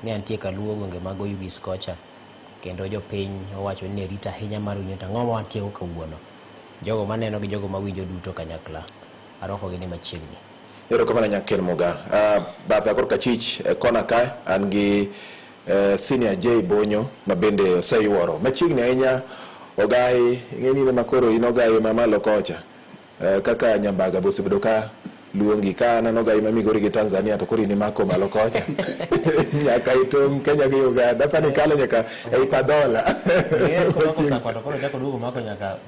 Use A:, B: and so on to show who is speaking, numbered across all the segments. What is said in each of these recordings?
A: Ni antie kaluo gwenge mag Oyugis kocha kendo jopiny owacho ni rit ahinya mar winjo to ang'o ma wantiego kawuono. Jogo maneno gi jogo mawinjo duto kanyakla arwakogi ni machiegni.
B: Erokamano Nyaker Muga. Batha korka achich kona ka an gi Senior J Bonyo ma bende oseyuoro machiegni ahinya ogai ing'e ni in ema koro in ogai mamalo kocha kaka Nyambaga be osebedo ka luongi ka an an ogai ma Migori gi Tanzania to koro in imako malo kocha nyaka e tong' Kenya gi Uganda apani ikalo nyaka ei Padhola.
A: Komako Sakwa to koro ochako oduogo omako nyaka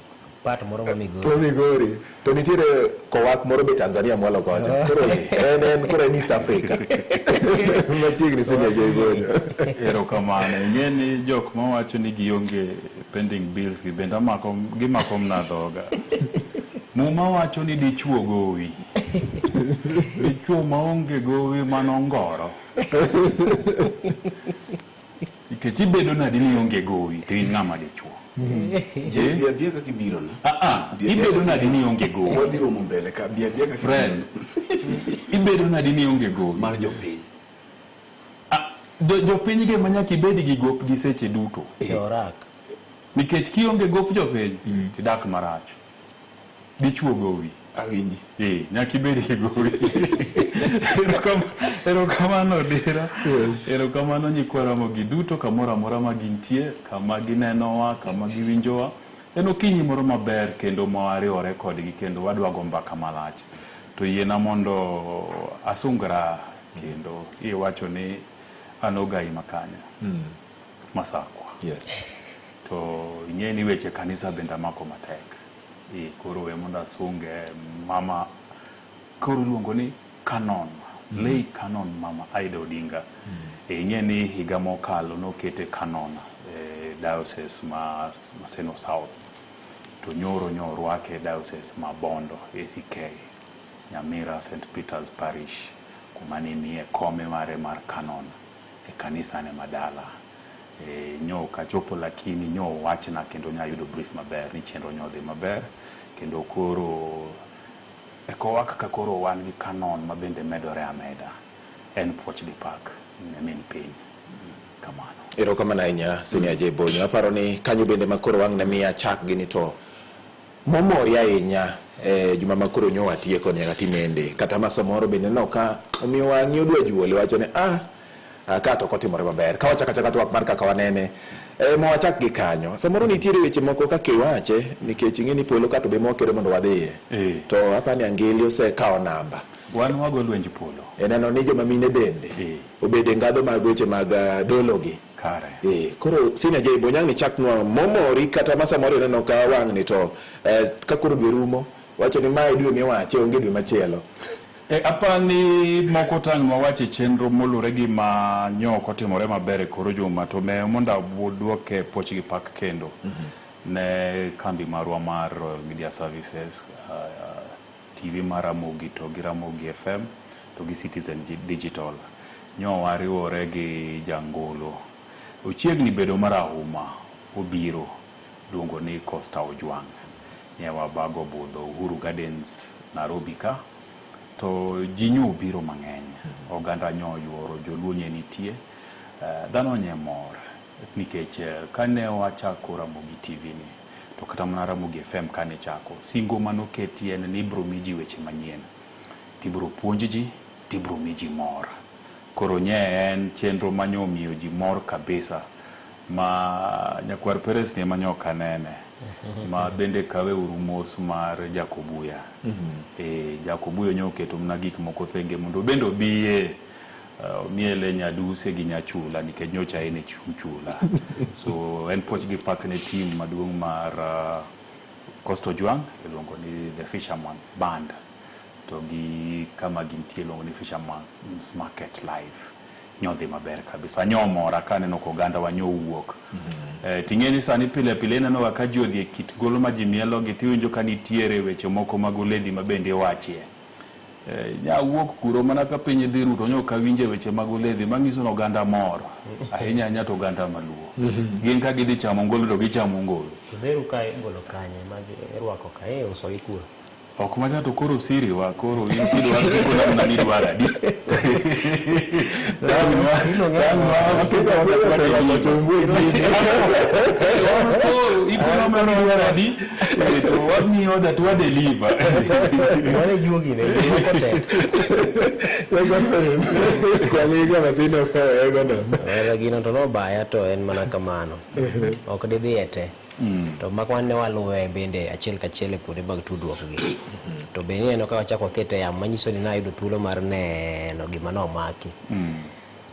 A: part moro ma Migori.
B: Ma Migori. To nitiere kowak moro be Tanzania mwalo kocha. Koro en en koro en East Africa. Machiegni Senior J Bonyo.
C: Erokamano. Ing'e ni jok mawacho ni gionge pending bills gi bende amako gimako mna dhoga. Muma wacho ni dichuo gowi. Dichuo maonge gowi mano ngoro. Nikech ibedo nadi ni ionge gowi to in ng'ama dichuo.
D: Bi abia kaka ibiro no.
C: Ah ah, ibedo nadi ni ionge gowi.
D: Wadhi romo mbele ka bi abia kaka
C: Friend, ibedo nadi ni ionge gowi.
D: Mar jopiny.
C: Ah, jopiny gi ema nyaka ibed gi gopgi seche duto.
A: Jorak.
C: Nikech kionge gop jopiny, tidak marach. Dichuo gowi.
D: Awinji.
C: Eh, nyaka ibed gi gowi. Erokamano Odira. Erokamano nyikwa Ramogi duto kamoro amora ma gintie, kama ginenowa, kama giwinjowa. En okinyi moro maber kendo ma wariwore kodgi kendo wadwa go mbaka malach. To yiena mondo asungra kendo iwacho ni an ogai makanya. Masakwa.
B: Yes.
C: To ing'e ni weche kanisa bende amako matek. E, koro we mondo asunge mama koro iluongo ni Canon. Lay Canon Mama Aida Odinga. E, ing'e ni higa mokalo nokete Canon e diocese ma Maseno South. To nyoro nyo orwake e diocese ma Bondo ACK Nyamira St Peter's Parish kuma nimiye kome mare mar Canon e kanisane ma dala. E, nyo ok achopo lakini nyo owachna kendo nya yudo brief maber ni chenro nyo odhi maber kendo koro e kowak ka koro wan gi canon ma bende medore ameda en puoch gi pak ne min piny. Kamano.
B: Erokamano ahinya Senior J Bonyo. Aparo ni kanyo bende ma koro wang' ne miya chak gini to momori ahinya e juma ma koro nyo watieko nyaka tinende. Kata ma samoro bende no ka omiyo wang'i odwa juole wacho ni ah ka to ok otimore maber. Ka wachako achaka twak mar kaka wanene e, ma wachak gi kanyo. Samoro nitiere weche moko kaka iwache nikech ing'e ni polo ka to be mwakedo mondo wadhiye. To apani angili osekawo namba.
C: Wan wago lwenj polo.
B: E neno ni joma mine bende obede ngadho mag weche mag dolo gi.
C: Kare.
B: Koro Senior J Bonyang ni chaknwa momori kata ma samoro ineno ka wang'ni to ka koro dwe rumo wacho ni mae dwe miwache onge dwe machielo.
C: E, apani moko tang' wawach e chenro molure gi ma nyo ok otimore maber e kor juma to me mondo aduoke puoch gi pak kendo ne kambi marwa mar Royal Media Services, TV mar Ramogi to gi Ramogi FM to gi Citizen Digital. Nyo wariwore gi jangolo. Ochiegni bedo marahuma, obiro, iluongo ni Costa Ojwang'. Ne wabago budho Uhuru Gardens, Nairobi ka. To ji nyo obiro mang'eny. Oganda nyo oyuoro, joluo nye nitie. Dhano nye mor nikech kane wachako Ramogi TV ni, to kata mana Ramogi FM kane ichako, singo manoketi en ni ibro mi ji weche manyien, tibro puonj ji, tibro mi ji mor. Koro nye en chenro ma nyo omiyo ji mor kabisa ma nyakwar Peres ni ema nyo ok anene ma bende kawe uru mos mar Jakobuya. E, Jakobuya nyo oketo mana gik moko thenge mondo bende obiye omiele nyaduse gi nyachula nikech nyocha en e chula. So en puoch gi pak ne team maduong' mar Coast Ojwang' iluongo ni The Fisherman's Band. To gi kama gintie iluongo ni Fisherman's Market Live. Nyodhi maber kabisa. Nyomora kaneno ka oganda wa nyowuok. Ting'e ni sani pile pile ineno ga ka ji odhi e kit golo ma ji mielo gi tiwinjo ka nitiere weche moko mag oledhi ma bende iwachie. Nya wuok kuro mana ka piny dhi ru to nyo ok awinje weche mag oledhi manyiso ni oganda mor. Ahinya ahinya to oganda maluo. Gin ka gidhi chamo ngolo to gichamo ngolo.
A: Odheru ka igolo kanye ma irwako ka iuso gi kuro?
C: Ok macha to koro siri wa koro in kidwaro to koro namna ni idwaro adi. Wamiyo order to wadeliver.
A: Mano juogi ne juoko tet. Wera gino to nobaya to en mana kamano. Ok didhi e te. To mak wan ne waluwe bende achiel kachiel e kuonde mag tudruok gi. To be ineno ka wachako wakete e yamo manyiso ni nayudo thuolo mar neno gima nomaki.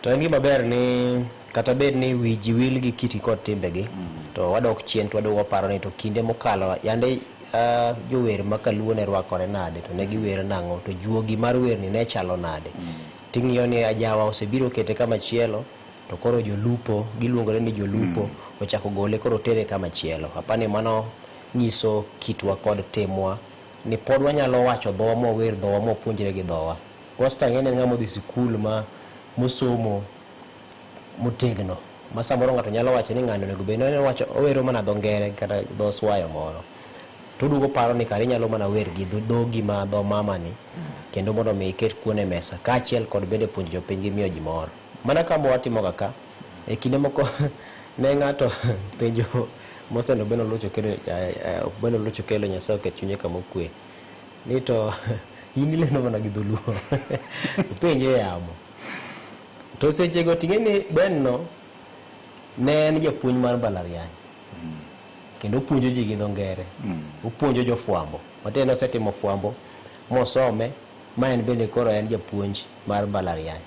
A: To en gima ber ni kata bed ni wi ji wil gi kitgi kod timbegi, to wadok chien to waduogo waparo ni to kinde mokalo yande jower ma kaluo ne rwakore nade to ne giwer nang'o to juogi mar werni ne chalo nade. Ting'iyo ni ajawa osebiro kete kama chielo to koro jolupo giluongore ni jolupo ochako gole koro tere kama chielo. Apani mano nyiso kitwa kod timwa ni pod wanyalo wacho dhowa mwawer dhowa mwapuonjre gi dhowa. Costa ng'e ni en ng'ama odhi sikul ma mosomo motegno ma samoro ng'ato nyalo wacho ni ng'ani onego bed ni owacho owero mana dho ngere kata dho swayo moro to oduogo paro ni kare inyalo mana wer gi dhogi ma dho mama ni kendo mondo mi iket kuon e mesa kaachiel kod bende puonjo jopiny gi miyo ji mor. Mana kama watimo ga ka e kinde moko ne ng'ato penjo Moseno Ben Olucho Kelo, Ben Olucho Kelo Nyasaye oket chunye kama okwe ni to in ilendo mana gi dholuo openje e yamo to sechego ting'e ni Ben no ne en japuonj mar mbalariany kendo opuonjo ji gi dho ngere opuonjo jofwambo matiende ni osetimo fwambo mosome ma en bende koro en japuonj mar mbalariany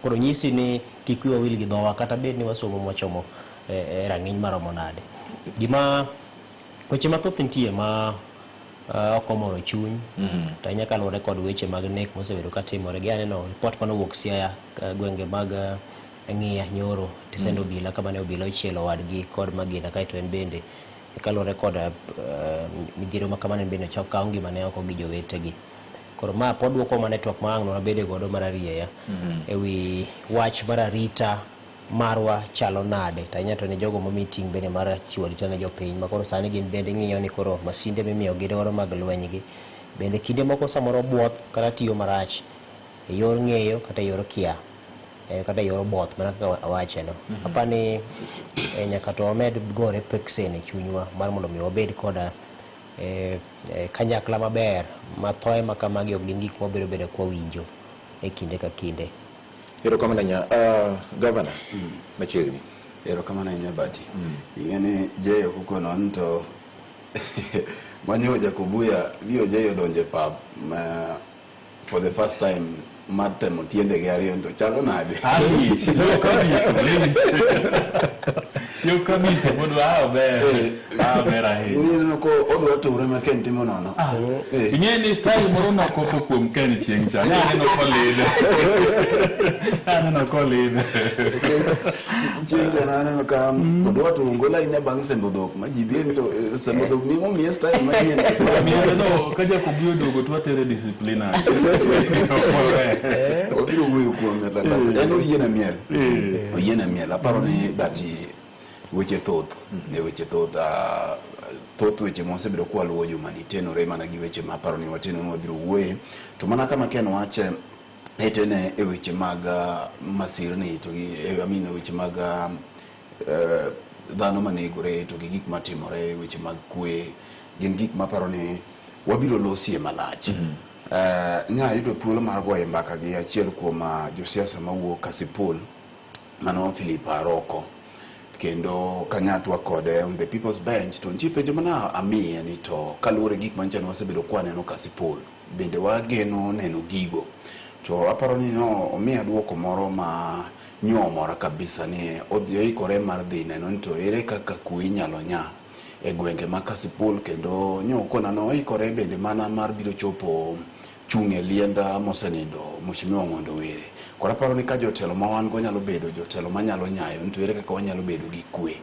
A: koro nyisi ni kik wiwa wil gi dhowa kata bed ni wasomo mwachomo e rang'iny maromo nade gima weche mathoth nitie ma ok omoro chuny to ahinya kaluwore kod weche mag nek mosebedo katimore gi aneno ripot manowuok Siaya gwenge mag Ng'iya nyoro tisend obila kama ne obila ochielo wadgi kod magina kaeto en bende kaluwore kod midhiero ma kamano en bende ochak kaw ngimane oko gi jowetegi. Koro ma pod duoko mana e twak ma ang' wabede godo mar arieya e wi wach mar arita marwa chalo nade to ahinya to ne jogo momi ting' bende mar chiwo arita ne jopiny ma koro sani gin bende ng'iyo ni koro masinde mimiyogi godo mag lweny gi bende kinde moko samoro buoth kata tiyo marach e yor ng'eyo kata e yor kia kata e yor both mana kaka awache no. Apani nyaka to wamed gore peksen e chunywa mar mondo mi wabed koda kanyakla maber ma thoe ma kamagi ok gin gik mwabedo bedo kwawinjo e kinde ka kinde.
B: Erokamano ahinya. Gavana, machiegni.
D: Erokamano ahinya Bati. Ing'e ni Jay ok okono ni to manyo Jakobuya ni Jay odonjo e pap ma for the first time mar temo tiendegi ariyo to chalo nade?
C: Lich, yo kabisa, lich. Yo kabisa, pod ber. Ber ahinya.
D: Ineno ko odwa ture ma Ken timo nono.
C: Ing'e ni style moro nokopo kuom Ken chieng' cha. Ne aneno kolidhe. Aneno kolidhe.
D: Chieng' cha naneno ka odwa turo ahinya bang' sembo dhok ma ji dhi to sembo dhok ni omiye style manyien.
C: Miyo no ka Jakobi oduogo to watere disciplinary.
D: Wabiro wuoyo kuome but en oyiene miel. Oyiene miel. Aparo ni bati weche thoth. Ne weche thoth. Thoth weche mwasebedo kwaluwo jumani tenore mana gi weche ma aparo ni wateno ni wabiro wuoye. To mana kama Ken wache etene e weche mag masirni to gi I mean weche mag dhano manegore to gi gik matimore weche mag kwe gin gik maparo ni wabiro losie malach. Nya yudo thuolo mar goyo mbaka gi achiel kuom josiasa mawuok Kasipul mano Philip Aroko kendo kanyatwa kode on the People's Bench to nitie penjo mana amiye ni to kaluwore gi gik manyicha ni wasebedo kwaneno Kasipul bende wageno neno gigo to aparo ni no omiya duoko moro ma nyomora kabisa ni odhi oikore mar dhi neno ni to ere kaka kwe inyalo nya e gwenge ma Kasipul kendo nyokona no oikore bende mana mar biro chopo chung' e lienda mosenindo Mheshimiwa Ong'ondo Were. Koro aparo ni ka jotelo ma wan go nyalo bedo jotelo manyalo nyayo ni to ere kaka wanyalo bedo gi kwe.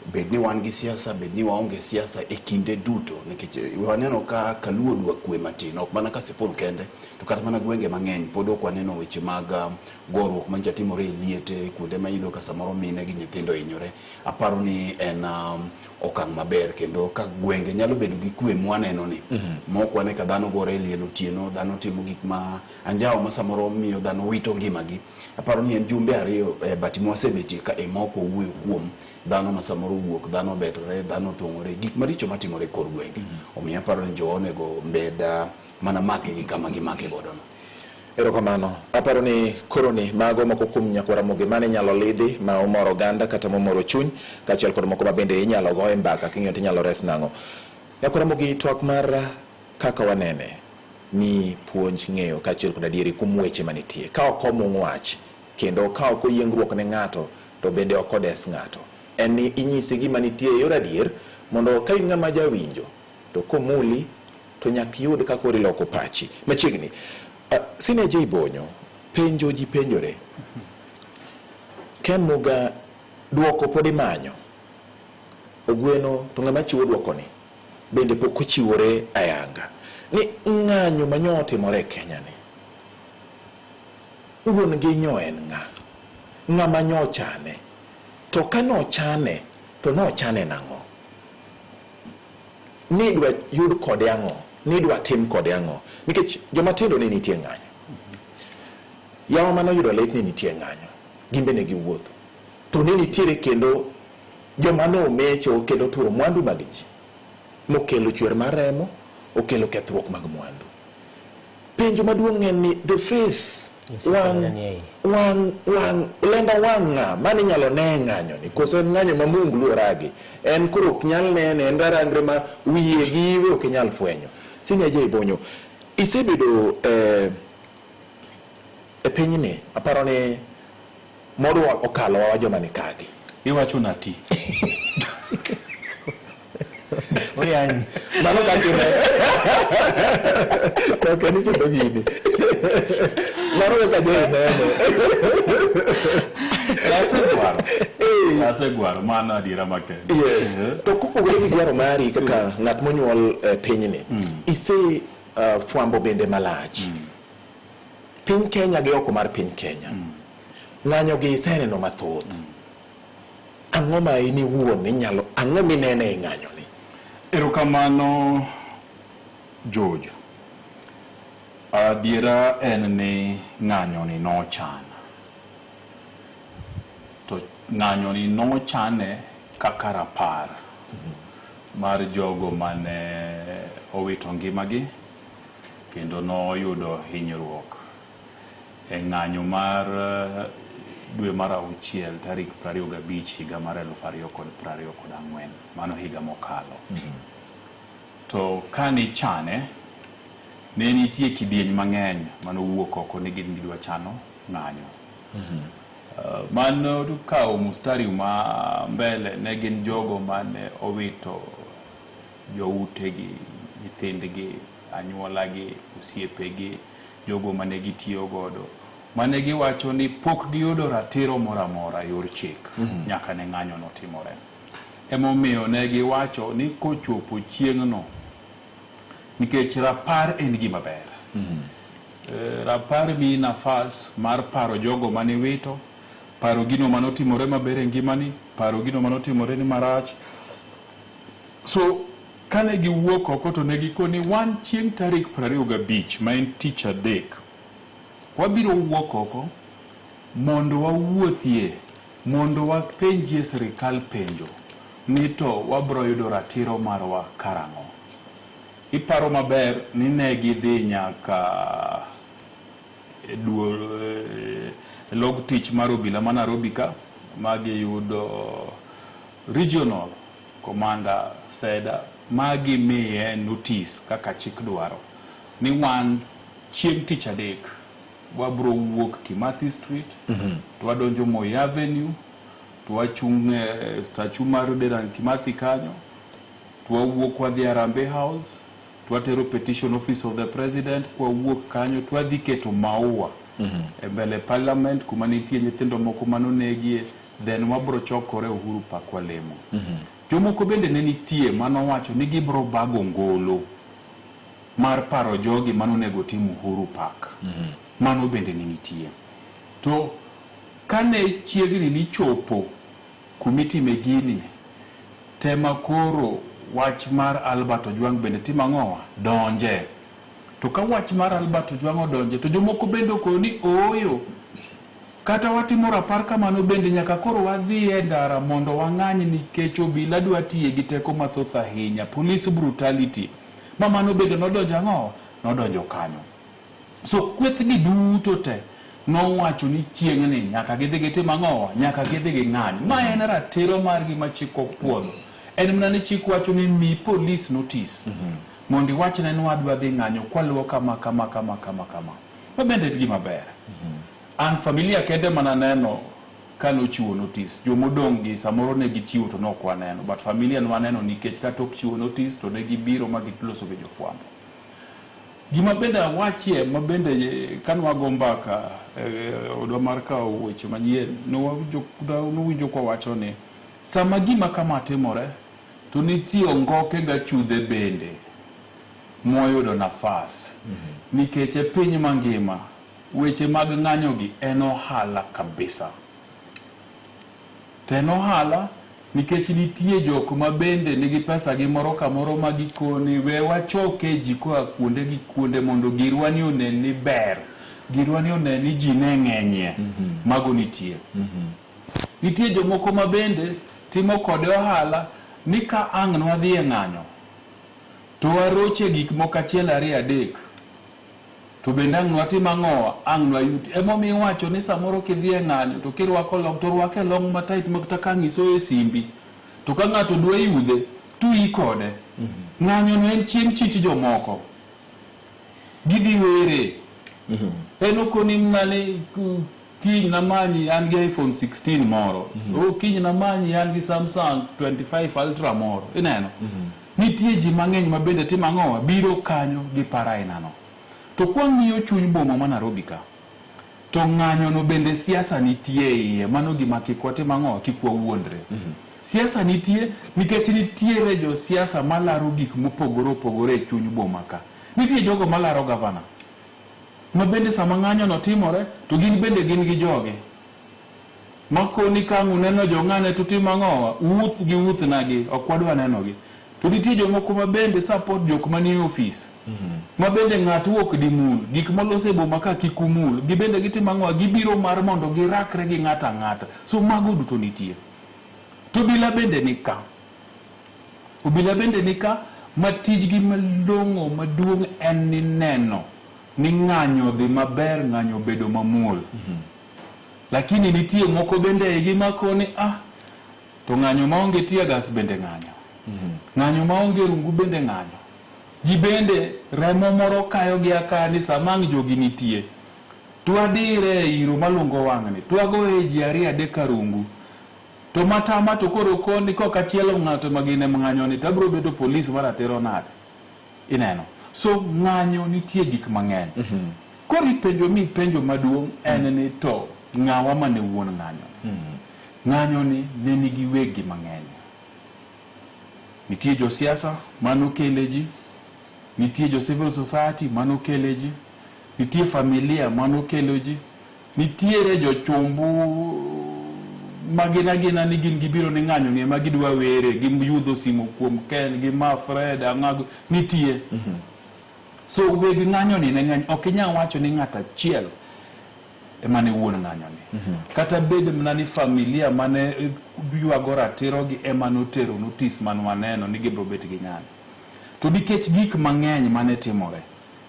D: Bed ni wan gi siasa, bed ni waonge siasa e kinde duto nikech waneno ka Kaluo dwa kwe matin, ok mana Kasipul kende, to kata mana gwenge mang'eny pod ok waneno weche mag goruok manyicha timore e liete, kuonde ma iyudo ka samoro mine gi nyithindo hinyore. Aparo ni en okang' maber kendo ka gwenge nyalo bedo gi kwe mwaneno ni mok wane ka dhano gore e liel otieno, dhano timo gik ma anjawo ma samoro miyo dhano wito ngimagi. Aparo ni en jumbe ariyo but mwasebetie ka ema ok wawuoyo kuom dhano ma samoro owuok, dhano obetore, dhano otong'ore, gik maricho matimore e kor gwenge. Omiyo aparo ni jowa onego bed mana make gi kama gimake godo no.
B: Erokamano. Aparo ni koro ni mago moko kuom nyakwar Ramogi mane inyalo lidhi ma omoro oganda kata momoro chuny kaachiel kod moko ma bende inyalo go e mbaka king'iyo to inyalo res nang'o. Nyakwar Ramogi twak mar kaka wanene ni puonj ng'eyo kaachiel kod adieri kuom weche manitie. Ka ok omung wach kendo ka ok oyiengruok ne ng'ato to bende ok odes ng'ato. En ni inyise gima nitie e yor adier mondo ka in ng'ama jawinjo to komuli to nyaka iyud kaka koro iloko pachi. Machiegni, Senior J Bonyo, penjo ji penjore. Ken Muga duoko pod imanyo. Ogweno to ng'ama chiwo duoko ni bende pok ochiwore ayanga. Ni ng'anyo manyo otimore e Kenya ni. Wuon gi nyo en ng'a? Ng'ama nyo ochane? To ka nochane, to nochane nang'o? Ni idwa yud kode ang'o? Ni idwa tim kode ang'o? Nikech joma tindo ne nitie ng'anyo. Yawa mane oyudo lit ni nitie ng'anyo. Gin be ne giwuotho. To ne nitiere kendo joma ne omecho kendo oturo mwandu mag ji. Mokelo chwer mar remo, okelo kethruok mag mwandu. Penjo maduong' en ni the face wang' wang' wang' lenda wang' ng'a mane inyalo ne ng'anyo ni koso en ng'anyo ma munglu oragi en koro ok nyal nene en rarangre ma wiye gi iwe ok inyal fwenyo. Senior J Bonyo, isebedo e pinyni aparo ni moro okalo wa joma ni kagi.
C: Iwacho nati.
B: Oyanyi. Mano kaka ine. To ok en kendo gini. Mano kaka jo inene.
C: Asegwaro. Asegwaro, mano adiera makende.
B: Yes. To kopogore gi dwaro mari kaka ng'at monyuol e pinyni, ise fwambo bende malach. Piny Kenya gi oko mar piny Kenya. Ng'anyo gi iseneno mathoth. Ang'o ma in iwuon inyalo, ang'o minene e ng'anyo ni?
C: Erokamano George. Adiera en ni ng'anyo ni nochan. To ng'anyo ni nochane kaka rapar mar jogo mane owito ngimagi kendo noyudo hinyruok e ng'anyo mar dwe mar auchiel tarik 25 higa mar 2024, mano higa mokalo. To kane ichane, ne nitie kidieny mang'eny mane owuok oko ni gin gidwa chano ng'anyo. Mano kawo mustari ma mbele ne gin jogo mane owito joutegi, nyithindgi, anyuolagi, osiepegi, jogo mane gitiyo godo, mane giwacho ni pok giyudo ratiro moro amora e yor chik nyaka ne ng'anyo notimore. Emomiyo ne giwacho ni kochopo chieng'no, nikech rapar en gima ber. Rapar miyi nafas mar paro jogo mane iwito, paro gino mane otimore maber e ngimani, paro gino mane otimore ni marach. So kane giwuok oko to ne gikoni wan chieng' tarik 25 ma en tich adek, wabiro wuok oko mondo wawuothie, mondo wapenjie sirikal penjo ni to wabro yudo ratiro marwa karang'o. Iparo maber ni ne gidhi nyaka e duol e log tich mar obila ma Nairobi ka ma giyudo regional commander Seda ma gimiye notice kaka chik dwaro ni wan chieng' tich adek wabro wuok Kimathi Street to wadonjo Moi Avenue to wachung' e statue mar Dedan Kimathi kanyo to wawuok wadhi Harambee House to watero petition office of the president kwawuok kanyo to wadhi keto maua. E mbele parliament kuma nitie nyithindo moko manonegie, then wabro chokore Uhuru Park walemo. Jomoko bende ne nitie manowacho ni gibro bago ngolo mar paro jogi manonego tim Uhuru Park. Mano bende ne nitie. To kane chiegni ni chopo kumitime gini, tema koro wach mar Albert Ojwang bende timo ang'owa? Donje. To ka wach mar Albert Ojwang odonje, to jomoko bende okoyo ni ooyo, kata watimo rapar kamano bende nyaka koro wadhi e ndara mondo wang'any nikech obila dwa tiye gi teko mathoth ahinya, police brutality. Ma mano bende nodonjo ang'owa? Nodonjo kanyo. So kwethgi duto te nowacho ni chieng'ni nyaka gidhi gitim ang'owa? Nyaka gidhi ging'any. Ma en ratiro margi ma chik opuodho. En mana ni chik wacho ni mi police notice mondo iwachne ni wadwa dhi ng'anyo kwaluwo kama kama kama kama kama. Ma bende en gima ber. An familia kende mana neno kanochiwo notice. Jomodong' gi samoro ne gichiwo to nok waneno. But familia nwaneno nikech katok chiwo notice to ne gibiro ma giloso gi jofwambo. Gima bende awachie ma bende kanwago mbaka e odwa mar kawo weche manyien, nowinjo kwawacho ni sama gima kama timore to nitie ongoke gachudhe bende moyudo nafas. Nikech e piny mangima weche mag ng'anyogi en ohala kabisa. To en ohala nikech nitie jok ma bende nigi pesa gi moro kamoro ma gikoni we wachoke ji koa kuonde gi kuonde mondo girwa ni onen ni ber, girwa ni onen ni ji ne ng'enyie. Mago nitie. Nitie jomoko ma bende timo kode ohala ni ka ang' nwadhi e ng'anyo to waroche gik moko achiel ariyo adek to bende ang' nwatim ang'owa, ang' nwayuti. Emomiyo iwacho ni samoro kidhi e ng'anyo to kirwako long to rwak e long matight ma kata ka ang' isoyo e simbi to ka ng'ato dwa yudhe to ii kode. Ng'anyo no en chieng' chich jomoko. Gidhi were. En okoni mana ni kiny namanyi an gi iPhone 16 moro. O kiny namanyi an gi Samsung 25 Ultra moro. Ineno? Nitie ji mang'eny ma bende timo ang'owa? Biro kanyo gi paro ainano. To kwang'iyo chuny boma ma Nairobi ka, to ng'anyono bende siasa nitie e iye. Mano gima kik watim ang'owa? Kik wawuondre. Siasa nitie nikech nitiere josiasa malaro gik mopogore opogore e chuny boma ka. Nitie jogo malaro gavana ma bende sama ng'anyono timore to gin bende gin gi jogi makoni ka ang' uneno jong'ane to utimo ang'owa? Uwuth gi wuothnagi, ok wadwa nenogi. To nitie jomoko ma bende support jok manie ofis ma bende ng'atu ok dimul, gik molos e boma ka kik umul, gibende gitimo ang'owa? Gibiro mar mondo girakre gi ng'ato ang'ata. So mago duto nitie. To obila bende nika. Obila bende nika ma tijgi malong'o maduong' en ni neno ni ng'anyo odhi maber, ng'anyo obedo mamuol. Lakini nitie moko bende eigi makoni ah, to ng'anyo maonge tear gas bende ng'anyo. Ng'anyo maonge rungu bende ng'anyo. Gi bende remo moro kayogi akaya ni sama ang' jogi nitie, to wadire e iro malungo wang'ni, to wagoye ji ariyo adek karungu. To matama to koro koni kok achielo ng'ato ma gine ng'anyo ni to abiro bedo polis maratiro nade? Ineno? So ng'anyo nitie gik mang'eny. Koro ipenjo mi penjo maduong' en ni to ng'awa mane wuon ng'anyo ni? Ng'anyo ni ne nigi wegi mang'eny. Nitie josiasa manokele ji, nitie jo civil society manokele ji, nitie familia manokelo ji, nitiere jochumbu magin agina ni gin gibiro ni ng'anyo ni ema gidwa were, giyudho simo kuom Ken, gi ma Fred, ang'ago, nitie. So weg ng'anyo ni ne ng'eny, ok inyal wacho ni ng'at achiel ema ne wuon ng'anyo ni. Kata bed mana ni familia mane ywago ratiro gi ema notero notice mane waneno ni gibiro bet gi ng'anyo. To nikech gik mang'eny mane timore,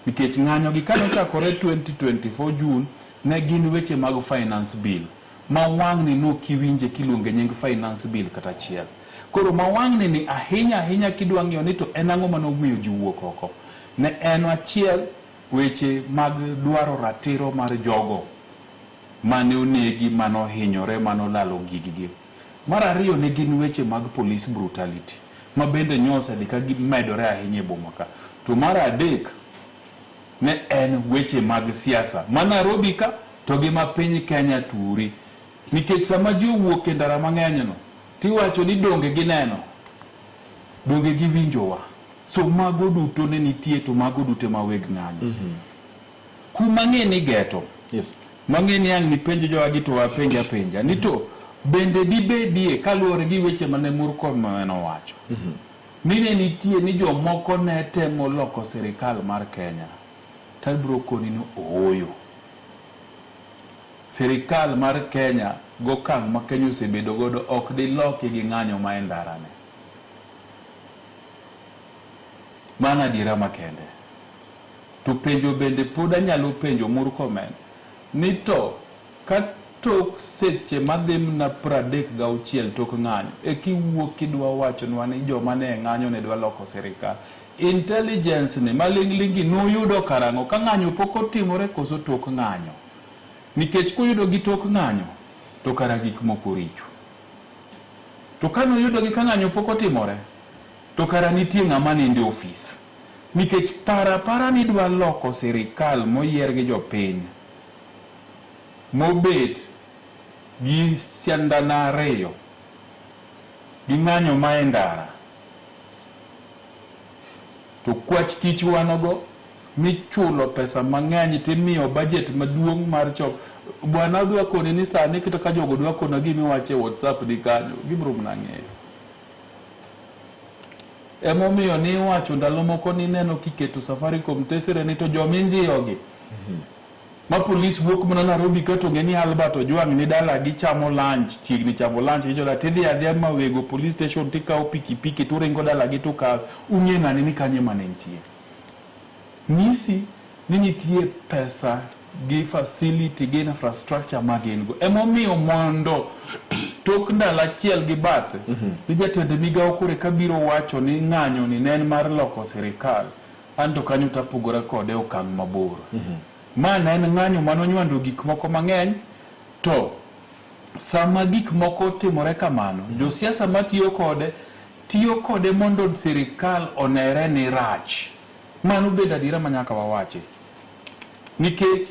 C: nikech ng'anyo gi kane ochakore 2024 June ne gin weche mag finance bill ma wang'ni nokiwinje kiluonge nying finance bill kata achiel. Koro ma wang'ni ni ahinya ahinya kidwa ng'iyo ni to en ang'o mane omiyo ji wuok oko. Ne en achiel weche mag dwaro ratiro mar jogo mane onegi, mane ohinyore, mane olalo giggi. Mar ariyo ne gin weche mag police brutality ma bende nyo osedhi ka gimedore ahinya e boma ka. To mar adek Ne en weche mag siasa ma Nairobi ka to gi ma piny Kenya turi. Nikech sama ji owuok e ndara mang'eny no, tiwacho ni donge gineno, donge giwinjowa. So mago duto ne nitie to mago duto ema weg ng'anyo. Kuma ng'e ni geto.
B: Yes.
C: Mang'e ni ang' nipenjo jowagi to wapenj apenja ni to bende dibedie kaluwore gi weche mane Murkomen owacho ni ne nitie ni jomoko ne temo loko sirikal mar Kenya to abiro koni ni ooyo. Sirikal mar Kenya gokang' ma Kenya osebedo godo ok diloki gi ng'anyo ma e ndarani. Mano adiera makende. To penjo bende pod anyalo penjo Murkomen ni to ka tok seche madhi mna 36 tok ng'anyo eka iwuok kidwa wachonwa ni joma ne ng'anyo ne dwa loko sirikal. Intelligence ni maling'ling' gi nuyudo karang'o ka ng'anyo pok otimore koso tok ng'anyo? Nikech kuyudo gi tok ng'anyo to kara gik moko richo. To kane uyudo gi ka ng'anyo pok otimore to kara nitie ng'ama nindo e ofis. Nikech para para ni idwa loko sirikal moyier gi jopiny mobet gi siandana ariyo gi ng'anyo ma e ndara to kwach kich wanogo michulo pesa mang'eny timiyo budget maduong' mar chok bwana adwa koni ni sani kata ka jogo dwa kona gima iwacho e WhatsApp ni kanyo gibiro mana ng'eyo. Emomiyo niwacho ndalo moko nineno kiketo Safaricom tesre ni to joma injiyogi ma polis wuok mana Nairobi ka to ng'e ni Albert Ojwang' ni dala gichamo lunch chiegni chamo lunch gi jola tidhi adhiya Mawego police station tikawo pikipiki turingo dalagi tukawe ung'e ng'ani ni kanye mane nitie. Nyisi ni nitie pesa gi facility gi infrastructure ma gin go. Emomiyo mondo tok ndalo achiel gi bathe ni jatend migawo koro eka biro wacho ni ng'anyo ni ne en mar loko sirikal, an to kanyo to apogora kode e okang' mabor. Ma ne en ng'anyo mane onywando gik moko mang'eny to sama gik moko timore kamano, josiasa matiyo kode tiyo kode mondo sirikal onere ni rach. Mano bende adiera ma nyaka wawachi. Nikech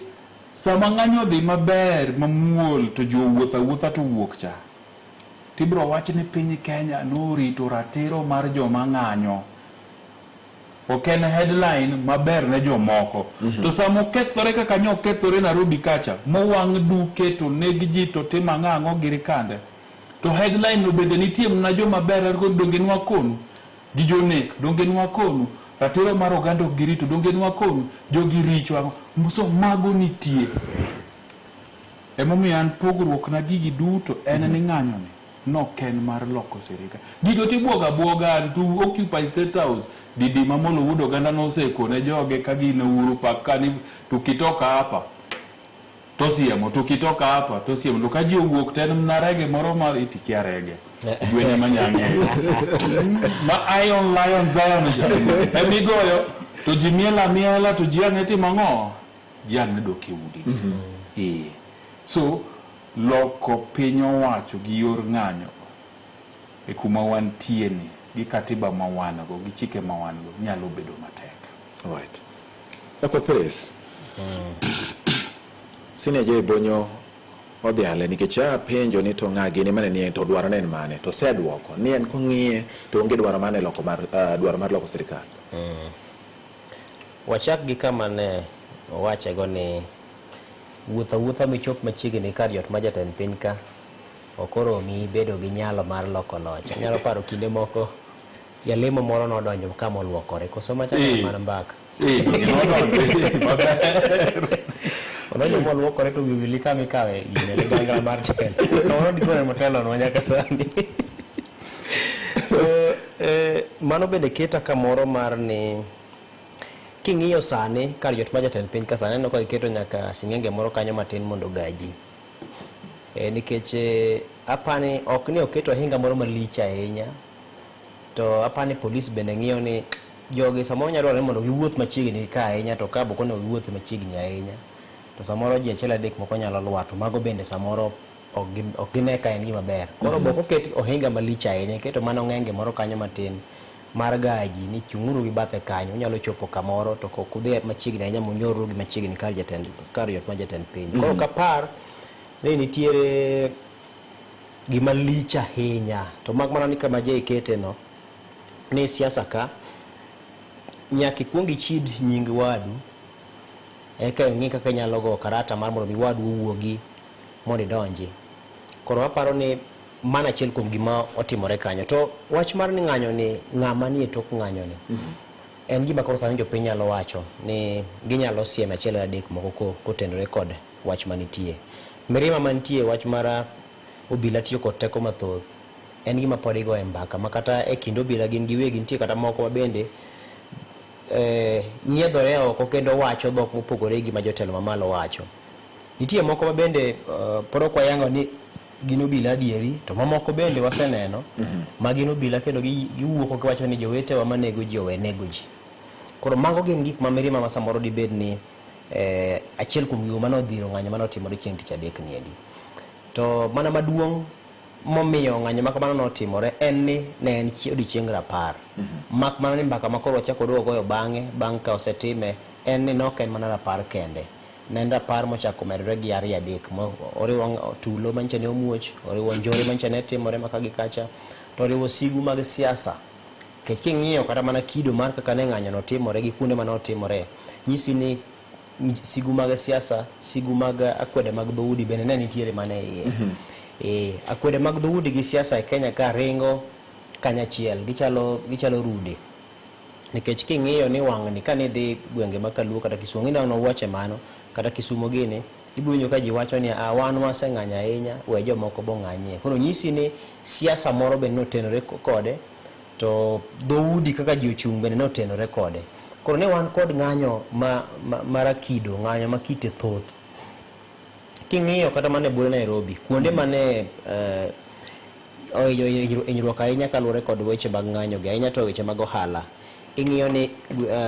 C: sama ng'anyo odhi maber mamuol to ji owuotho awuotha to owuok cha, tibiro wach ni piny Kenya norito ratiro mar joma ng'anyo. Ok en headline maber ne jomoko. To sama okethore kaka nyo okethore Nairobi kacha, mowang' duke to neg ji to tim ang'o ang'o giri kande. To headline no bende nitie mana joma ber donge nwakonu gi jonek, donge nwakonu ratiro mar oganda ok girito, donge nwakonu jogi richo ang'o. So mago nitie. Emomiyo an pogruok na gigi duto en ni ng'anyo ni nok en mar loko sirikal. Gigo tibuogo abuoga to occupy State House. Didi Mamolo wuod oganda nosekone joge ka gin e Uhuru Park ka ni tukitoka hapa tosiemo tukitoka hapa tosiemo to ka ji owuok to en mana rege moro mar itikia rege gwen ema nya ng'eyo ma Iron Lion Zion cha emigoyo to ji miel amiela to ji ang' ne timo ang'o ji ang' ne dok e udi. Eh. So loko piny owacho gi yor ng'anyo e kuma wantie ni gi katiba ma wan go gi chike ma wan go nyalo bedo matek.
B: Right. Dr. Perez. Senior Joy Bonyo odhiale nikech a penjo ni to ng'a gini mane nie to dwaro ne en mane to oseduoko ni en kong'iye to onge dwaro mane loko mar dwaro mar loko sirikal.
A: Wachak gi kama ne owachego ni wuotho awuotha michop machiegni kar jot ma jatend piny ka ok oromi bedo gi nyalo mar loko loch. Anyalo paro kinde moko jalemo moro nodonjo ka moluokore koso macha ne mana mbaka. Odonjo moluokore to wiye owil kama ikawe gine ligangla mar telo. Kamoro dipo ne motelonwa nyaka sani. To mano bende keta kamoro mar ni king'iyo sani kar jot ma jatend piny ka sani aneno ka giketo nyaka sing'enge moro kanyo matin mondo ogaji. Nikech apani ok ni oketo ohinga moro malich ahinya to apani polis bende ng'iyo ni jogi samoro nyalo dwarore mondo giwuoth machiegni ka ahinya to ka ok onego giwuoth machiegni ahinya to samoro ji achiel adek moko nyalo lwar to mago bende samoro ok gine ka en gima ber. Koro ok oket ohinga malich ahinya, iketo mana ong'enge moro kanyo matin mar gaji ni chung'uru gi bathe kanyo unyalo chopo kamoro to kok udhi machiegni ahinya munyorru gi machiegni kar jatend kar yot mar jatend piny. Koro ok apar ni nitiere gima lich ahinya to mak mana ni kama Jay kete no ni siasa ka nyaka ikuong ichid nying wadu eka ing'i kaka inyalo go karata mar mondo mi wadu owuogi mondo idonji. Koro aparo ni mano achiel kuom gima otimore kanyo. To wach mar ni ng'anyo ni ng'ama nie tok ng'anyo ni en gima koro sani jopiny nyalo wacho ni ginyalo siemo achiel adek moko kotenore kod wach manitie. Mirima mantie wach mar obila tiyo kod teko mathoth en gima pod igoye mbaka ma kata e kind obila gin giwegi nitie kata moko ma bende nyiedhore oko kendo wacho dhok mopogore gi gima jotelo mamalo wacho. Nitie moko ma bende pod ok wayango ni gin obila adieri to mamoko bende waseneno ma gin obila kendo giwuok giwacho ni jowetewa manego ji owe nego ji. Koro mago gin gik ma mirima ma samoro dibed ni achiel kuom gigo mane odhiro ng'anyo mane otimore chieng' tich adek niendi. To mana maduong' momiyo ng'anyo ma kamano notimore en ni ne en odiochieng rapar. Mak mana ni mbaka ma koro wachako waduogo goyo bang'e bang' ka osetime en ni nok en mana rapar kende. Ne en rapar mochako medore gi ariyo adek. Oriwo tulo manyicha ne omuoch, oriwo njore manyicha ne timore maka gi kacha, to oriwo sigu mag siasa. Nikech king'iyo kata mana kido mar kaka ne ng'anyo no timore gi kuonde mane otimore, nyisi ni sigu mag siasa, sigu mag akwede mag dhoudi bende ne nitiere mana e iye. Akwede mag dhoudi gi siasa e Kenya ka ringo kanyachiel, gichalo rude. Nikech king'iyo ni wang'ni kane idhi gwenge ma Kaluo kata Kisumo, ing'e ni wache mano, kata Kisumo gini, ibiro winjo ka ji wacho ni a wan waseng'anyo ahinya, we jomoko bo ng'anyie. Koro nyisi ni siasa moro bende notenore kode, to dhoudi kaka ji ochung' bende notenore kode. Koro ne wan kod ng'anyo marakido, ng'anyo ma kite thoth. King'iyo kata mana e buore Nairobi, kuonde mane hinyruok ahinya kaluwore kod weche mag ng'anyo gi, ahinya to weche mag ohala. Ing'iyo ni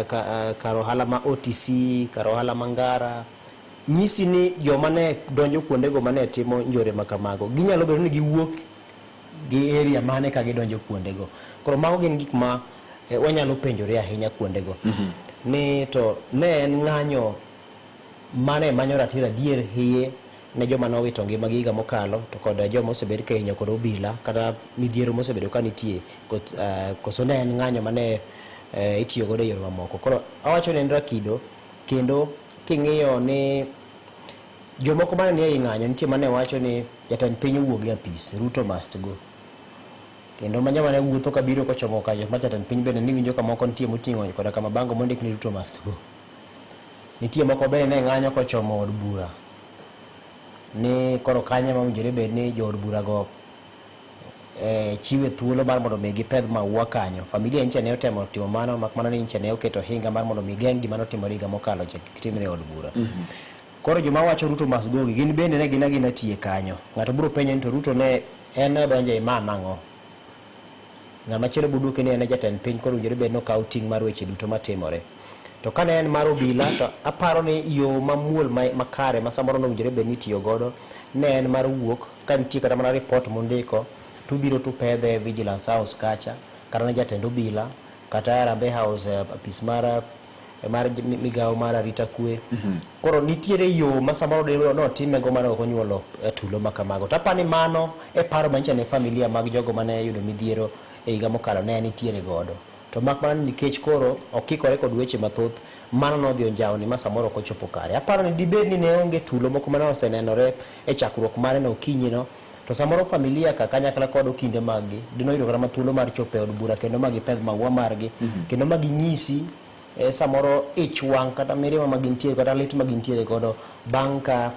A: kar ohala ma OTC, kar ohala ma Ngara, nyisi ni joma ne donjo kuondego mane timo njore ma kamago, ginyalo bedo ni giwuok gi area mane ka gidonjo kuondego. Koro mago gin gik ma wanyalo penjore ahinya kuondego. Ni to ne en ng'anyo mane manyo ratiro adier hiye ne joma nowito ngimagi higa mokalo to kod joma osebed ka ihinyo kod obila kata midhiero mosebedo ka nitie koso ne en ng'anyo mane itiyo godo e yore mamoko. Koro awacho ni en rakido kendo king'iyo ni jomoko mane nie ng'anyo nitie mane wacho ni jatend piny owuog e apis, Ruto must go. Kendo ma joma ne wuotho kabiro kochomo kanyo ma jatend piny bende niwinjo ka moko nitie moting'o koda ka mabango mondik ni Ruto must go. Nitie moko bende ne ng'anyo kochomo od bura ni koro kanyo ema owinjore bed ni jood bura go chiwe thuolo mar mondo mi gipedh maua kanyo. Familia nyicha ne otemo timo mano mak mana ni nyicha ne oketo ohinga mar mondo mi geng' gima notimore higa mokalo cha kik timre e od bura. Koro joma wacho Ruto must go gi gin bende ne gin agina tie kanyo. Ng'ato biro penjo ni to Ruto ne en ne odonjo e ma nang'o? Ng'ama chielo biro duoke ni en e jatend piny koro owinjore bed ni okaw ting' mar weche duto matimore. To kane en mar obila to aparo ni yo mamuol makare ma samoro nowinjore bed ni itiyo godo ne en mar wuok ka nitie kata mana ripot mundiko tubiro tupedhe e Vigilance House kacha kata ne jatend obila kata Harambee House apis mar migawo mar arita kwe. Koro nitiere yo ma samoro notime go mane ok onyuolo tulo ma kamago. To apani mano e paro manyicha ne familia mag jogo mane yudo midhiero e higa mokalo ne nitiere godo. To mak mana ni nikech koro okikore kod weche mathoth, mano nodhi onjawni ma samoro ok ochopo kare. Aparo ni dibed ni ne onge tulo moko mane osenenore e chakruok mare no okinyi no, to samoro familia ka kanyakla kod okinde mag gi dinoyudo kata thuolo mar chopo e od bura kendo ma gipedh maua margi, kendo ma ginyisi samoro ich wang' kata mirima ma gintiere kata lit ma gintiere godo bang' ka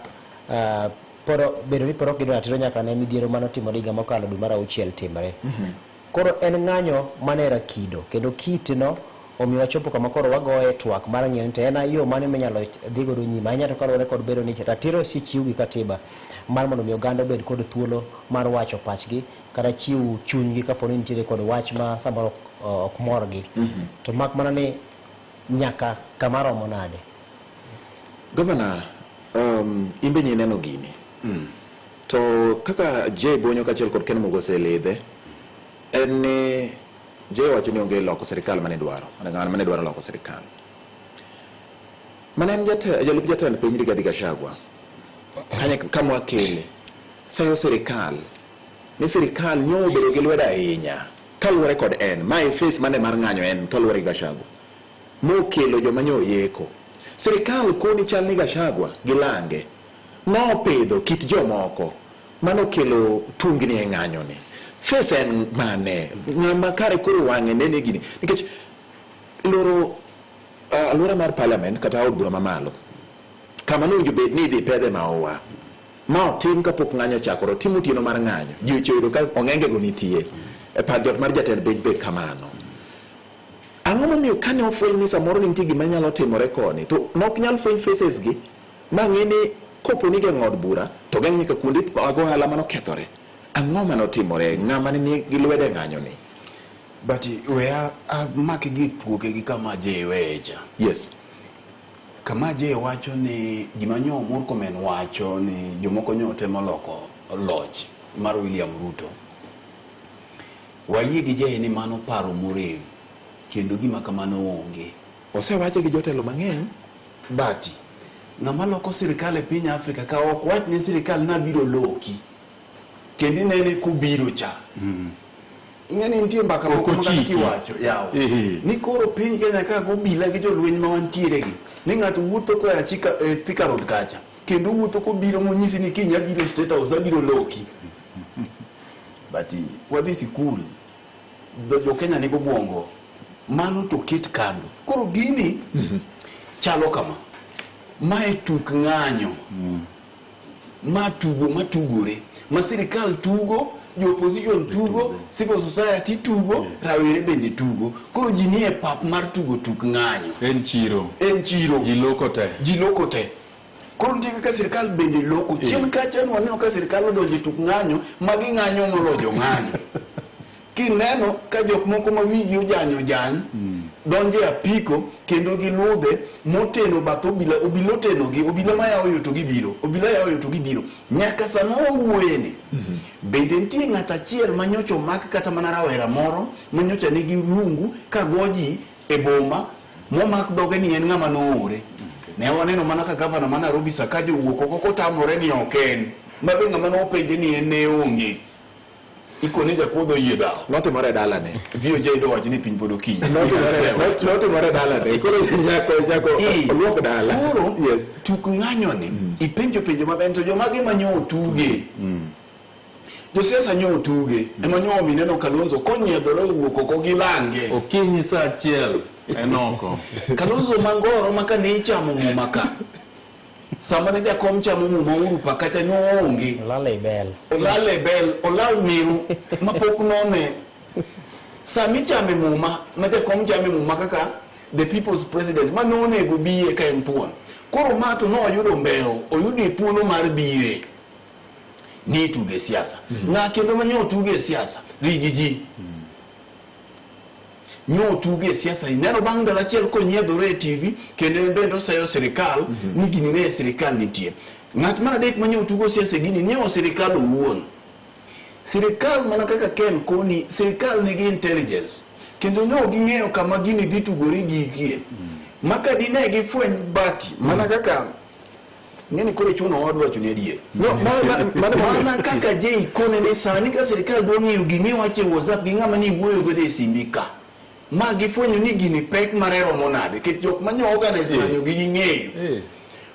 A: pod bedo ni pod ok giyudo ratiro nyaka ne midhiero mane otimore higa mokalo dwe mar auchiel timre. Koro en ng'anyo mane rakido kendo kitno omiyo wachopo kama koro wagoye twak mar ng'iyo ni to en yo mane minyalo dhi godo nyime ahinya to kaluwore kod bedo ni ratiro osechiw gi katiba mar mondo mi oganda obed kod thuolo mar wacho pachgi kata chiw chunygi kapo ni nitiere kod wach ma samoro ok morgi. To mak mana ni nyaka kama romo nade.
B: Governor, in be ineno gini. To kaka Jay Bonyo kaachiel kod Ken Mugo oselidhe, en ni Jay wacho ni onge loko sirikal mane dwaro, ng'ano mane dwaro loko sirikal. Mane en jalup jatend piny Rigathi Gachagua. Kanye kama wakele. Sayo sirikal. Ni sirikal nyo obedo gi lwedo ahinya. Kaluwore kod en. Mae face mane mar ng'anyo en kaluwore gi Gachagua. Mokelo joma nyo oyeko. Sirikal koni chal ni Gachagua gi lange. Nopidho kit jomoko manokelo tungni e ng'anyo ni. Face en mane? Ng'ama kare koro wang'e nene gini. Nikech loro alwora mar parliament kata od bura mamalo kama nowinjo bed ni idhi pedhe maua ma otim kapok ng'anyo ochakore, otim otieno mar ng'anyo, ji oyudo ka ong'engego nitie e par jot mar jatend piny be kamano. Ang'o momiyo kane ofweny ni samoro ni nitie gima nyalo timore koni to nok nyal fweny faces gi ma ng'e ni kopo ni geng'o od bura to geng' nyaka kuonde mag ohala manokethore. Ang'o manotimore? Ng'ama ne nigi lwedo e ng'anyo ni?
D: But weya amaki gi tuoke gi kama Jay weye cha.
B: Yes.
D: Kama Jay wacho ni gima nyo Murkomen wacho ni jomoko nyo temo loko loch mar William Ruto. Wayie gi Jay ni mano paro morem kendo gima kamano onge.
B: Osewache gi jotelo mang'eny.
D: But ng'ama loko sirikal e piny Afrika ka ok wach ne sirikal nabiro loki kendo inene kobiro cha. Ing'e ni nitie mbaka moko ma kata kiwacho yawo ni koro piny Kenya ka gobila gi jolweny ma wantiere gi ni ng'ato wuotho koa Chika Thika Road kacha kendo wuotho kobiro monyisi ni kiny abiro State House abiro loki. But wadhi sikul jo Kenya nigo bwongo mano to ket kando. Koro gini chalo kama mae tuk ng'anyo ma tugo matugore ma sirikal tugo jo opposition tugo civil society tugo rawere bende tugo koro ji nie pap mar tugo tuk ng'anyo
C: En chiro.
D: en chiro
C: Ji loko te.
D: ji loko te koro nitie kaka sirikal bende loko chien kacha ne waneno ka sirikal odonjo e tuk ng'anyo ma ging'anyo moloyo jong'anyo kineno ka jok moko ma wigi ojany ojany donjo e apiko kendo giludhe moteno bath obila obila otenogi obila ma yawo yo to gibiro obila yawo yo to gibiro nyaka sama wawuoyeni bende nitie ng'at achiel ma nyocha omak kata mana rawera moro ma nyocha nigi rungu ka go ji e boma momak dhoge ni en ng'ama noore ne waneno mana ka gavana ma Nairobi Sakaja owuok oko kotamore ni ok en ma be ng'ama nopenje ni en ne onge ikone jakuodho oyie dhawo
B: Notimore e dalane.
D: VOJ dowacho ni piny pod okinyi
B: Notimore e dalane. Koro nyako oluok dala.
D: Koro
B: Yes.
D: tuk ng'anyo ni ipenjo penjo maber to jomage ma nyo otuge josiasa nyo otuge ema nyo mineno Kalonzo konyiedhore owuok oko gi lange
C: Okinyi saa achiel en oko.
D: Kalonzo mangoro ma kane ichamo muma ka sama ne jakom chamo muma Uhuru Park kata noonge
A: Olal ei bel.
D: olal e bel olal miru mapok none sama ichame muma ma jakom chame muma kaka the people's president ma nonego biye ka en thuon koro ma to noyudo mbeo oyudo thuolo mar bire ni ituge siasa ng'a kendo ma nyo otuge siasa rigi ji nyo otuge siasa ineno bang' ndalo achiel konyiedhore e TV kendo en bende oseyo sirikal ni gini ne sirikal nitie ng'at mar adek ma nyo otugo siasa e gini nyo sirikal owuon sirikal mana kaka Ken koni sirikal nigi intelligence kendo nyo ging'eyo kama gini dhi tugore gikie ma ka dine gifweny bati mana kaka ng'eni koro chuno wadwa wacho ni adier
B: No,
D: mana kaka Jay kone ni sani ka sirikal dwa ng'eyo gima iwacho e WhatsApp gi ng'ama ni iwuoyo godo e simbi ka ma gifwenyo ni gini pek mare romo nade nikech jok manyo organize manyo gi ging'eyo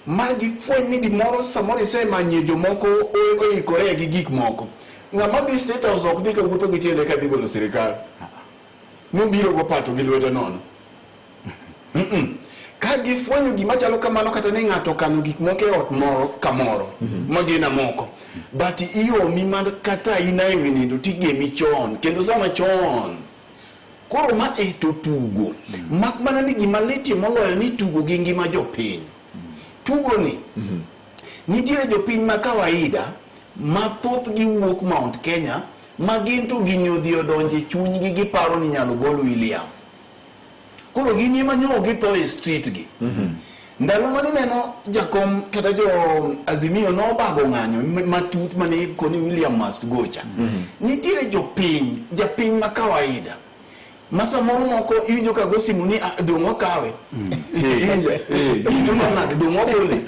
D: ma gifweny ni gimoro samoro isemanyie jomoko oikore gi gik moko ng'ama dhi State House ok dhi ka wuotho gi tiende ka dhi golo sirikal nobiro go pato gi lwete nono Ka gifwenyo gima chalo kamano kata ni ng'ato okano gik moko e ot moro kamoro magena moko but iomi man kata in e wi nindo tigemi chon kendo sama chon koro ma e to tugo mak mana ni gima litie moloyo ni tugo gi ngima jopiny tugo ni nitiere jopiny ma kawaida ma thothgi wuok Mount Kenya ma gin to gini odhi odonje chunygi giparo ni nyalo gol William koro gin ema nyo githo e street gi ndalo mane neno jakom kata jo Azimio nobago ng'anyo matut mane koni William must go cha nitiere jopiny japiny ma kawaida Ma samoro moko iwinjo ka go simu ni "Ah, dong' okawe. Iwinjo? Iwinjo manade dong' ogole.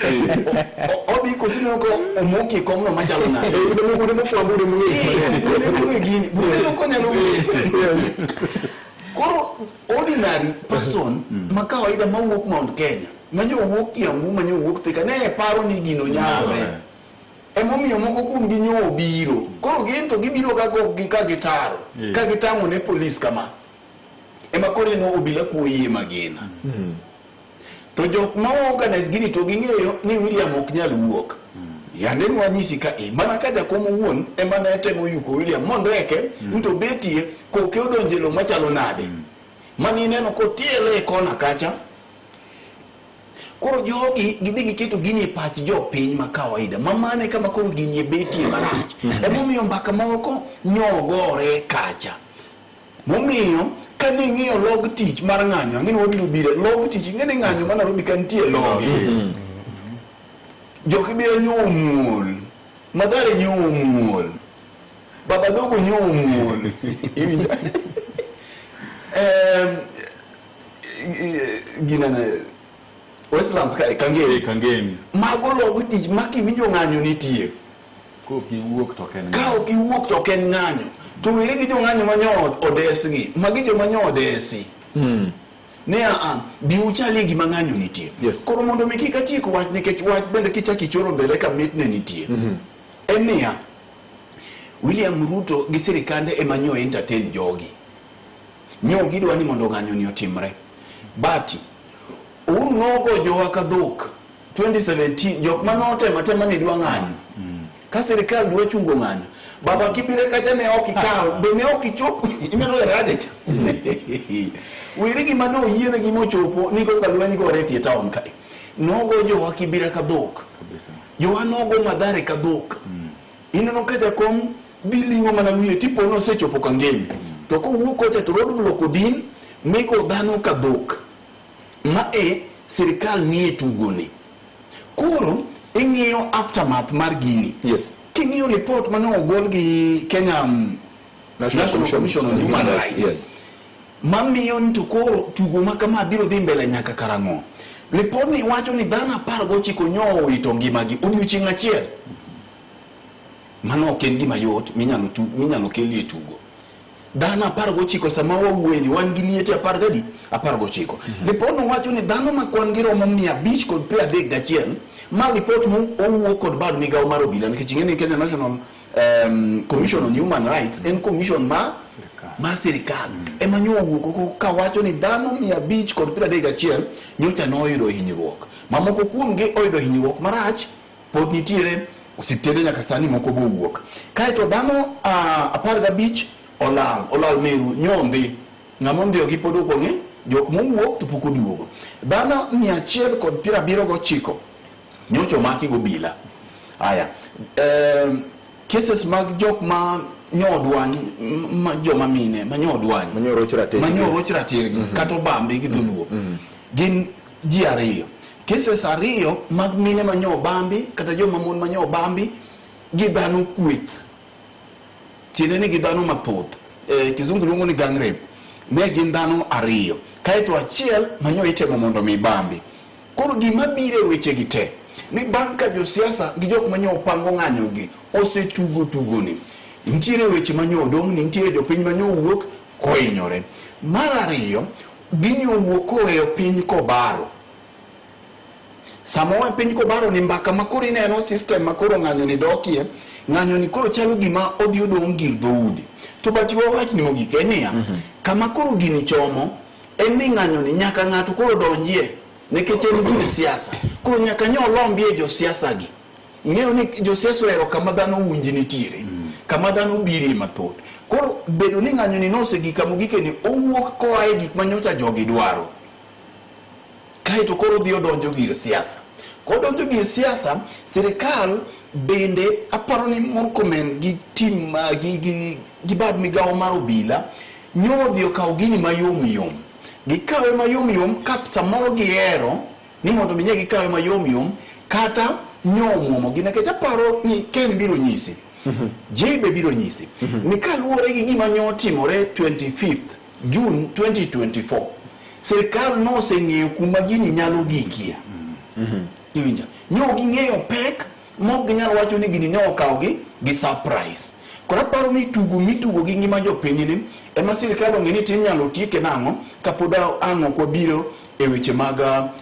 D: Odhi koso ineno ka omoki e komno machalo nade.
B: Une mofwambo une mong'eyo.
D: Une mong'e gini. Une moko nyalo wuoyo. Koro ordinary person ma kawaida mawuok Mount Kenya, manyo wuok Kiambu, manyo wuok Thika, ne paro ni gino nyalore. Emomiyo moko kuomgi nyo obiro. Koro gin to gibiro ka gokgi ka gitaro, ka gitang'o ne polis kama. Ema koro ineno obila kuo yie magina. To jok ma organize gini to ging'eyo ni William ok nyal wuok. Yande nwanyisi ka e mana ka jakom owuon ema ne temo yuko William mondeke ni to betie koke odonjo e lowo machalo nade. Mane ineno kotiele e kona kacha. Koro jogi gidhi giketo gini e pach jopiny ma kawaida ma mane kama koro gini betie marach. Emomiyo mbaka moko nyogore kacha. Momiyo kane ing'iyo log tich mar ng'anyo, ang'e ni wabiro bire, log tich, ing'e ni ng'anyo ma Nairobi ka nitie loge. Jokibira nyo omuol, Mathare nyo omuol, Baba Dogo nyo omuol. Iwinjo? Ginene, Westlands kae, Kangemi.
C: Kangemi.
D: Mago log tich ma kiwinjo ng'anyo nitie.
C: Ka ok iwuok to ok en
D: Ka ok iwuok to ok en ng'anyo. To were gi jong'anyo ma nyo odesgi, magi joma nyo odesi. Ne a bi uchalie gima ng'anyo nitie.
B: Yes.
D: Koro mondo mi kik atiek wach nikech wach bende kichak ichoro mbele ka mitne nitie. En niya, William Ruto gi sirikande ema nyo entertain jogi. Nyo gidwa ni mondo ng'anyo ni otimre. But Uhuru nogo jowa ka dhok 2017 jok mane otemo atema ni dwa ng'anyo. Ka sirikal dwa chungo ng'anyo. Baba Kibire kacha ne ok ikaw, be ne ok ichop ineno e rade cha. Weri gima ne oyiene gi mochopo ni koka lweny gore e tie town kae. Nogo jowa Kibira ka dhok.
C: Kabisa.
D: Jowa nogo Mathare ka dhok. Ineno ka jakom biling'o mana wiye tipo nosechopo Kangemi. To kowuok kocha to road block odin migo dhano ka dhok. Ma e sirikal nie tugoni. Koro ing'iyo aftermath mar gini.
B: Yes.
D: King'iyo report mane ogol gi Kenya
B: National
D: National Commission on Human Rights.
B: Yes.
D: Mamiyo ni to koro tugo ma kama biro dhi mbele nyaka karang'o. Report ni wacho ni dhano 19 nyo owito ngimagi odiochieng' achiel. Mano ok en gima yot minyalo kelie tugo. Dhano 19 sama wawuoyeni wan gi liete apar gadi? 19. Ripodno wacho ni dhano ma kwan gi romo 531 ma ripot mo owuok kod bad migawo mar obila nikech ing'e ni Kenya National Commission on Human Rights en commission ma mar sirikal ema nyo owuok oko kawacho ni dhano 531 nyocha noyudo hinyruok. Mamoko kuomgi oyudo hinyruok marach pod nitiere osiptende nyaka sani moko bo owuok. Kaeto dhano 15 olal, olal Meru nyondhi. Ng'ama ondhiyogi pod ok ong'e, jok mowuok to pok oduogo. Dhano 179 nyocha omaki gobila. Aya, cases mag jok ma nyodwany, ma joma mine, ma nyodwany.
B: Ma nyoroch ratechgi.
D: Ma nyoroch ratirgi, kata obambi gi dholuo. Gin ji ariyo. Cases ariyo mag mine ma nyobambi, kata joma mon ma nyobambi, gi dhano kweth. Tiende ni gi dhano mathoth. Kizungu luongo ni gang rape. Ne gin dhano ariyo. Kaeto achiel manyo itemo mondo mi bambi. Koro gima biro e weche gi te, ni bang' ka josiasa gi jok manyo opango ng'anyo gi osetugo tugo ni, nitiere weche manyo odong' ni nitiere jopiny manyo owuok kohinyore. Mar ariyo, gini owuok koweyo piny kobaro. Sama owe piny kobaro ni mbaka ma koro ineno system ma koro ng'anyo ni dokie, ng'anyo ni koro chalo gima odhi odong' gir dhoudi. To but wawach ni mogik en niya, kama koro gini chomo en ni ng'anyo ni nyaka ng'ato koro donjie nikech en gir siasa. Koro nyaka nyo olombie josiasa gi. Ng'eyo ni josiasa ohero kama dhano winji nitiere, kama dhano birie mathoth. Koro bedo ni ng'anyo ni nosegik kama ogike ni owuok koa e gik ma nyocha jogi dwaro. Kaeto koro odhi odonjo gir siasa. Kodonjo gir siasa, sirikal bende aparo ni Murkomen gi tim gi bad migawo mar obila nyo odhi okawo gini mayom yom. Gikawe mayom yom ka samoro gihero ni mondo mi nye gikawe mayom yom kata nyo omuomo gi nikech aparo ni Ken biro nyisi. Jay be biro nyisi. Ni kaluwore gi gima nyo otimore 25th June 2024 sirikal noseng'eyo kuma gini nyalo gikie. Iwinjo? Nyo ging'eyo pek mok ginyal wacho ni gini ne okawogi gi surprise. Koro aparo ni tugo mitugo gi ngima jopiny ni ema sirikal ong'e ni tinyalo tieke nang'o kapod ang' ok wabiro e weche mag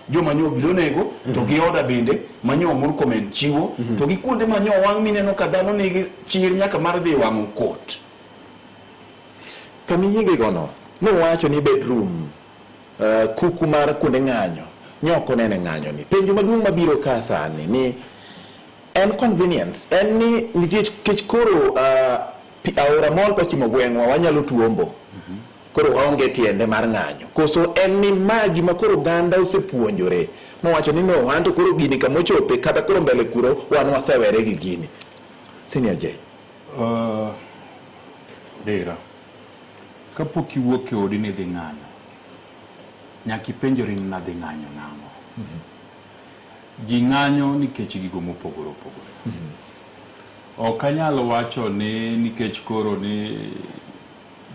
D: joma nyo obilo nego to gi oda bende ma nyo Murkomen chiwo to gi kuonde ma nyo wang' mineno ka dhano nigi chir nyaka mar dhi wang'o kot.
B: Kamiyiengego nowacho ni bedroom kuku mar kuonde ng'anyo nyok onene ng'anyo ni. Penjo maduong' mabiro ka sani ni en convenience en ni nikech kech koro aora mol kochimo gweng'wa wanyalo tuombo koro waonge tiende mar ng'anyo koso en ni ma gima koro oganda osepuonjore mowacho ni no anto koro gini kamochope kata koro mbele kuro wan wasewere gi gini. Senior J.
C: Dira, kapok iwuok e odi ni idhi ng'anyo, nyaka ipenjori ni nadhi ng'anyo nang'o. Ji ng'anyo nikech gigo mopogore opogore. Ok anyal wacho ni nikech koro ni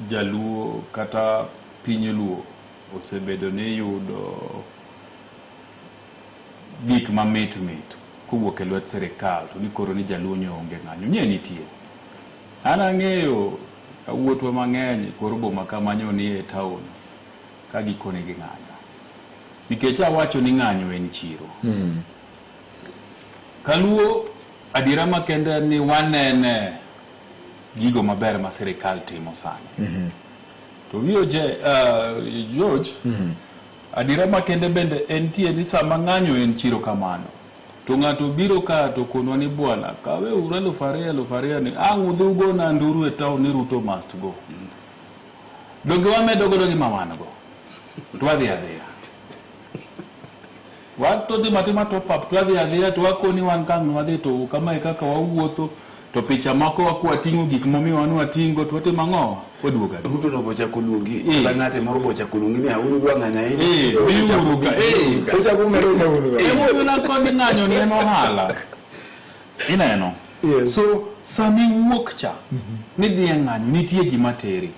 C: jaluo kata piny luo osebedo ni yudo gik mamit mit kowuok e lwet sirikal to ni koro ni jaluo nyo onge ng'anyo. Nye nitie. An ang'eyo yawuotwa mang'eny e kor boma kama nyo ni e town ka gikone gi ng'anyo. Nikech awacho ni ng'anyo en chiro. Kaluo adiera makende en ni wanene gigo maber ma sirikal timo sani. To VOJ, George, adiera makende bende entie ni sama ng'anyo en chiro kamano. To ng'ato biro ka to konwa ni bwana, kawe uru 2000 2000 ni ang' udhi ugona nduru e town ni Ruto must go. Donge wamedo godo gima wan go. To wadhi adhiya. Wato timo atima top up to wadhi adhiya to wakoni wan kang' wadhi to kama e kaka wawuotho to picha moko wakwating'o gik momiyo wan wating'o to watimo ang'o? Waduogo adhiya.
D: Ruto no bochako luongi kata ng'ate moro bochako luongi ni un udwa ng'anyo ahinya.
C: Biuru ka.
B: Ochako medo uru ka.
C: Emomiyo nakoni ng'anyo ni en ohala. Ineno?
B: Yes.
C: So sami wuok cha nidhi e ng'anyo nitie gima teri.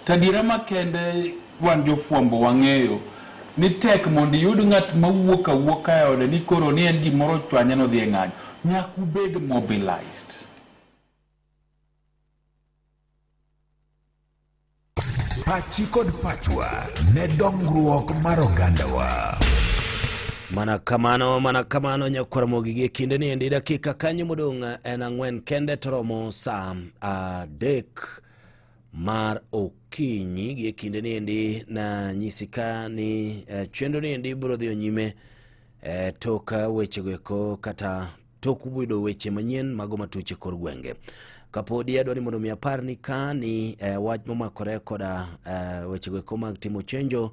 C: To adiera makende wan jofwambo wang'eyo ni tek mondo iyud ng'at mawuok awuoka e ode ni koro ni en gimoro ochwanye nodhi e ng'anyo. Nyaka ubed mobilized.
E: Pachi kod pachwa ne dongruok mar ogandawa.
F: Mana kamano, mana kamano nyakwar Ramogi gi kinde ni endi dakika kanyo modong' en 4 kende to romo saa 3 mar okinyi. Gi kinde ni endi na nyisi ka ni chenro ni endi biro dhi nyime tok wechego eko kata tok yudo weche manyien mago matuch e kor gwenge. Kapodi adwa ni mondo mi apar ni ka ni wach momakore koda wechego eko mag timo chenjo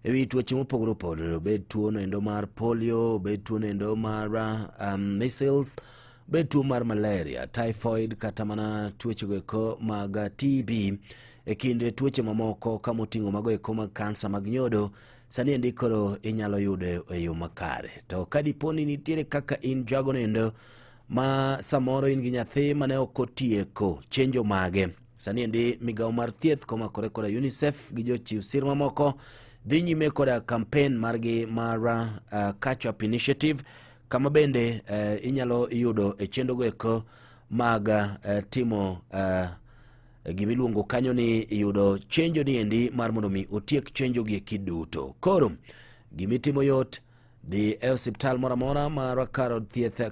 F: ewi tuoche mopogore opogore, obed tuo noendo mar polio, obed tuo noendo mar measles, obed tuo mar malaria, typhoid, kata mana tuoche go eko mag TB, e kind tuoche mamoko kamoting'o mago eko mag kansa mag nyodo, sani endi koro inyalo yudo e yo makare. To ka dipo ni nitiere kaka in jago noendo ma samoro in gi nyathi mane ok otieko chenjo mage, sani endi migawo mar thieth komakore koda UNICEF gi jochiw sir mamoko dhi nyime koda campaign margi mar Catch Up Initiative, kama bende inyalo yudo e chenro go eko mag timo gimiluongo kanyo ni yudo chenjo ni endi mar mondo mi otiek chenjo gi eki duto. Koro gimitimo yot, dhi e osiptal moro amora mar kar od thieth,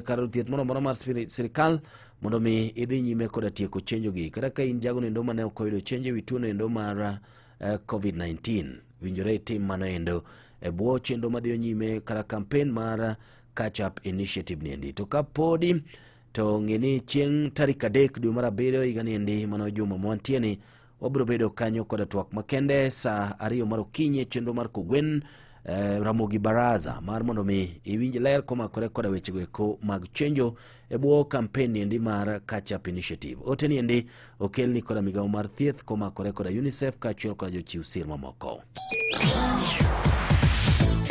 F: kar od thieth moro amora mar sirikal mondo mi idhi nyime koda tieko chenjo gi. Kata ka in jago nendo mane ok oyudo chenjo ewi tuo nendo mar COVID-19, winjore itim mano endo e bwo chenro madhi nyime kata campaign mar Catch Up Initiative niendi. To kapodi to ng'e ni chieng' tarik 3 dwe mar 7 higa niendi, mano juma mwantie ni, wabiro bedo kanyo koda twak makende saa 2 mar okinyi e chenro mar Kogwen Ramogi Baraza mar mondo mi iwinj ler komakore koda wechego eko mag chenjo e bwo campaign niendi mar Catch Up Initiative. Ote niendi okelni koda migawo mar thieth komakore koda UNICEF kaachiel koda jochiw sir mamoko.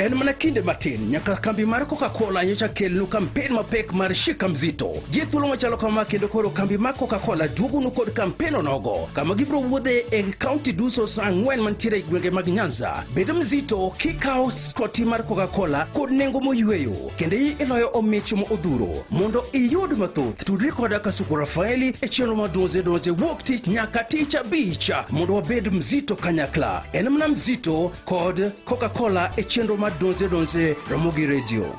G: En mana kinde matin nyaka kambi mar Coca-Cola nyocha kelnu kampen mapek mar Shika Mzito. Gi thuolo machalo kama kendo koro kambi mar Coca-Cola duogonu kod kampen onogo kama gibiro wuodhe e kaunti duso sa ang'wen mantiere e gwenge mag Nyanza. Bed mzito kikawo skoti mar Coca-Cola kod nengo moyweyo kendo iloyo omich modhuro. Mondo iyud mathoth, tudri koda Kasuku Rafaeli e chenro mar Donze Donze wuok tich nyaka tich abich mondo wabed mzito kanyakla. En mana mzito kod Coca-Cola e chenro mar Donze Donze Ramogi Radio.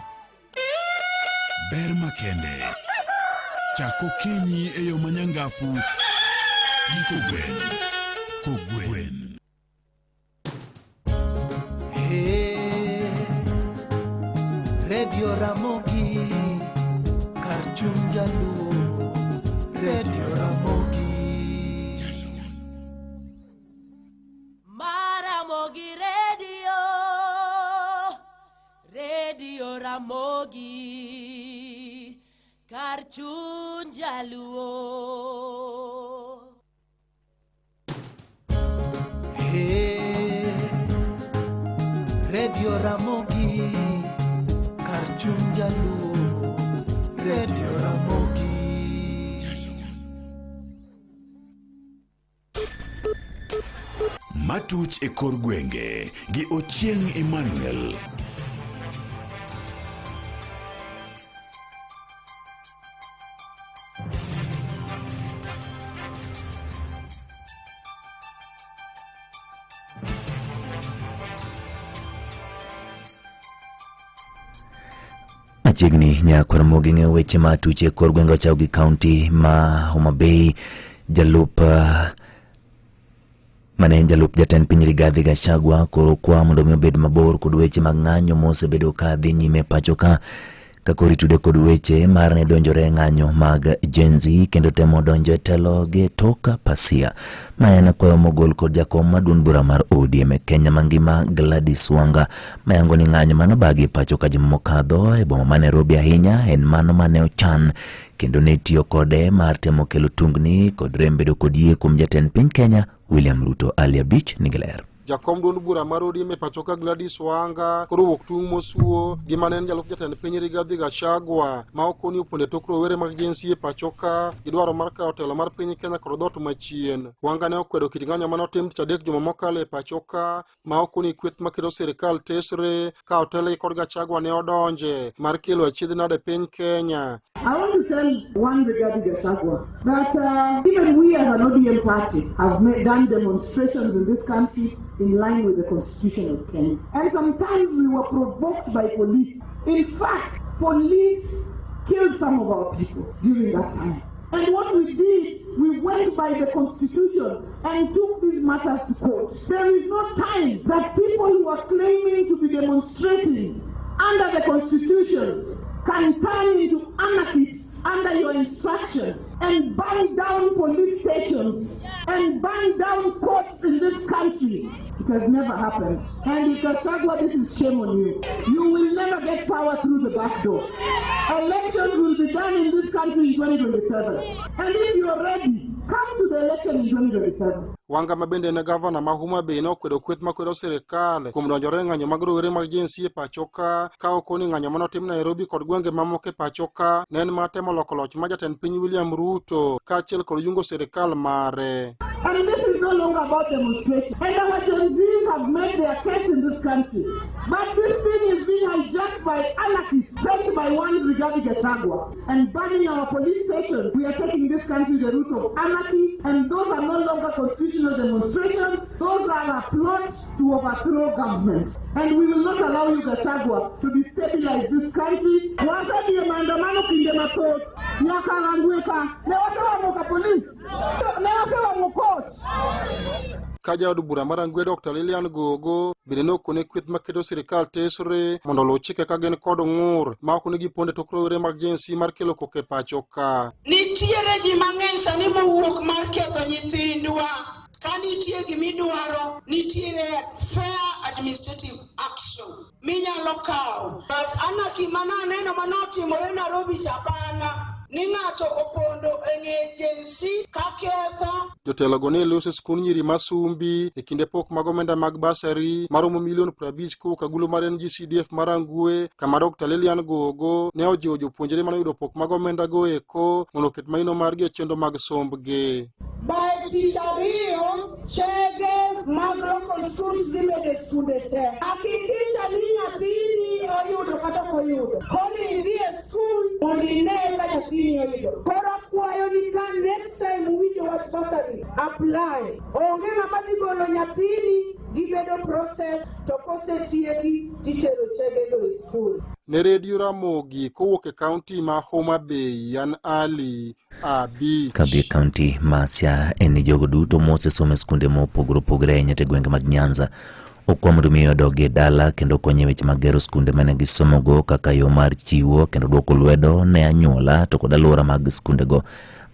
E: Ber makende. Chak okinyi e yo manyangafu gi kogwen. Kogwen.
H: Hey, Radio Ramogi, kar chuny jaluo, Radio Ramogi.
I: Maramogi Radio, Radio Ramogi, kar chuny jaluo.
H: Hey, Radio Ramogi, kar chuny jaluo, Radio Ramogi.
E: Matuch e kor gwenge gi Ochieng Emmanuel.
J: Machiegni nyakwar Ramogi ng'eyo weche ma tuche kor gwenge ochako gi kaunti ma Homa Bay. Jalup mane en jalup jatend piny Rigathi Gachagua koro kwa mondo mi obed mabor kod weche mag ng'anyo mosebedo ka dhi nyime pacho ka ka koro itude kod weche mar ne donjore e ng'anyo mag Gen Z kendo temo donjo e telo gi tok pasia. Ma en kwayo mogol kod jakom mar duond bura mar ODM e Kenya mangima Gladys Wanga mayango ni ng'anyo mano bagi e pacho ka juma mokadho e boma ma Nairobi ahinya en mano mane ochan kendo ne itiyo kode mar temo kelo tungni kod rem bedo kod yie kuom jatend piny Kenya William Ruto. Ali Abich nigi ler.
K: Jakom duond bura mar ODM e pacho ka Gladys Wanga koro owuok tung' mosuo gi mane en jalup jatend piny Rigathi Gachagua ma okoni opondo e tok rowere mag Gen Z e pacho ka gi dwaro mar kawo telo mar piny Kenya kod dhoot machien. Wanga ne okwedo kit ng'anyo mane otim tich adek juma mokalo e pacho ka ma okoni kweth maketo sirikal tesre ka otelgi kod Gachagua ne odonje mar kelo achiedh nade piny Kenya.
L: I want to tell one Rigathi Gachagua that even we as an ODM party have done demonstrations in this country in line with the constitution of Kenya. And sometimes we were provoked by police. In fact, police killed some of our people during that time. And what we did, we went by the constitution and took these matters to court. There is no time that people who are claiming to be demonstrating under the constitution can turn into anarchists under your instruction and burn down police stations and burn down courts in this country. It has never happened. And if Gachagua, this is shame on you. You will never get power through the back door. Elections will be done in this country in 2027. And if you are ready, come to the election in 2027.
K: Wanga ma bende en gavana ma Homa Bay ne okwedo kweth makwedo sirikal kuom donjore e ng'anyo mag rowere mag Gen Z e pacho ka ka okoni ng'anyo manotim Nairobi kod gwenge mamoko e pacho ka ne en mar temo loko loch mar jatend piny William Ruto kaachiel kod yungo sirikal mare.
L: And this is no longer about demonstration. And our Gen Zs have made their case in this country. But this thing is being hijacked by anarchists sent by one Rigathi Gachagua and burning our police station. We are taking this country the route of anarchy, and those are no longer constitutional demonstrations. Those are a plot to overthrow government. And we will not allow you, Gachagua, to destabilize this country. Wasedhi e maandamano kinde mathoth nyaka Rangwe ka ne wasewang'o ka police ne wasewang'o court.
K: Ka jaod bura mar Rangwe Dr. Lilian Gogo bende ne okone kweth maketo sirikal tesre mondo oluw chike ka gin kod ng'ur ma ok ni gipondo e tok rowere mag Gen Z mar kelo koko e pacho ka.
M: Nitiere ji mang'eny sani mowuok mar ketho nyithindwa. Ka nitie gimidwaro, nitiere fair administrative action minyalo kawo. But anarchy mana aneno manotimore Nairobi cha bana. Ni ng'ato opondo e ng'e Gen Z ka ketho.
K: Jotelogo ne loso e skund nyiri ma Sumbi e kinde pok mag omenda mag basari maromo milion 50 kowuok agulu mar NGCDF mar Rangwe kama Dr. Lilian Gogo ne ojiwo jopuonjre mane oyudo pok mag omenda go eko mondo oket maino margi e chenro mag sombgi.
M: By tich ariyo, chege mag local schools dhi medo e skunde te. Hakikisha ni nyathini oyudo kata ok oyudo. Koni idhi e skul mondo ine ka nyathini oyudo. Koro akwayo ni ka next time uwinjo wach bursary, apply. Onge ng'ama dhi golo nyathini gibedo process to kosetieki titero chegego e skul.
K: Ne Redio Ramogi kowuok e kaunti ma Homa Bay, an Ali Abich.
J: Kadhi e kaunti ma Siaya en ni jogo duto mosesomo e skunde mopogore opogore ahinya e gwenge mag Nyanza okwa mondo mi odog e dala kendo okony e weche mag gero skunde mane gisomogo kaka yo mar chiwo kendo duoko lwedo ne anyuola to kod alwora mag skundego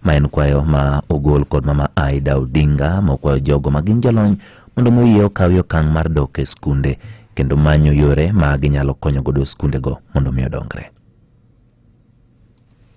J: ma en kwayo ma ogol kod mama Aida Odinga ma okwayo jogo ma gin jolony mondo mi oyie okaw okang' mar dok e skunde kendo manyo yore ma ginyalo konyo godo skundego mondo mi odongre.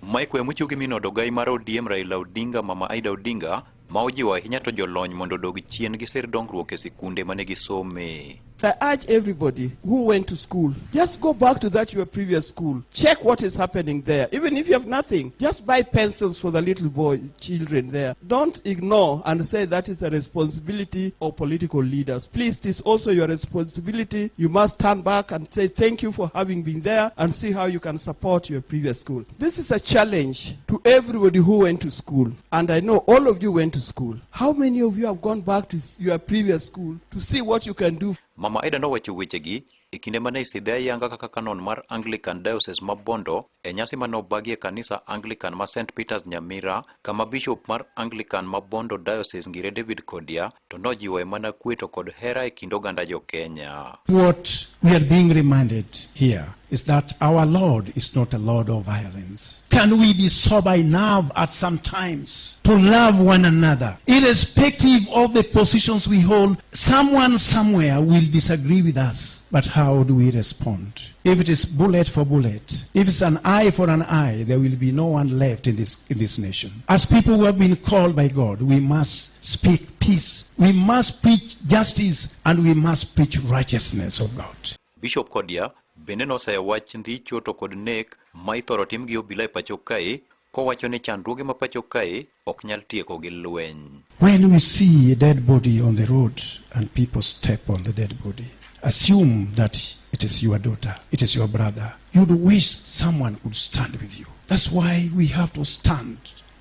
N: Mae kwayo mochiw gi min od ogai mar ODM Raila Odinga Mama Aida Odinga ma ojiwo ahinya to jolony mondo odog chien gisir dongruok e sikunde mane gisome.
O: I urge everybody who went to school, just go back to that your previous school. Check what is happening there. Even if you have nothing, just buy pencils for the little boy, children there. Don't ignore and say that is the responsibility of political leaders. Please, it is also your responsibility. You must turn back and say thank you for having been there and see how you can support your previous school. This is a challenge to everybody who went to school. And I know all of you went to school. How many of you have gone back to your previous school to see what you can do?
N: Mama Aida nowacho wechegi e kinde mane isidhe ayanga kaka kanon mar Anglican Diocese ma Bondo e nyasi mane obagi e kanisa Anglican ma St Peters Nyamira kama Bishop mar Anglican ma Bondo Diocese Ngire David Kodia to nojiwoe mana kwe to kod hera e kind oganda jo-Kenya.
P: What we are being reminded here is that our Lord is not a Lord of violence. Can we be sober enough at some times to love one another? Irrespective of the positions we hold, someone somewhere will disagree with us. But how do we respond? If it is bullet for bullet, if it's an eye for an eye, there will be no one left in this, in this nation. As people who have been called by God, we must speak peace. We must preach justice and we must preach righteousness of God.
N: Bishop Kodia bende noseyo wach ndhicho to kod nek ma ithoro tim gi obila e pacho kae kowacho ni chandruoge ma pacho kae ok nyal tieko gi lweny.
P: When we see a dead body on the road and people step on the dead body, assume that it is your daughter, it is your brother. You'd wish someone could stand with you. That's why we have to stand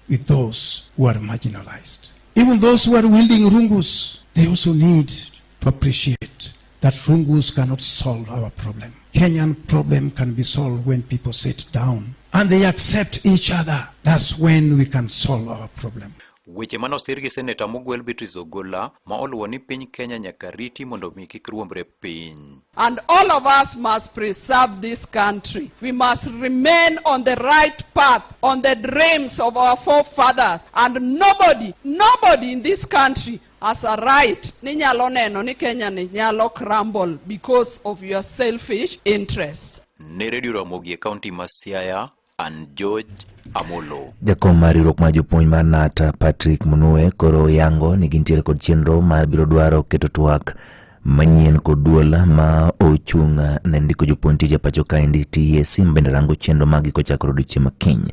P: with those who are marginalized. Even those who are wielding rungus, they also need to appreciate that rungus cannot solve our problem. Kenyan problem can be solved when people sit down and they accept each other. That's when we can solve our problem.
N: Weche mane osir gi seneta mogwel Beatrice Ogolla ma oluwo ni piny Kenya nyaka riti mondo mi kik ruombre piny.
O: And all of us must preserve this country. We must remain on the right path, on the dreams of our forefathers. And nobody, nobody in this country has a right ni nyalo neno ni Kenya ni nyalo crumble because of your selfish interest.
N: Ne Radio Ramogi e kaunti ma Siaya, an George Amolo.
J: Jakom mar riwruok mar jopuonj mar KNUT Patrick Munue koro yango ni gintiere kod chenro mar biro dwaro keto twak manyien kod duol ma ochung' ne ndiko jopuonj tich e pacho kaendi TSC bende rango chenro mag kochakore odiochieng' ma kiny.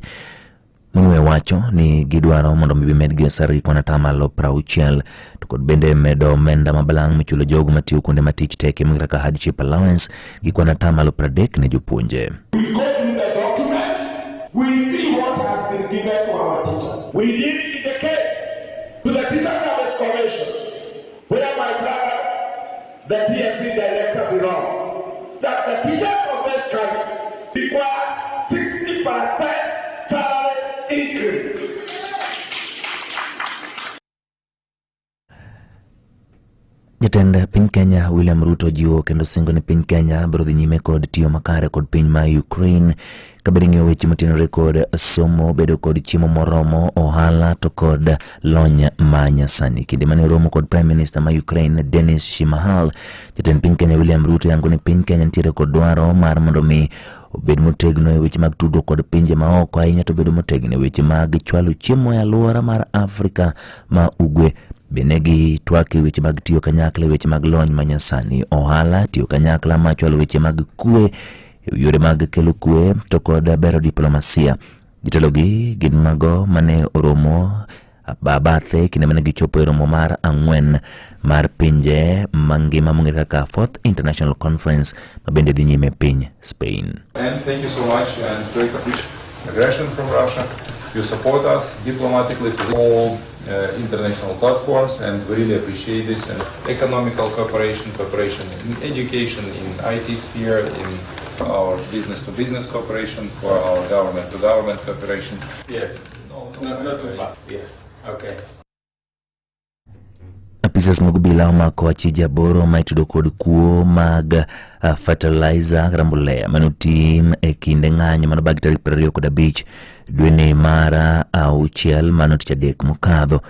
J: Munue wacho ni gidwaro mondo mi gimedgi osara gi kwan atamalo 60 to kod bende medo omenda ma balang' michulo jogo matiyo kuonde ma tich tekie mogik kaka hardship allowance gi kwan atamalo 30 ne jopuonje.
Q: We go through the document, we see what has been given to our teachers. We did indicate to the Teacher Service Commission, where my brother, the TSC director belongs, that the teachers of this country require 60% salary increase.
J: Jatend piny Kenya William Ruto jiwo kendo singo ni piny Kenya biro dhi nyime kod tiyo makare kod piny ma Ukraine kabedo ng'iyo weche motenore kod somo, bedo kod chiemo moromo, ohala to kod lony ma nyasani. Kinde mane oromo kod Prime Minister ma Ukraine Denis Shimahal, jatend piny Kenya William Ruto yango ni piny Kenya nitiere kod dwaro mar mondo mi obed motegno e weche mag tudruok kod pinje maoko ahinya to bedo motegno e weche mag chwalo chiemo e alwora mar Afrika ma Ugwe. Bende gitwak e weche mag tiyo kanyakla e weche mag lony manyasani, ohala, tiyo kanyakla ma chwalo weche mag kwe, yore mag kelo kwe to kod bero diplomasia. Jatelogi gin mago mane oromo bathe kinde mane gichopo e romo mar ang'wen mar pinje mangima mong'ere kaka Fourth International Conference ma bende dhi nyime e piny Spain.
R: And thank you so much and great aggression from Russia. You support us diplomatically to all international platforms, and we really appreciate this. And economical cooperation, cooperation in education, in IT sphere, in our business-to-business cooperation, for our government-to-government cooperation.
Q: Yes. No, no, not too far. Yes. Okay.
J: Apisas mag obila omako achije aboro ma itudo kod kuo mag fertilizer kata mbolea manotim e kinde ng'anyo manobagi tarik 25 dweni mar auchiel mano tich adek mokadho.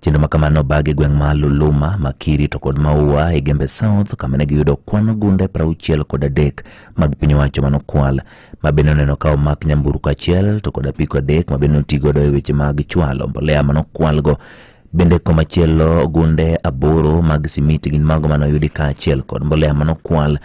J: Chenro ma kamano obagi e gweng' ma Luluma, Makiri to kod Maua e Gembe South kama ne giyudo kwan ogunde 63 mag piny owacho manokwal ma bende oneno ka omak nyamburko achiel to kod apiko 3 ma bende otigodo e weche mag chwalo mbolea manokwalgo. Bende komachielo ogunde 8 mag simiti gin mago manoyudi kaachiel kod mbolea manokwal.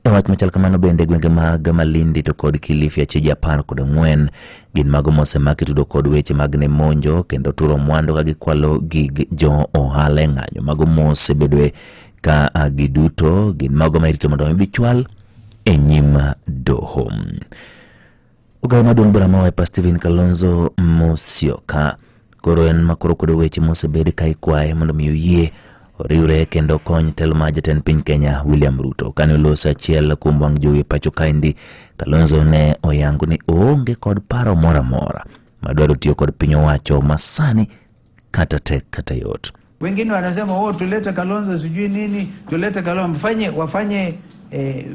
J: E wach machal kamano bende gwenge mag Malindi to kod Kilifi achije 14 gin mago mosemaki tudo kod weche mag ne monjo kendo turo mwandu ka gikwalo gig jo ohala e ng'anyo mago mosebedoe ka giduto gin mago ma irito mondo mi chwal e nyim doho. Ogayo maduong' bura ma Wiper Stephen Kalonzo Musyoka koro en makoro kwedo weche mosebed ka ikwaye mondo mi oyie oriwre kendo kony telo mar jatend piny Kenya William Ruto. Kane oloso achiel kuom wang' jowi e pacho kaendi, Kalonzo ne oyango ni oonge kod paro moro amora madwaro tiyo kod piny owacho masani kata tek kata yot.
S: Wengine wanasema oh, tulete Kalonzo sijui nini, tulete Kalonzo, mfanye wafanye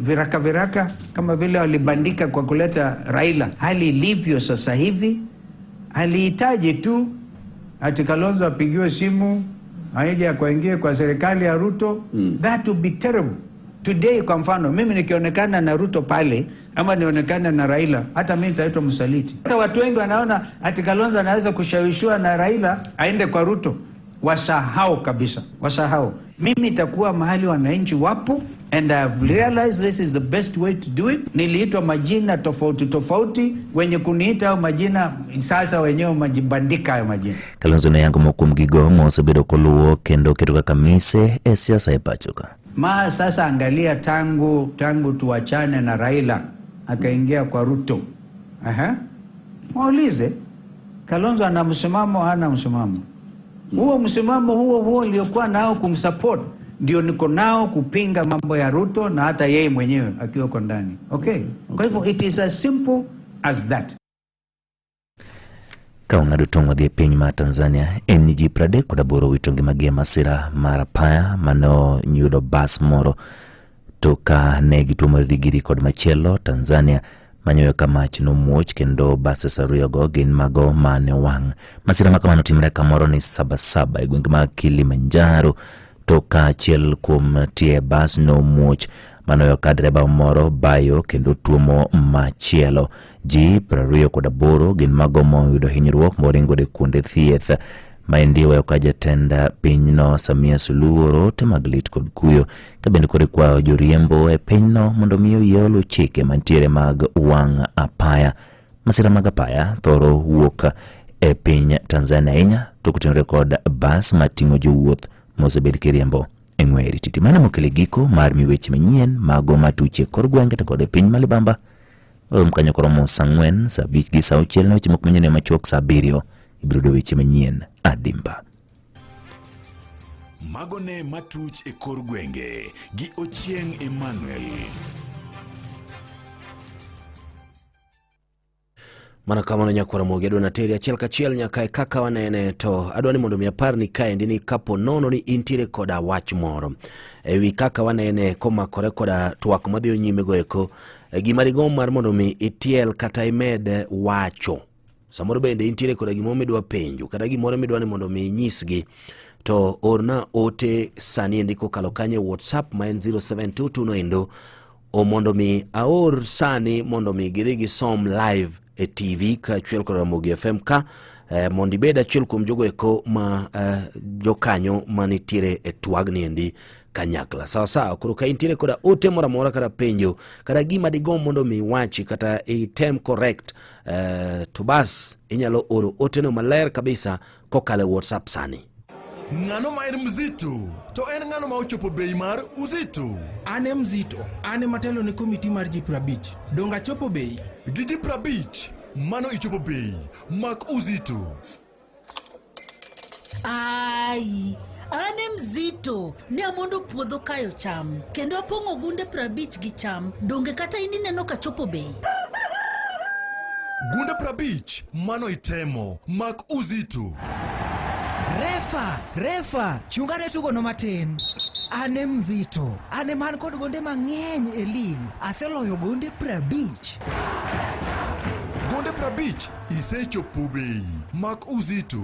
S: viraka viraka kama vile walibandika kwa kuleta Raila. Hali ilivyo sasa hivi alihitaji tu ati Kalonzo apigiwe simu aije akaingie kwa serikali ya Ruto. That would be terrible. Today kwa mfano mimi nikionekana na Ruto pale ama nionekana na Raila, hata mimi nitaitwa msaliti. Hata watu wengi wanaona ati Kalonzo anaweza kushawishiwa na Raila aende kwa Ruto. Wasahau kabisa, wasahau. Mimi itakuwa mahali wananchi wapo, and I've realized this is the best way to do it. Niliitwa majina tofauti tofauti, wenye kuniita hayo majina sasa wenyewe majibandika hayo majina.
J: Kalonzo ne yango moko kuom gigo mosebedo koluwo kendo keto kaka mise e siasa e pacho ka.
S: Ma sasa angalia tangu tuachane na Raila akaingia kwa Ruto. Aha. Waulize Kalonzo ana msimamo hana msimamo? Huo msimamo huo huo niliokuwa nao kumsupport ndio niko nao kupinga mambo ya Ruto na hata yeye mwenyewe akiwa kwa ndani. Okay. Kwa hivyo it is as simple as that.
J: Ka ong'ado tong' odhi e piny mar Tanzania en ni ji 38 owito ngimagi e masira mar apaya mane oyudo bas moro to ka ne gituomore digiri kod machielo Tanzania manyoyo ka mach nomuoch kendo buses ariyogo gin mago mane owang'. Masira ma kamano timre kamoro ni Sabasaba e gwenge mag Kilimanjaro to ka achiel kuom tie bas nomuoch manoyo ka dereba moro bayo kendo tuomo machielo. Ji 28 gin mago moyudo hinyruok moringo e kuonde thieth. Maendi weyo ka jatend pinyno Samia Suluhu oro ote mag lit kod kuyo ka bende koro ikwayo joriembo e pinyno mondo mi oyie oluw chike mantiere mag wang' apaya. Masira mag apaya thoro wuok e piny Tanzania ahinya to kotenore kod bas mating'o jowuoth mosebed kiriembo e ng'weye rititi. Mano mokelo giko mar mi weche manyien mago matuche kor gwenge to kod e piny malibamba. Warom kanyo koromo saa 4, saa 5 gi saa 6 na weche moko manyien machuok saa 7 ibiro yudo weche manyien adimba.
E: Mago ne matuch e kor gwenge gi Ochieng Emmanuel.
F: Mana kamano nyakwara Ramogi, adwa nateri achiel kachiel nyaka e kaka wanene, to adwa ni mondo mi apar ni kaendi ni kapo nono ni intiere koda wach moro ewi kaka wanene komakore koda twak madhi nyime go eko, gima digomb mar mondo mi itiel kata imed wacho. Samoro bende intiere koda gimoro midwa penjo kata gimoro midwa ni mondo mi inyisgi, to orna ote sani endi kokalo kanyo e WhatsApp ma en 0722 no endo mondo mi aor sani mondo mi gidhi gisom live e TV kaachiel kod Ramogi FM ka mondo ibed achiel kuom jogo eko ma jokanyo manitiere e twagni endi kanyakla. Sawa sawa, koro ka intiere koda ote moro amora kata penjo kata gima digomb mondo mi iwachi kata item correct to bas inyalo oro oteno maler kabisa kokalo e WhatsApp sani.
E: Ng'ano ma en mzito? To en ng'ano ma ochopo bei mar uzito?
G: An e mzito, an ema atelo ne komiti mar ji 50. Donge achopo bei?
E: Gi ji 50, mano ichopo bei. Mak uzito.
T: Ai, an e mzito, ne amondo puodho kayo cham, kendo apong'o gunde 50 gi cham. Donge kata in ineno ka chopo bei?
E: Gunde 50, mano itemo. Mak uzito.
U: Refa, refa, chunga ne tugono matin. An e mzito, an ema an kod gonde mang'eny e lig. Aseloyo gonde 50.
E: Gonde 50, isechopo bei. Mak uzito.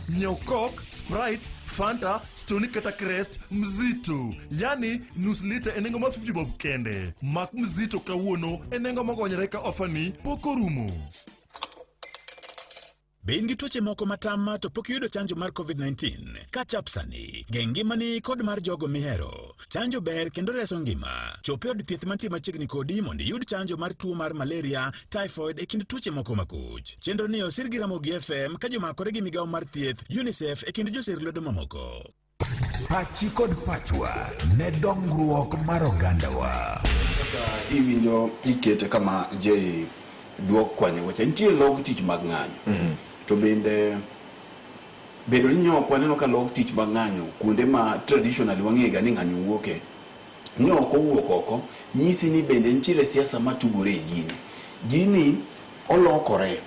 E: Nyiew Coke, Sprite, Fanta, Stony kata Krest mzito, yani nus lita e nengo mar 50 bob kende. Mak mzito kawuono e nengo mogonyore ka ofa ni pok orumo.
V: Be in gi tuoche moko matama to pok iyudo chanjo mar COVID-19? Catch up sani. Geng' ngimani kod mar jogo mihero. Chanjo ber kendo reso ngima. Chop e od thieth mantie machiegni kodi mondo iyud chanjo mar tuo mar malaria, typhoid e kind tuoche moko makoch. Chenro ni osir gi Ramogi FM ka jomakore gi migawo mar thieth, UNICEF e kind josir lwedo mamoko.
E: Pachi kod pachwa ne dongruok mar ogandawa.
D: Iwinjo ikete kama J duok kwanyo weche. Nitie log tich mag ng'anyo. To bende bedo ni ok waneno ka log tich mag ng'anyo kuonde ma traditionally wang'eyo ga ni ng'anyo wuoke ni ok owuok oko nyisi ni bende nitiere siasa matugore e gini. Gini olokore.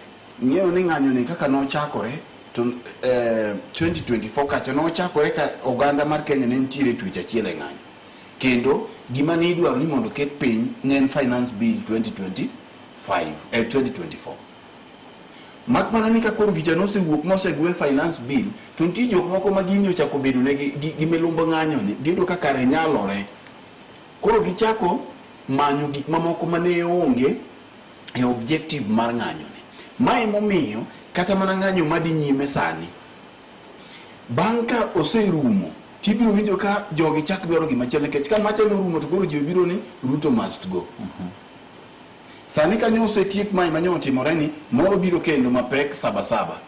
D: Ng'eyo ni ng'anyo ni kaka nochakore to 2024 kacha nochakore ka oganda mar Kenya ne nitiere e twech achiel e ng'anyo. Kendo gima ne idwaro ni mondo oket piny ne en Finance Bill 2025 2024. Mak mana ni ka koro gicha nosewuok mosegwe Finance Bill to nitie jok moko ma gini ochako bedo negi gi milumb ng'anyo ni giyudo ka kare nyalore. Koro gichako manyo gik mamoko mane onge e objective mar ng'anyo ni. Ma emomiyo kata mana ng'anyo madhi nyime sani bang' ka oserumo tibiro winjo ka jogi chak dwaro gimachielo nikech ka macha norumo to koro ji obiro ni Ruto must go. Sani kanyo osetiek mae manyo otimore ni moro biro kendo mapek saba saba.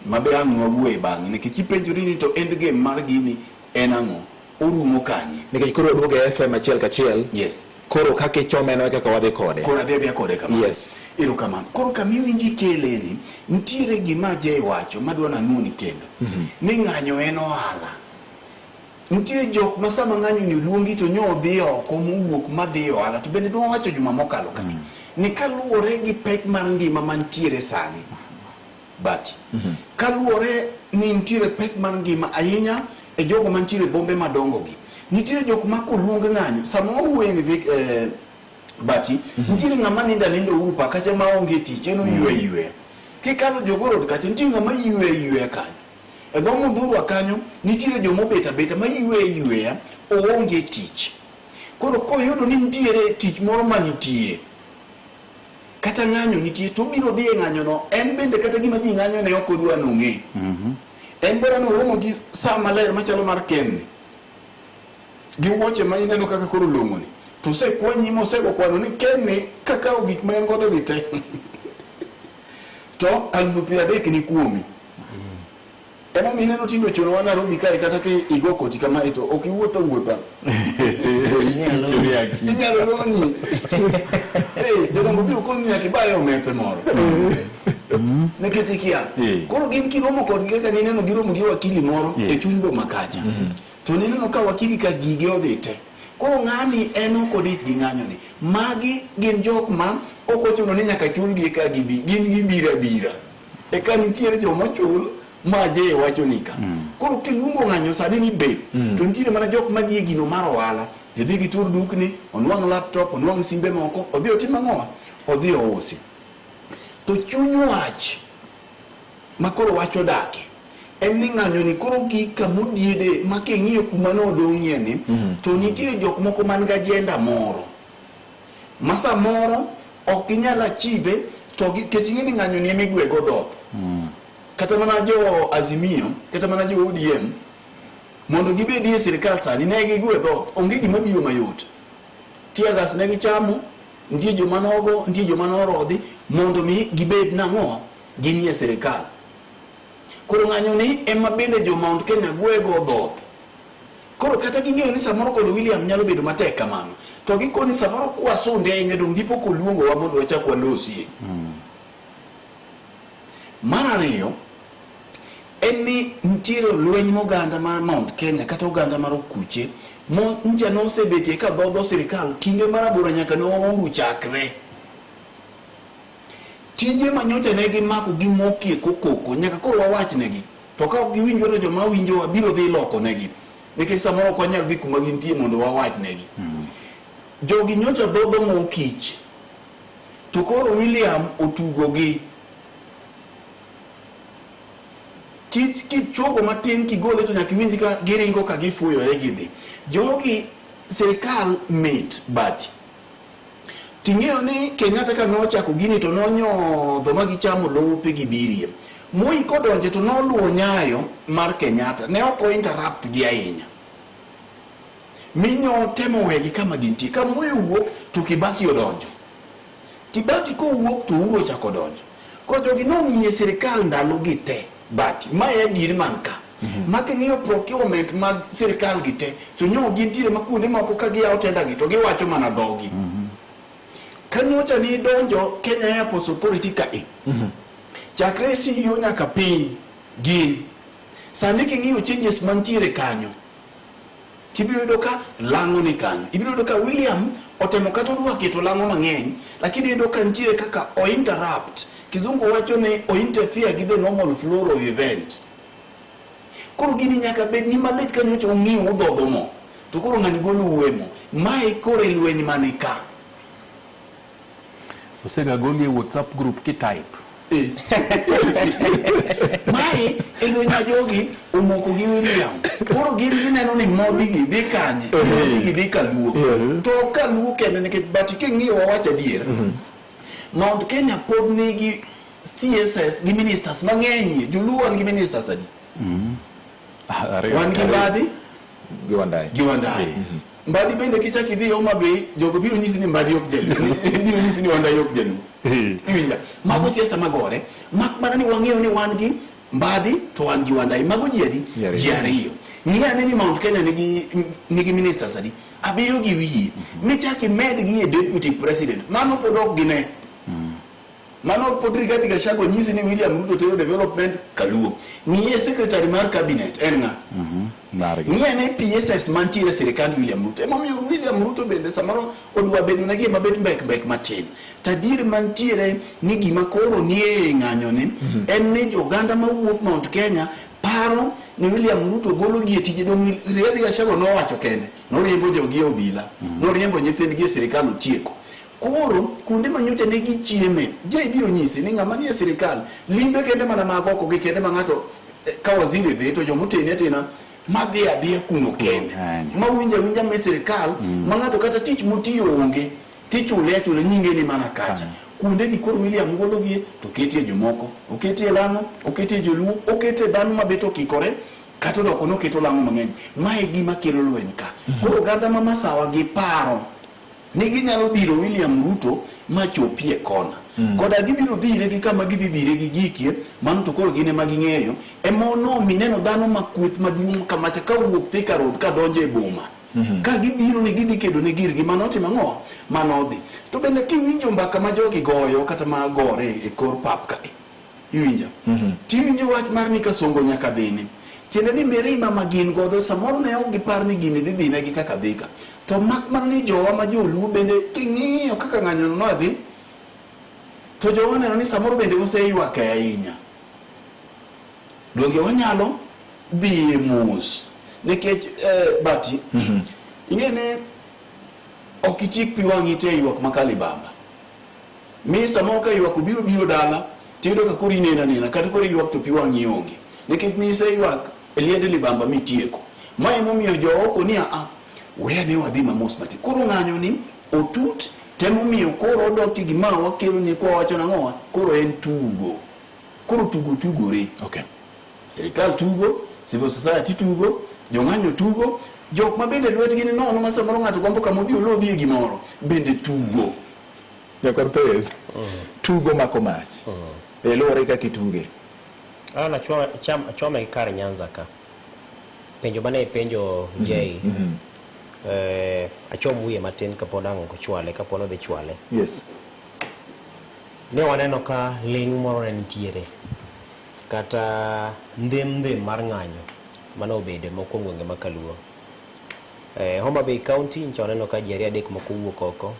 D: Ma be ang' wawuoye bang'e nikech ipenjori ni to end game mar gini en ang'o? Orumo kanye?
B: Nikech koro waduogo e FM achiel kachiel.
D: Yes.
B: Koro kaka ichome no e kaka wadhi kode.
D: Koro adhi adhiya kode kamano.
B: Yes.
D: Erokamano. Koro kama iwinji keleni, nitiere gima Jay wacho madwa nanuoni kendo. Ni ng'anyo en ohala. Nitie jok ma sama ng'anyo ni oluongi to nyo odhi oko mowuok madhi e ohala. To bende nwawacho juma mokalo ka. Ni kaluwore gi pek mar ngima mantiere sani, Bati. Kaluwore ni nitiere pek mar ngima ahinya e jogo mantiere e bombe madongo gi. Nitiere jok ma koluong ng'anyo, sama wawuoye ni Vic, Bati, nitiere ng'ama nindo aninda Uhuru Park kacha maonge tich, en oywe yweya. Kikalo Jogoo Road kacha, nitie ng'ama ywe yweya kanyo. E dho Mudhurwa kanyo, nitiere joma obet abeta ma ywe yweya, oonge tich. Koro koyudo ni nitiere tich moro manitie, kata ng'anyo nitie, to obiro dhi e ng'anyono, en bende kata gima ji ng'anyo ne ok odwa nong'e. En bora ni oromo gi saa maler machalo mar Ken ni. Gi wuoche ma ineno kaka koro long'o ni. To osekwanyi mosego kwano ni Ken ni kakawo gik ma en godo gi te. To 30,000 ni kuomi. Emomiyo ineno tinde ochunowa Nairobi kae kata ka igo koti kamae to ok iwuoth awuotha. Inyalo lonyi. Jodongo biro koni nyaka ibaye omepe moro. Nikech ikia. Koro gin kiromo kodgi kaka nineno giromo gi wakili moro e chuny boma kacha. To nineno ka wakili ka gige odhi te. Koro ng'ani en ok odich gi ng'anyo ni. Magi gin jok ma ok ochuno ni nyaka chulgi eka gibi. Gin gibiro abira. Eka nitiere joma ochul ma je wacho ni ka. Koro kiluongo ng'anyo sani ni be, to nitiere mana jok madhi e gino mar ohala. Gidhi gitur dukni, onwang' laptop, onwang' simbe moko, odhi otim ang'owa? Odhi ousi. To chuny wach ma koro wach odake, En ni ng'anyo ni koro gik kamodiede ma king'iyo kuma ne odong'ie ni to nitiere jok moko man gi agenda moro ma samoro ok ginyal achieve to kech ing'e ni ng'anyo ni emigwe go dhoth. Kata mana jo Azimio, kata mana jo ODM mondo gibedi e sirikal sani ne gigwe dhoth, onge gima biro mayot. Tear gas ne gichamo, nitie joma nogo, nitie joma norodhi mondo mi gibed nang'o ginie sirikal. Koro ng'anyo ni ema bende jo Mount Kenya gwe go dhoth. Koro kata ging'eyo ni samoro kod William nyalo bedo matek kamano, to gikoni samoro kwasunde ahinya dong' dipo koluongowa mondo wachak walosie. Mar ariyo, en ni nitiere lweny moganda mar Mount Kenya kata oganda mar Okuche mo nja nosebetie ka dhodho sirikal kinde marabora nyaka ne Uhuru chakre. Tije ma nyocha ne gimako gimokie kokoko nyaka koro wawachnegi. To ka ok giwinjwa to joma winjowa biro dhi loko negi. Nikech samoro ok wanyal dhi kuma gintie mondo wawachnegi. Jogi nyocha dhodho mo kich. To koro William otugo gi. Kich kichuogo matin kigole to nyaka iwinj ka giringo ka gifuyore gidhi. Jogi sirikal mit but ting'eyo ni Kenyatta ka nochako gini to nonyodho ma gichamo lope gi birie. Moi kodonje to noluwo nyayo mar Kenyatta, ne ok o interrupt gi ahinya. Mi notemo wegi kama gintie. Ka Moi owuok to Kibaki odonjo. Kibaki kowuok to Uhuru ochako donjo. Koro jogi nong'iye sirikal ndalo gi te, but mae adieri man ka. Ma king'iyo procurement mag sirikal gi te, to nyo gintiere ma kuonde moko ka giyawo tender gi to giwacho mana dhogi. Ka nyocha ni donjo Kenya Airports Authority ka e, chakre CEO nyaka piny gin. Sani king'iyo changes mantiere kanyo, tibiro yudo ka lang'o ni kanyo. Ibiro yudo ka William otemo kata odwa keto lang'o mang'eny, lakini iyudo ka nitiere kaka o interrupt. Kizungu wacho ni o interfere gi the normal flow of events. Koro gini nyaka bed ni malit ka nyocha ung'iyo udhodho mo, to koro ng'ani golo uwe mo. Mae koro e lweny mani ka.
A: Osega goli e WhatsApp group kitype.
D: Mae e lweny ma jogi omoko gi William. Koro gin gineno ni modhi gi dhi kanye, modhi gi dhi kaluo. To ok kaluo kende nikech but king'iyo wawach adier, Mount Kenya pod nigi CSS gi ministers mang'eny. Joluo wan gi ministers adi? Wan gi Mbadi
B: gi Wandayi.
D: Gi Wandayi. Mbadi bende kichak idhi Homa Bay, jogo biro nyisi ni Mbadi ok jaluo. Biro nyisi ni Wandayi ok jaluo. Iwinja? Mago siasa magore. Mak mana ni wang'eyo ni wan gi Mbadi to wan gi Wandayi. Mago ji adi? Ji ariyo. Ng'i ane ni Mount Kenya nigi nigi ministers adi? Abiriyo gi wiye. Michak imed gi e deputy president. Mano pod ok gine. Mano pod Rigathi Gachagua nyisi ni William Ruto tero development kaluo. Ng'iye secretary mar cabinet en ng'a? Ng'iye ane PSS mantiere e sirikand William Ruto. Emomiyo William Ruto bende samoro odwa bedo na gima bet mbek mbek matin. To adier mantiere ni gima koro nie ng'anyo ni en ni joganda mawuok Mount Kenya paro ni William Ruto golo gi e tije. Dong' Rigathi Gachagua nowacho kende. Noriembo jogi e obila. Noriembo nyithindgi e sirikal otieko. Koro kuonde ma nyocha ne gichieme, je ibiro nyisi ni ng'ama nie sirikal limbe kende mana mag oko gi kende ma ng'ato ka waziri dhi to joma otene atina madhi adhiya kuno kende ma winjo awinja mit sirikal ma ng'ato kata tich motiyo onge tichule achula nyinge ni mana kacha. Kuonde gi koro William gologie to oketie jomoko, oketie Lang'o, oketie joluo, oketie dhano mabet okikore kata odoko noketo Lang'o mang'eny. Mae gima kelo lweny ka. Koro oganda ma Masawa gi paro ni ginyalo dhiro William Ruto ma chopi e kona. Koda gibiro dhire gi kama gidhi dhire gi gikie, mano to koro gin ema ging'eyo. Ema onomi neno dhano ma kweth maduong' kamacha ka wuok Thika Road ka donjo e boma. Ka gibiro ni gidhi kedo ne girgi, mano otimo ang'o? Mano odhi. To bende kiwinjo mbaka ma jogi goyo kata ma gore e kor pap kae, iwinjo? Tiwinjo wach mar ni Kasongo nyaka dhine. Tiende ni mirima ma gin godo samoro ne ok gipar ni gini dhi dhinegi kaka dhika. To mak mana ni jowa ma joluo bende king'iyo kaka ng'anyono nodhi, to jowa oneno ni samoro bende waseywak ahinya. Donge wanyalo dhiye mos nikech bati ing'e ni ok ichik pi wang'i te e ywak ma Kalibamba. Mi samoro ka ywak obiro biro dala tiyudo ka koro ineno anena kata koro iywak to pi wang'i onge. Nikech niseywak e liend libamba mitieko. Ma emomiyo jo oko ni a we ane wadhi mamos matin. Koro ng'anyo ni otut temomiyo koro odok e gima wakelo ni kwa wacho nang'owa koro en tugo. Koro tugo tugore.
B: Okay.
D: Sirikal tugo, civil society tugo, jong'anyo tugo, jok ma bende lwetgi ni nono ma samoro ng'ato gombo kama odhi olodhie gimoro bende tugo.
B: Jakor Perez, tugo mako mach. E luwore kaka ituge.
C: An achome gi kar Nyanza ka. Penjo mane ipenjo Jay, achom wiye matin kapod ang' ok ochwale, kapod odhi chwale.
B: Yes.
C: Ne waneno ka ling' moro ne nitiere kata ndhem ndhem mar ng'anyo mane obedo moko kuom gwenge ma Kaluo. Homa Bay County nyicha waneno ka ji ariyo adek moko owuok oko.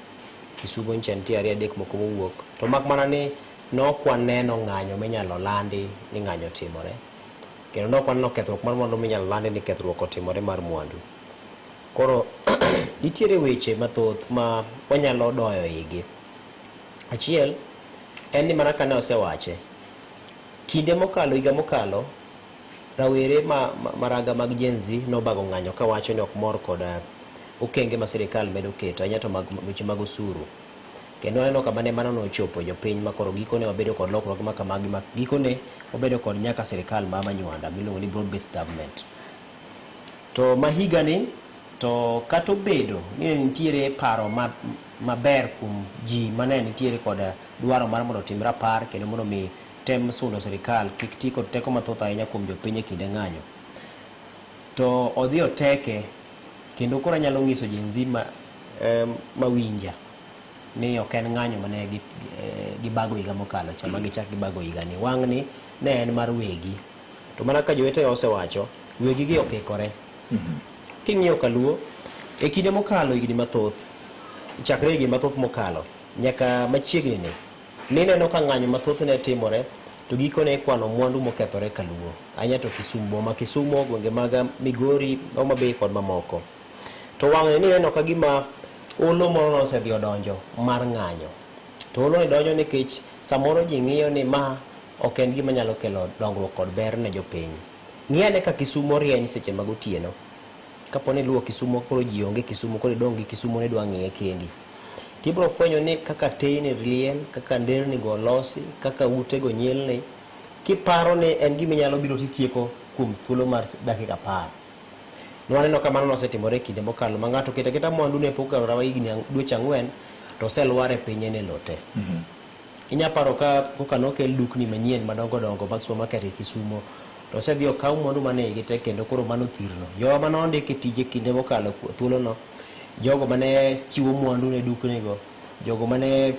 C: Kisumo nyicha nitie ariyo adek moko mowuok. To mak mana ni nok waneno ng'anyo minyalo landi ni ng'anyo otimore. Kendo nok waneno kethruok mar mwandu minyalo landi ni kethruok otimore mar mwandu. Koro nitiere weche mathoth ma wanyalo doyo igi. Achiel en ni mana kane osewache, kinde mokalo, higa mokalo, rawere ma, maraga mag Gen Z nobago ng'anyo kawacho ni ok mor kod okenge ma sirikal medo keto ahinya to mag weche mag osuru. Kendo aneno kama ne mano nochopo jopiny ma koro gikone wabedo kod lokruok ma kamagi ma gikone wabedo kod nyaka sirikal ma manywanda miluongo ni broad based government. To ma higani to kata obedo ni ne nitiere paro ma, maber kuom ji mane nitiere kod dwaro mar mondo otim rapar kendo mondo mi tem sundo sirikal kik ti kod teko mathoth ahinya kuom jopiny e kinde ng'anyo. To odhi oteke kendo koro anyalo nyiso Gen Z ma, mawinja ni ok en ng'anyo mane gibago higa mokalo cha ma gichak gibago higani. Wang'ni ne en mar wegi. To mana kaka jowetewa osewacho, wegi gi okikore. King'iyo Kaluo, e kinde mokalo higni mathoth, chakre higni mathoth mokalo, nyaka machiegni ni, nineno ka ng'anyo mathoth ne timore, to gikone ikwano mwandu mokethore Kaluo. Ahinya to Kisumu, boma Kisumo, gwenge mag Migori, Homa Bay kod mamoko. To wang'ni nineno ka gima olo moro nosedhi odonjo mar ng'anyo. To olo ni donjo nikech samoro ji ng'iyo ni ma ok en gima nyalo kelo dongruok kod ber ne jopiny. Ng'i ane ka Kisumo rieny seche mag otieno. Kapo ni iluwo Kisumo koro ji onge Kisumo koro idong' gi Kisumo ni idwa ng'iye kendi. Tibiro fwenyo ni kaka teyni liel, kaka nderni go olosi, kaka ute go nyilni, kiparo ni en gima inyalo biro titieko kuom thuolo mar dakika 10. Nwaneno ka mano nosetimore e kinde mokalo ma ng'ato oketo aketa mwandu ne pok okalo kata higni dweche 4 to oselwar e pinye ne lowo te. Inya paro ka koka nokel dukni manyien madongo dongo mag supermarket e Kisumo to osedhi okaw mwandu mane igi te kendo koro mano thirno. Jowa mane ondik e tije kinde mokalo thuolono, jogo mane chiwo mwandu ne dukni go, jogo mane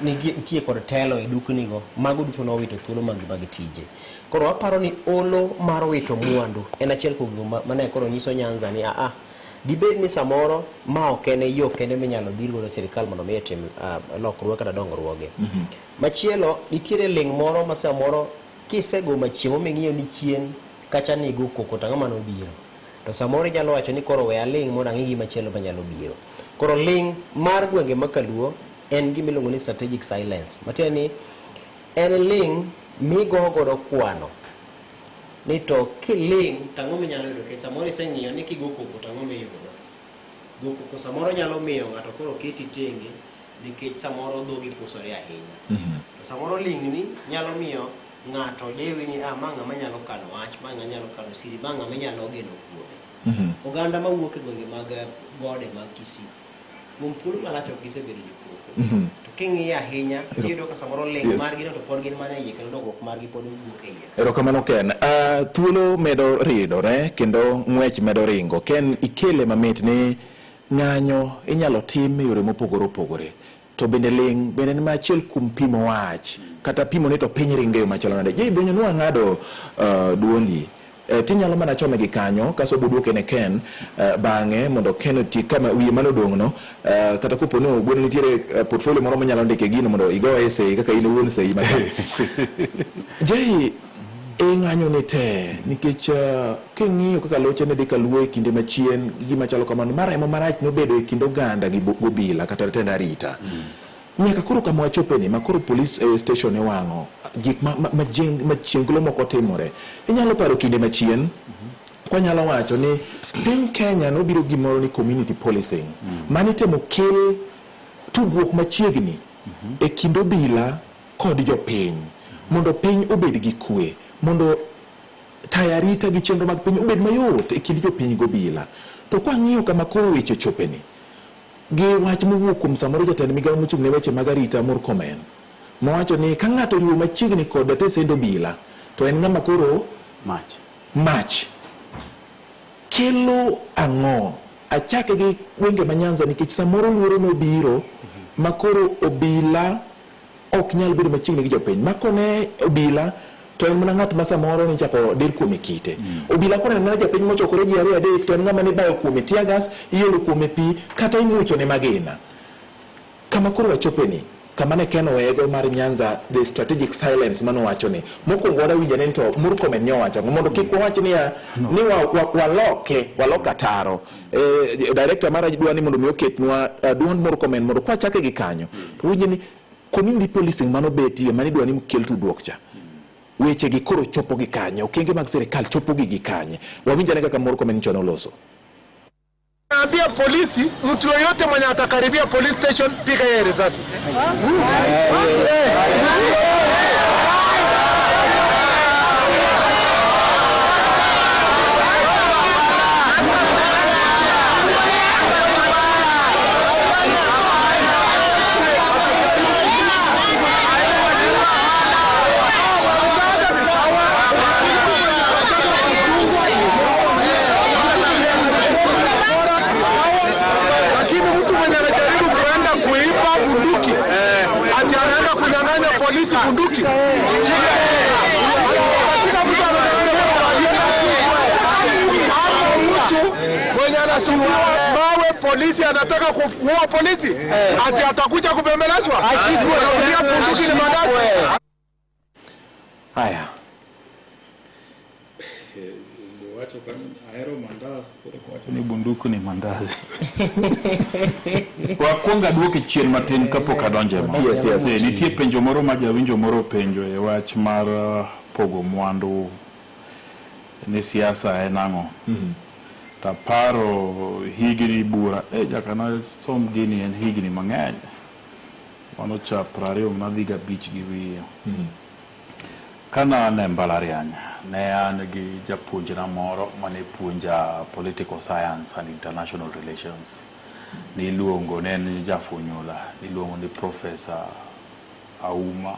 C: nitie kod telo e dukni go, mago duto nowito thuolo mag mag tije. Koro aparo ni olo mar wito mwandu en achiel kuom gik mane koro nyiso Nyanza ni aa, dibed ni samoro ma ok en yo kende minyalo dhir godo sirikal mondo mi otim lokruoge kata dongruoge. Machielo, nitiere ling' moro ma samoro kisego machiemo ming'iyo ni chien kacha ni igo koko to ang'o mane obiro. To samoro inyalo wacho ni koro we aling' mondo ang'i gima chielo manyalo biro. Koro ling' mar gwenge ma Kaluo en gima iluongo ni strategic silence. Matiende ni en ling' migo godo kwano ni to kiling' to ang'o minyalo yudo nikech samoro iseng'iyo ni kigo koko to ang'o miyudo. Go koko samoro nyalo miyo ng'ato koro keti tenge nikech samoro dhogi pusore ahinya. To samoro ling'ni nyalo miyo ng'ato dewi ni ah, ma ng'ama nyalo kano wach, ma ng'ama nyalo kano siri, ma ng'ama inyalo geno kuome. Oganda mawuok e gwenge mag gode mag Kisii kuom thuolo malach ok gisebedo jokoko. To king'iyo ahinya tiyudo ka samoro ling' margi no to pod gin mana e iye kendo dongruok margi pod wuok e iye.
B: Erokamano Ken. Thuolo medo ridore kendo ng'wech medo ringo. Ken, ikele mamit ni ng'anyo inyalo tim e yore mopogore opogore. To bende ling' bende en achiel kuom pimo wach kata pimo ni to piny ringo e yo machalo nade. Je, Bonyo nwa ng'ado duondi. Tinyalo mana chome gi kanyo kaso oboduoke ne Ken bang'e mondo Ken oti kama wiye mane odong' no kata kopo ni ogweno nitiere portfolio moro manyalo ndike gino mondo igoye sei kaka in owuon sei maka. Jay, e ng'anyo ni te nikech king'iyo kaka loche ne dhi kaluo e kinde machien gi gima chalo kamano ma remo marach nobedo e kind oganda gi obila kata tend arita. Nyaka koro kama wachopeni ma koro police eh, station iwang'o gik ma, ma, ma, jeng, ma chienglo moko timore. Inyalo paro kinde machien kwanyalo wacho ni piny Kenya nobiro gimoro ni community policing mm. mane itemo kel tudruok machiegni mm -hmm. e kind obila kod jopiny mondo piny obed gi kwe mondo tayo arita gi chenro mag piny obed mayot e kind jopiny gobila. To kwang'iyo kama koro weche ochopeni gi wach mowuok kuom samoro jatend migawo mochung' ne weche mag arita Murkomen mowacho ni ka ng'ato oriwo machiegni kod tesend obila to en ng'ama koro
D: mach
B: mach kelo ang'o? Achake gi gwenge ma Nyanza nikech samoro luoro nobiro ma koro obila ok nyal bedo machiegni gi jopiny. Ma kone obila to en mana ng'at ma samoro nichako dir kuome kite. Obila koneno mana japiny mochokore ji ariyo adek to en ng'ama nibayo kuome tear gas, iolo kuome pi kata imuochone magina. Kama koro wachopeni, kama ne Ken oweyego mar Nyanza, the strategic silence mane owacho ni, mokwongo wadwa winjo ane ni to Murkomen ne owacho ang'o mondo kik wawach niya ni wa, wa, waloke walok ataro. Eh, director mara dwa ni mondo mi oketnwa uh, duond Murkomen mondo kwachake gi kanyo to winjo ni community policing mano betie mane idwa ni kel tudruok cha weche gi koro chopo gi kanye okenge mag sirikal chopo gi gi kanye wawinj ane kaka Murkomen chon oloso
H: Naambia polisi, mtu yoyote mwenye atakaribia police station, piga yeye risasi. Lakini mtu mwenye anajaribu kuenda kuiba bunduki ati anaenda kunyang'anya polisi bunduki, shika mtu ama mtu mwenye anasumbua mawe polisi anataka kuua polisi ati atakuja kubembelezwa, anakulia bunduki ni mandazi.
B: Haya,
A: Wacho kanyo ahero mandas koro wacho ni bunduku ni mandazi. Wakwongo aduoke chien matin kapok adonjo e mo.
B: Yes, yes.
A: Eh, nitie penjo moro ma jawinjo moro openjo e wach mar pogo mwandu ni siasa en ang'o. Taparo higni bura, eh, nyaka nasom gini en higni mang'eny. Mano cha 25 gi wiye. Kane an e mbalariany, ne an gi japuonjna moro mane puonja political science and international relations. Niluongo, ne en jafunyula, niluongo ni Professor Auma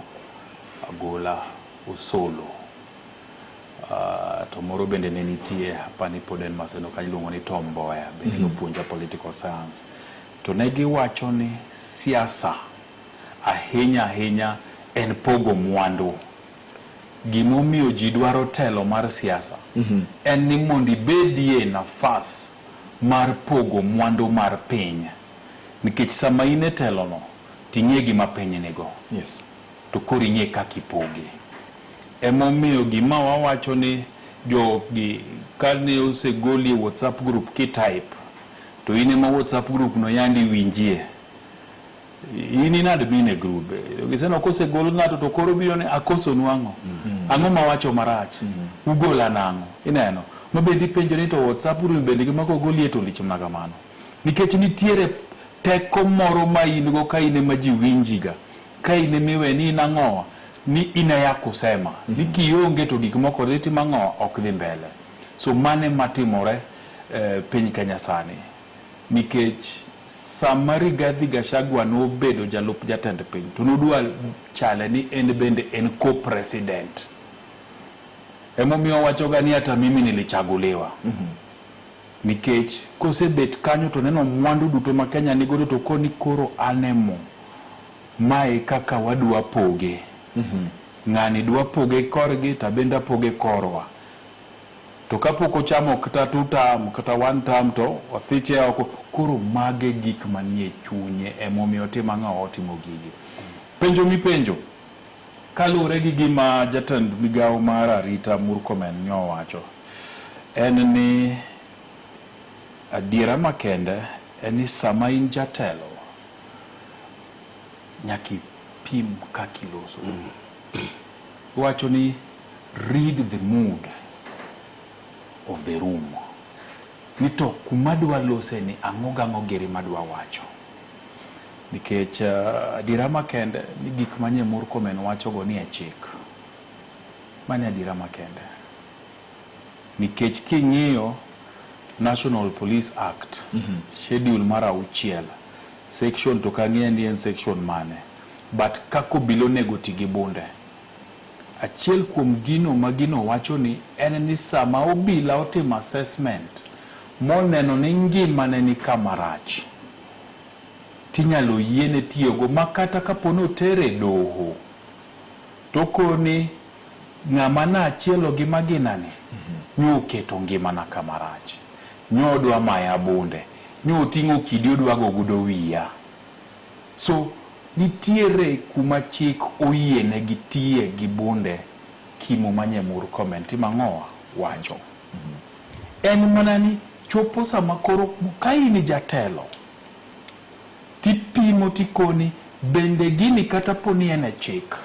A: Agola Osolo. To moro bende ne nitie, apani pod en Maseno kanyo, iluongo ni Tom Mboya, bende nopuonja political science. To ne giwacho ni siasa ahinya ahinya en pogo mwandu. Gimomiyo ji dwaro telo mar siasa en ni mondo ibedie nafas mar pogo mwandu mar piny. Nikech sama in e telono, ting'e gima piny nigo.
B: Yes.
A: To koro ing'e kaka ipoge. Emomiyo gima wawacho ni jogi kane osegoli e WhatsApp group kitype, to in ema WhatsApp group no yandi winjie. In in admin e grube. Giseno kosegol ng'ato to koro biro ni akosonu ang'o? Ang'o mawacho marach? Ugola nang'o? Ineno? Ma bende ipenjo ni to WhatsApp group bende gima kogolie to lich mana kamano. Nikech nitiere teko moro ma in go ka in ema ji winjiga. Ka in ema iwe ni in ang'owa, ni in e ya kusema. Ni kionge to gik moko dhi timo ang'owa, ok dhi mbele. So mano ema timore eh, piny Kenya sani. Nikech sama Rigathi Gachagua nobedo jalup jatend piny to nodwa chale ni en bende en co-president. Emomiyo owachoga ni hata mimi nilichaguliwa. Nikech kosebet kanyo to neno mwandu duto ma Kenya nigodo to koni koro anemo mae kaka wadwa poge. Ng'ani dwa poge korgi to abende apoge korwa. To kapok ochamo kata two term kata one term to othiche oko. Koro mage gik manie chunye emomiyo otimo ang'o otimo gigi. Penjo mipenjo kaluwore gi gima jatend migawo mar arita Murkomen nyowacho en ni adiera makende en ni sama in jatelo Nyaka ipim kaka iloso. Iwacho ni read the mood of the room. Ni to kuma adwa lose ni ang'o gang'o giri madwa wacho. Nikech adiera makende ni gik ma nye Murkomen wacho go ni e chik. Mano e adiera makende. Nikech king'iyo National Police Act, schedule mar auchiel, section to ok ang'eyo ni en section mane, but kaka obila onego oti gi bunde. Achiel kuom gino ma gino wacho ni en ni sama obila otimo assessment moneno ni ngimane ni kama rach, tinyalo yiene tiyogo ma kata kapo ni otere e doho to okoni ng'ama nachielo gi magina ni nyo oketo ngimana kama rach, nyo odwa maya bunde, nyo oting'o kidi odwa go godo wiya. So nitiere kuma chik oyiene gi tiye gi bunde kimo ma nye Murkomen timo ang'owa? Wacho. En mana ni chopo sama koro ka in jatelo tipimo tikoni bende gini kata po ni en e chik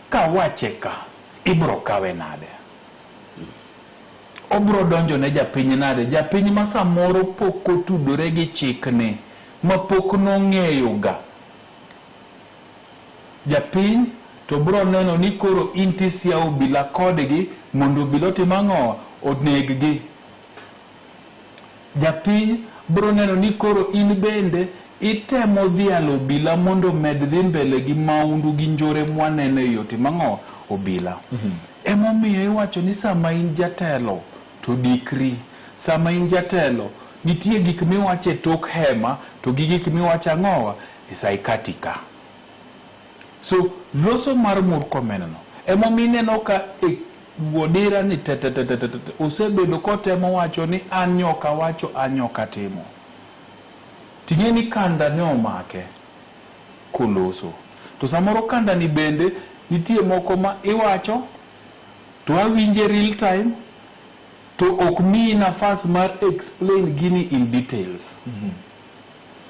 A: kawache ka ibro kawe nade? Obro donjo ne japiny nade? Japiny ma samoro pok otudore gi chikni, ma pok nong'eyo ga. Japiny to bro neno ni koro in tisiawo obila kodgi mondo obila otim ang'o? Oneg gi. Japiny bro neno ni koro in bende itemo dhialo obila mondo omed dhi mbele gi maundu gi njore mwaneno e yo tim ang'o? Obila. Emomiyo iwacho ni sama in jatelo to dikri. Sama in jatelo nitie gik miwacho e tok hema to gi gik miwacho ang'owa e saikati ka. So loso mar Murkomen no emomiyo ineno ka e Odira ni tetetetete osebedo kotemo wacho ni an nyoka wacho an nyoka timo. Ting'e ni kanda ne omake koloso. To samoro kanda ni bende nitie moko ma iwacho to awinje real time to ok miyi nafas mar explain gini in details.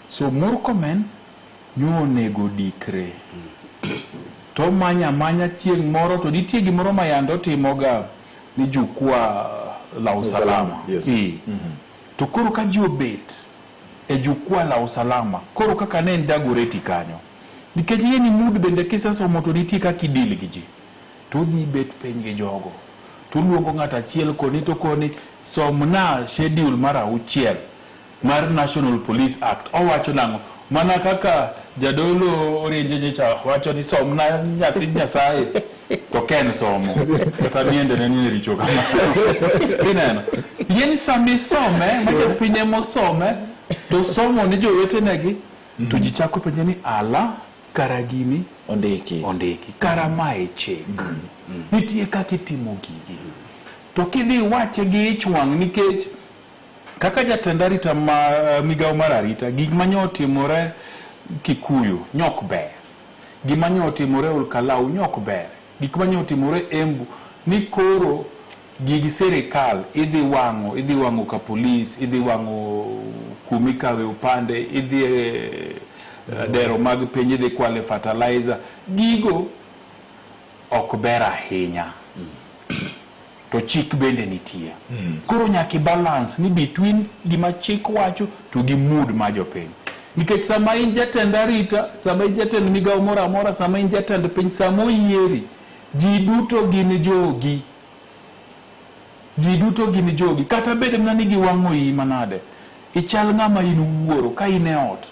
A: So Murkomen nyo onego dikre. To omanya amanya chieng' moro to nitie gimoro ma yande otimoga ni jukwaa la usalama.
B: Yes.
A: Ee. To koro ka ji obet e jukwaa la usalama, koro kaka ne en Dagoretti kanyo, nikech ing'e ni mood bende kisesomo to nitie kaka idil gi ji. To odhi bet piny gi jogo. To oluongo ng'ato achiel koni to koni somna schedule mar auchiel mar National Police Act owacho nang'o? Mana kaka jadolo Orenje nyocha wacho ni somna nyathi Nyasaye to ken somo kata miende ne nie richo kamano. Ineno? Yie ni sama isome ma japiny ema osome to somo ne jowetenegi to ji chako penje ni ala kara gini
B: ondiki
A: ondiki kara mae chik nitie kaka itimo gigi to kidhi iwache gi ich wang' nikech Kaka jatend arita ma migawo mar arita, gik ma nyo otimore Kikuyu nyo ok ber. Gima nyo otimore Olkalau nyo ok ber. Gik ma nyo otimore Embu ni koro gig sirikal idhi wang'o, idhi wang'o ka polis, idhi wang'o kumikawe opande, idhi e dero mag piny idhi kwale fertilizer. Gigo ok ber ahinya. To chik bende nitie. Koro nyaka i balance ni between gima chik wacho to gi mood mar jopiny. Nikech sama in jatend arita, sama in jatend migawo moro amora, sama in jatend piny, sama oyieri, ji duto gin jogi. Ji duto gin jogi. Kata bed mana ni giwang'o iyi manade, ichal ng'ama in wuoro ka in e ot.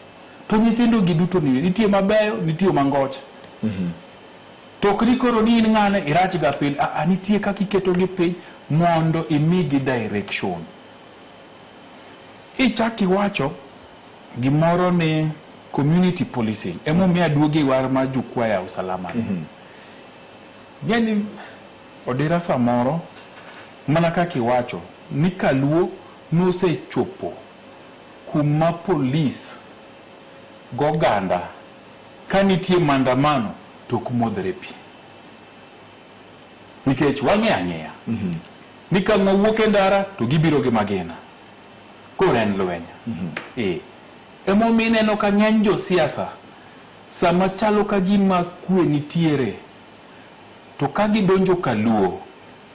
A: To nyithindo gi duto nitie mabeyo, nitie mangocha. To ok ni koro ni in ng'ane irach ga pile. Ah, ah, nitie kaka iketogi piny mondo imigi direction. Ichak iwacho gimoro ni community policing. Emomiyo aduogo e war mar jukwaa ya usalama ni. Ng'e ni Odira samoro mana kaka iwacho ni kaluo nosechopo kuma polis goganda Ka nitie maandamano to ok modhre pi. Nikech wang'eyo ang'eya ni ka ng'o wuok e ndara to gibiro gi magina. Koro en lweny. Ee. Emomiyo ineno ka ng'eny josiasa Sama chalo ka gima kwe nitiere, to ka gidonjo Kaluo,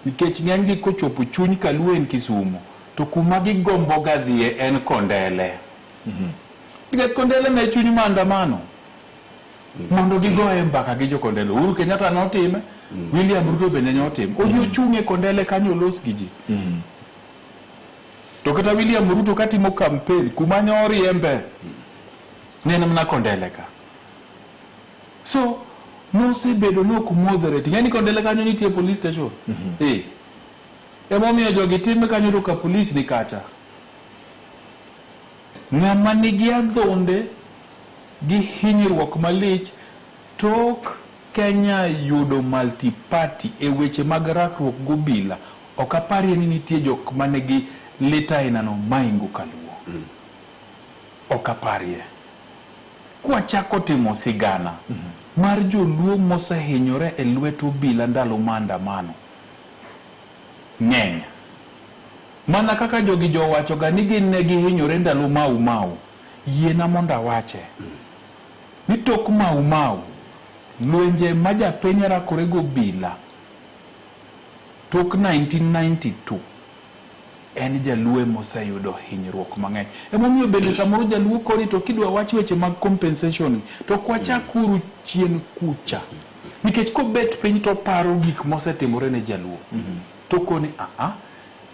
A: nikech ng'enygi kochopo chuny Kaluo en Kisumo, to kuma gigomboga dhiye en Kondele. Nikech Kondele ne chuny maandamano. Mondo gigoye mbaka gi jo Kondele. Uhuru Kenyatta notime, William Ruto bende notime. Odhi ochung' e Kondele kanyo olos gi ji. To kata William Ruto katimo campaign, kuma ne oriembe, ne en mana Kondele ka. So, nosebedo ni ok moderate. Ing'e ni Kondele kanyo nitie police station. Eh. Emomiyo jogi time kanyo to ka police ni kacha. Ng'ama nigi adhonde gi hinyruok malich tok Kenya yudo multi-party e weche mag rakruok gobila, ok aparie ni nitie jok manigi lit ainano maingo kaluo. Ok aparie. Kwachako timo sigana mar joluo mosehinyore e lwet obila ndalo maandamano, ng'eny. Mana kaka jogi jowachoga ni gin ne gihinyore ndalo Mau Mau, yiena mondo awache. Ni tok Mau Mau, lwenje ma japiny rakore gobila tok 1992, en jaluo ema oseyudo hinyruok mang'eny. Emomiyo bende samoro jaluo koni to kidwa wach weche mag compensation to ok wachak uru chien kucha. Nikech kobet piny to oparo gik mosetimore ne jaluo. To koni a a,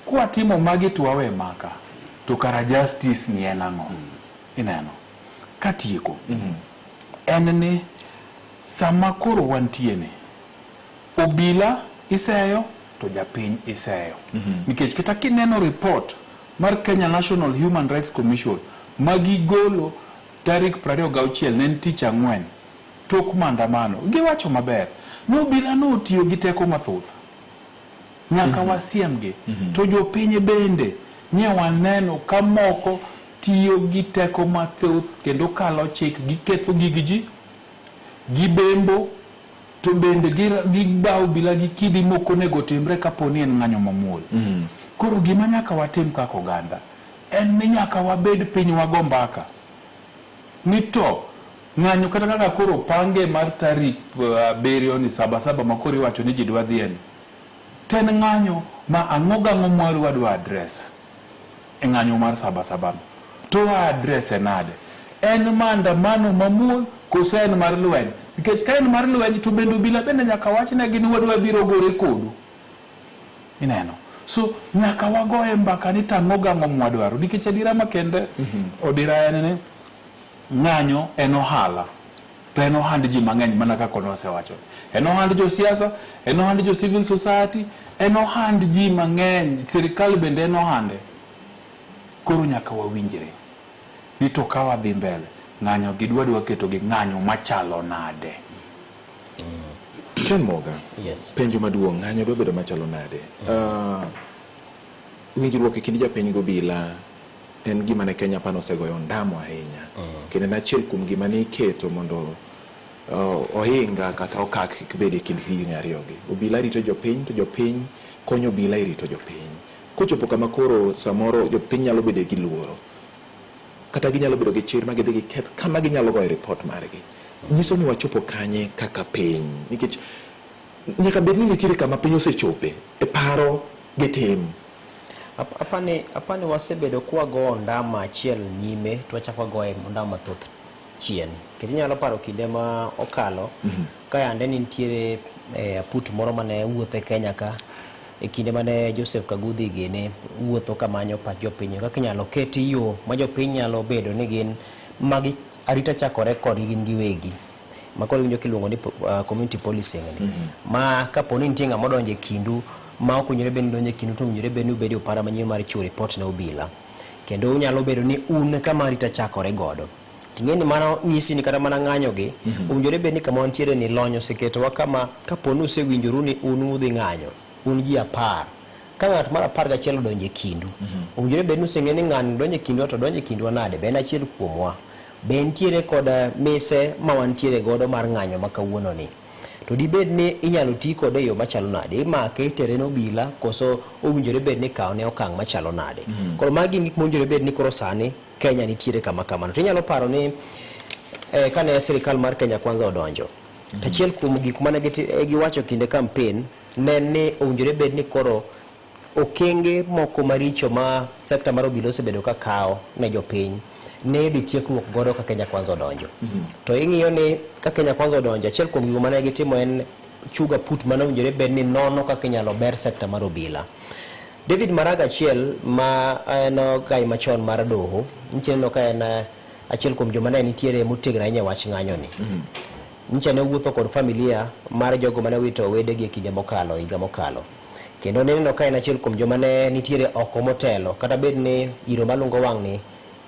A: kwatimo magi to wawe maka, to kara justice ni en ang'o? Ineno? Katieko, en ni sama koro wantie ni, obila iseyo to japiny iseyo. Nikech kata kineno report mar Kenya National Human Rights Commission ma gigolo tarik 26 ne en tich ang'wen tok maandamano, giwacho maber ni obila notiyo gi teko mathoth. Nyaka wasiemgi. To jopiny bende nye waneno ka moko tiyo gi teko mathoth kendo kalo chik, giketho gig ji, gibembo, to bende gibawo obila gi kidi mok onego otimre kapo ni en ng'anyo mamuol. Koro gima nyaka watim kaka oganda en ni nyaka wabed piny wago mbaka ni to ng'anyo kata kaka koro opange mar tarik abiriyo ni saba saba ma koro iwacho ni ji dwa dhiye ni, to en ng'anyo ma ang'o gang'o ma wadwa address e ng'anyo mar saba saba no. To wa address e nade? En maandamano mamuol koso en mar lweny? Nikech ka en mar lweny to bende obila bende nyaka wachnegi ni wadwa biro gore kodu. Ineno? So nyaka wagoye mbaka ni tang'o gang'o mwadwaro. Nikech adiera makende odira en ni ng'anyo en ohala. To en ohand ji mang'eny mana kaka nosewacho. En ohand josiasa, en ohand jo civil society, en ohand ji mang'eny, sirikal bende en ohande. Koro nyaka wawinjre ni to ka wadhi mbele, ng'anyo gi dwa dwa keto gi ng'anyo machalo nade?
B: Ken Moga,
C: Yes.
B: penjo maduong' ng'anyo dwa bedo machalo nade? Winjruok e kind japiny gobila en gima ne Kenya pano osegoyo ondamo ahinya. Kendo en achiel kuom gima ne iketo mondo ohinga kata okak kik bed e kind higni ariyogi. Obila rito jopiny to jopiny konyo obila e rito jopiny. Kochopo kama koro samoro jopiny nyalo bedo gi luoro kata ginyalo bedo gi chir ma gidhi giketh kama ginyalo goyo ripot margi. Nyiso ni wachopo kanye kaka piny nikech nyaka bed ni nitiere kama piny osechope e paro gi tim.
C: Apani wasebedo kwago ondama achiel nyime to wachako wagoye ondama mathoth chien. Nikech inyalo paro kinde ma okalo ka yande ni nitiere aput moro mane wuotho e Kenya ka e kinde mane Joseph Kagudhi gini wuotho kamanyo pach jopiny kaka inyalo ket yo ma jopiny nyalo bedo ni gin magi arita chakore kodgi gin giwegi ma koro iwinjo kiluongo ni community policing ni. Ma kapo ni nitie ng'ama odonjo e kindu ma ok owinjore bed ni donjo e kindu to owinjore bed ni ubedo e opara manyime mar chiwo ripot ne obila. Kendo unyalo bedo ni un kama arita chakore godo. Ting'e ni mano nyisi ni kata mana ng'anyo gi, owinjore bed ni kama wantiere ni lony oseketowa kama kapo ni usewinjoru ni un udhi ng'anyo, un ji 10. Ka ng'at mar 11 odonjo e kindu, owinjore bed ni useng'e ni ng'ani donjo e kindwa to donjo e kindwa nade, be en achiel kuomwa. Be nitiere kod mise ma wantiere godo mar ng'anyo ma kawuono ni. To dibed ni inyalo ti kode e yo machalo nade? Imake itere ne obila koso owinjore bed ni ikawone okang' machalo nade? Koro magi gin gik mowinjore bed ni koro sani Kenya nitiere kama kamano. To inyalo paro ni eh, kane sirikal mar Kenya Kwanza odonjo mm -hmm. Achiel kuom gik mane eh, giwacho kinde kampen ne ni owinjore bed ni koro okenge moko maricho ma sekta mar obila osebedo ka kawo ne jopiny ne idhi tiekruok godo ka Kenya Kwanza odonjo. Mm -hmm. To ing'iyo ni ka Kenya Kwanza odonjo, achiel kuom gigo mane gitimo en chuga put mane owinjore bed ni nono kaka inyalo ber sekta mar obila. David Maraga achiel ma en ogai machon mar doho, nyicha ineno ka en eh, achiel kuom joma ne nitiere motegno ahinya e wach ng'anyo ni. Mm -hmm. Nyicha ne owuotho kod familia mar jogo mane owito wedegi e kinde mokalo, higa mokalo. Kendo ne ineno ka en achiel kuom joma ne nitiere oko motelo, kata bed ni iro malungo wang'ni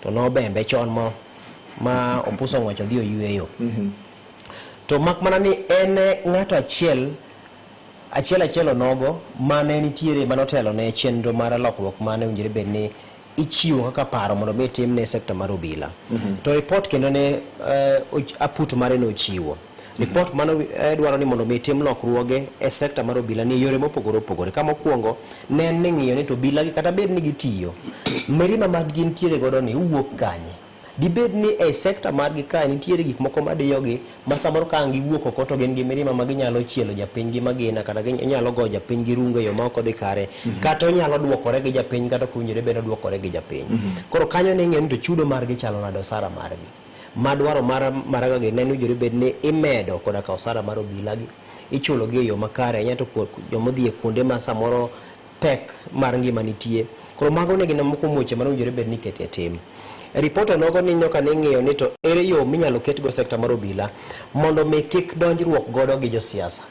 C: to nobembe chon mo ma opuso ng'wech odhi oyweyo. Mm -hmm. To mak mana ni en ng'ato achiel achiel achiel onogo mane nitiere mane otelo ne chenro mar lokruok mane owinjore bed ni ichiwo kaka paro mondo mi itim ne sekta mar obila. Mm -hmm. To report kendo ne uh, aput mare ne ochiwo. Report mm -hmm. mano eh, dwaro ni mondo mi itim lokruoge e sekta mar obila ni yore mopogore opogore. Kama okwongo ne en ni ng'iyo ni to obila gi kata bed ni gitiyo, mirima ma gintiere godo ni wuok kanye? Dibed ni e sekta margi kae nitiere gik moko madiyogi ma samoro ka ang' giwuok oko to gin gi mirima ma ginyalo chielo japiny gi magina kata ginyalo go japiny gi rungu e yo ma ok odhi kare mm -hmm. kata onyalo dwokore gi japiny kata ok owinjore bed odwokore gi japiny. Mm -hmm. Koro kanyo ne ing'eyo ni to chudo margi chalo nade osara margi. Ma dwaro mar Maraga gi ne ni owinjore bed ni imedo koda ka osara mar obila gi ichulo gi e yo makare ahinya to joma odhi e kuonde ma samoro pek mar ngima nitie. Koro mago ne gin moko kuom weche mane owinjore bed ni ikete e tim. E ripot onogo ni nyoka ne ing'iyo ni to ere yo minyalo ketgo sekta mar obila mondo mi kik donjruok godo gi josiasa.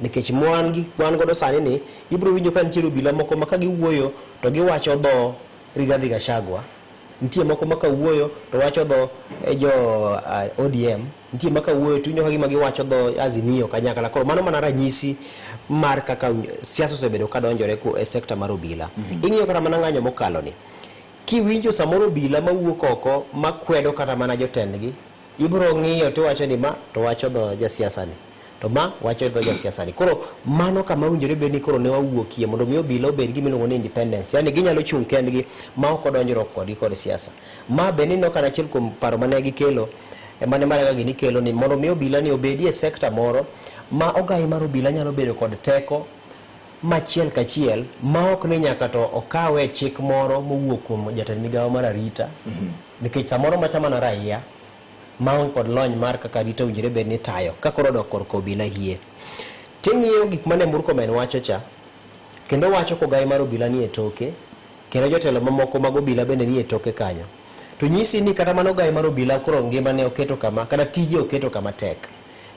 C: Nikech mwan gi wan godo sani ni ibiro winjo ka nitiere obila moko ma ka giwuoyo to giwacho dho Rigathi Gachagua, nitie moko ma kawuoyo to wacho dho eh, jo uh, ODM, nitie ma kawuoyo to iwinjo ka gima giwacho dho Azimio kanyakla. Koro mano mana ranyisi mar kaka siasa osebedo ka donjore e sekta mar obila. Mm -hmm. Ing'iyo kata mana ng'anyo mokalo ni. Kiwinjo samoro obila mawuok oko makwedo kata mana jotendgi, ibiro ng'iyo to iwacho ni ma to wacho dho jasiasa ni. To ma wacho dho jasiasa ni. Koro mano kama owinjore bed ni koro ne wawuokie mondo mi obila obed gima iluongo ni independence. Yaani ginyalo chung' kendgi ma ok odonjruok kodgi kod siasa. Ma be nineno ka en achiel kuom paro mane gikelo eh, mane Maraga gini kelo ni mondo mi obila ni obedie e sekta moro ma ogayi mar obila nyalo bedo kod teko machiel kachiel ma ok ni nyaka to okawe chik moro mowuok kuom jatend migawo mar arita mm -hmm. nikech samoro macha mana raia maonge kod lony mar kaka arita owinjore bed ni tayo ka koro odok korka obila hie. Ting'iyo gik mane Murkomen wacho cha kendo wacho kogayi mar obila ni e toke kendo jotelo mamoko mag obila bende ni e toke kanyo to nyisi ni kata mana ogayi mar obila koro ngimane oketo kama kata tije oketo kama tek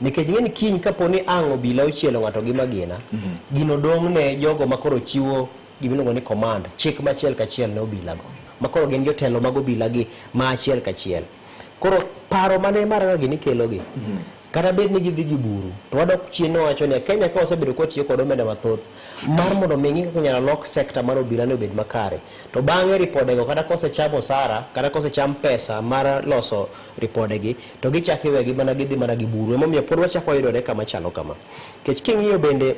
C: nikech ing'e ni kiny kapo ni ang' obila ochielo ng'ato gi magina mm -hmm. gino dong' ne jogo ma koro chiwo gimiluongo ni command chik ma achiel kachiel ne obilago ma koro gin jotelo mag obila gi ma achiel kachiel koro paro mane Maraga gini kelogi mm -hmm. kata bed ni gidhi gi buru to wadok chien nowacho ni Kenya ka wasebedo kwatiyo kod omenda mathoth mar mondo mi ng'i kaka inyalo lok sekta mar obila ni obed makare to bang'e ripodego kata kosecham osara kata kosecham pesa mar loso ripodegi to gichako iwegi mana gidhi mana gi buru emomiyo pod wachako wayudore kama chalo kama nikech king'iyo bende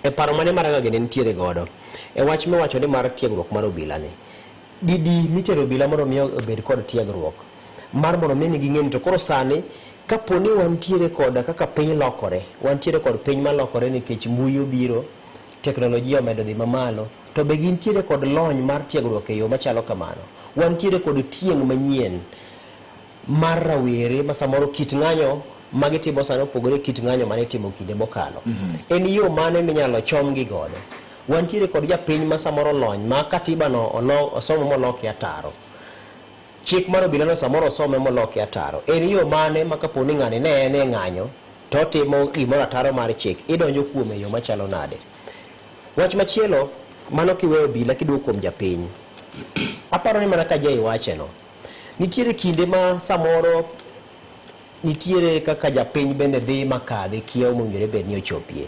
C: e paro mane Maraga gini nitiere godo e wach miwacho ni mar tiegruok mar obila ni didi mitero obila mondo mi obed kod tiegruok mar mondo mi ging'e ni to koro sani kapo ni wantiere kod kaka piny lokore wantiere kod piny malokore nikech mbui obiro teknolojia omedo dhi mamalo to be gintiere kod lony mar tiegruok e yo machalo kamano wantiere kod tieng' manyien mar rawere ma samoro kit ng'anyo ma gitimo sani opogore kit ng'anyo mane itimo kinde mokalo. Mm -hmm. En yo mane minyalo chomgi godo? Wantiere kod japiny ma samoro lony ma katiba no osomo moloki ataro. Chik mar obila no samoro osome moloki ataro. En yo mane ma kapo ni ng'ani ne en e ng'anyo to otimo gimoro ataro mar chik, idonjo kuome e yo machalo nade? Wach machielo, mano kiweyo obila kiduogo kuom japiny. Aparo ni mana ka Jay wacheno, Nitiere kinde ma samoro nitiere kaka japiny bende dhi makadhi kiewo mowinjore bed ni ochopie.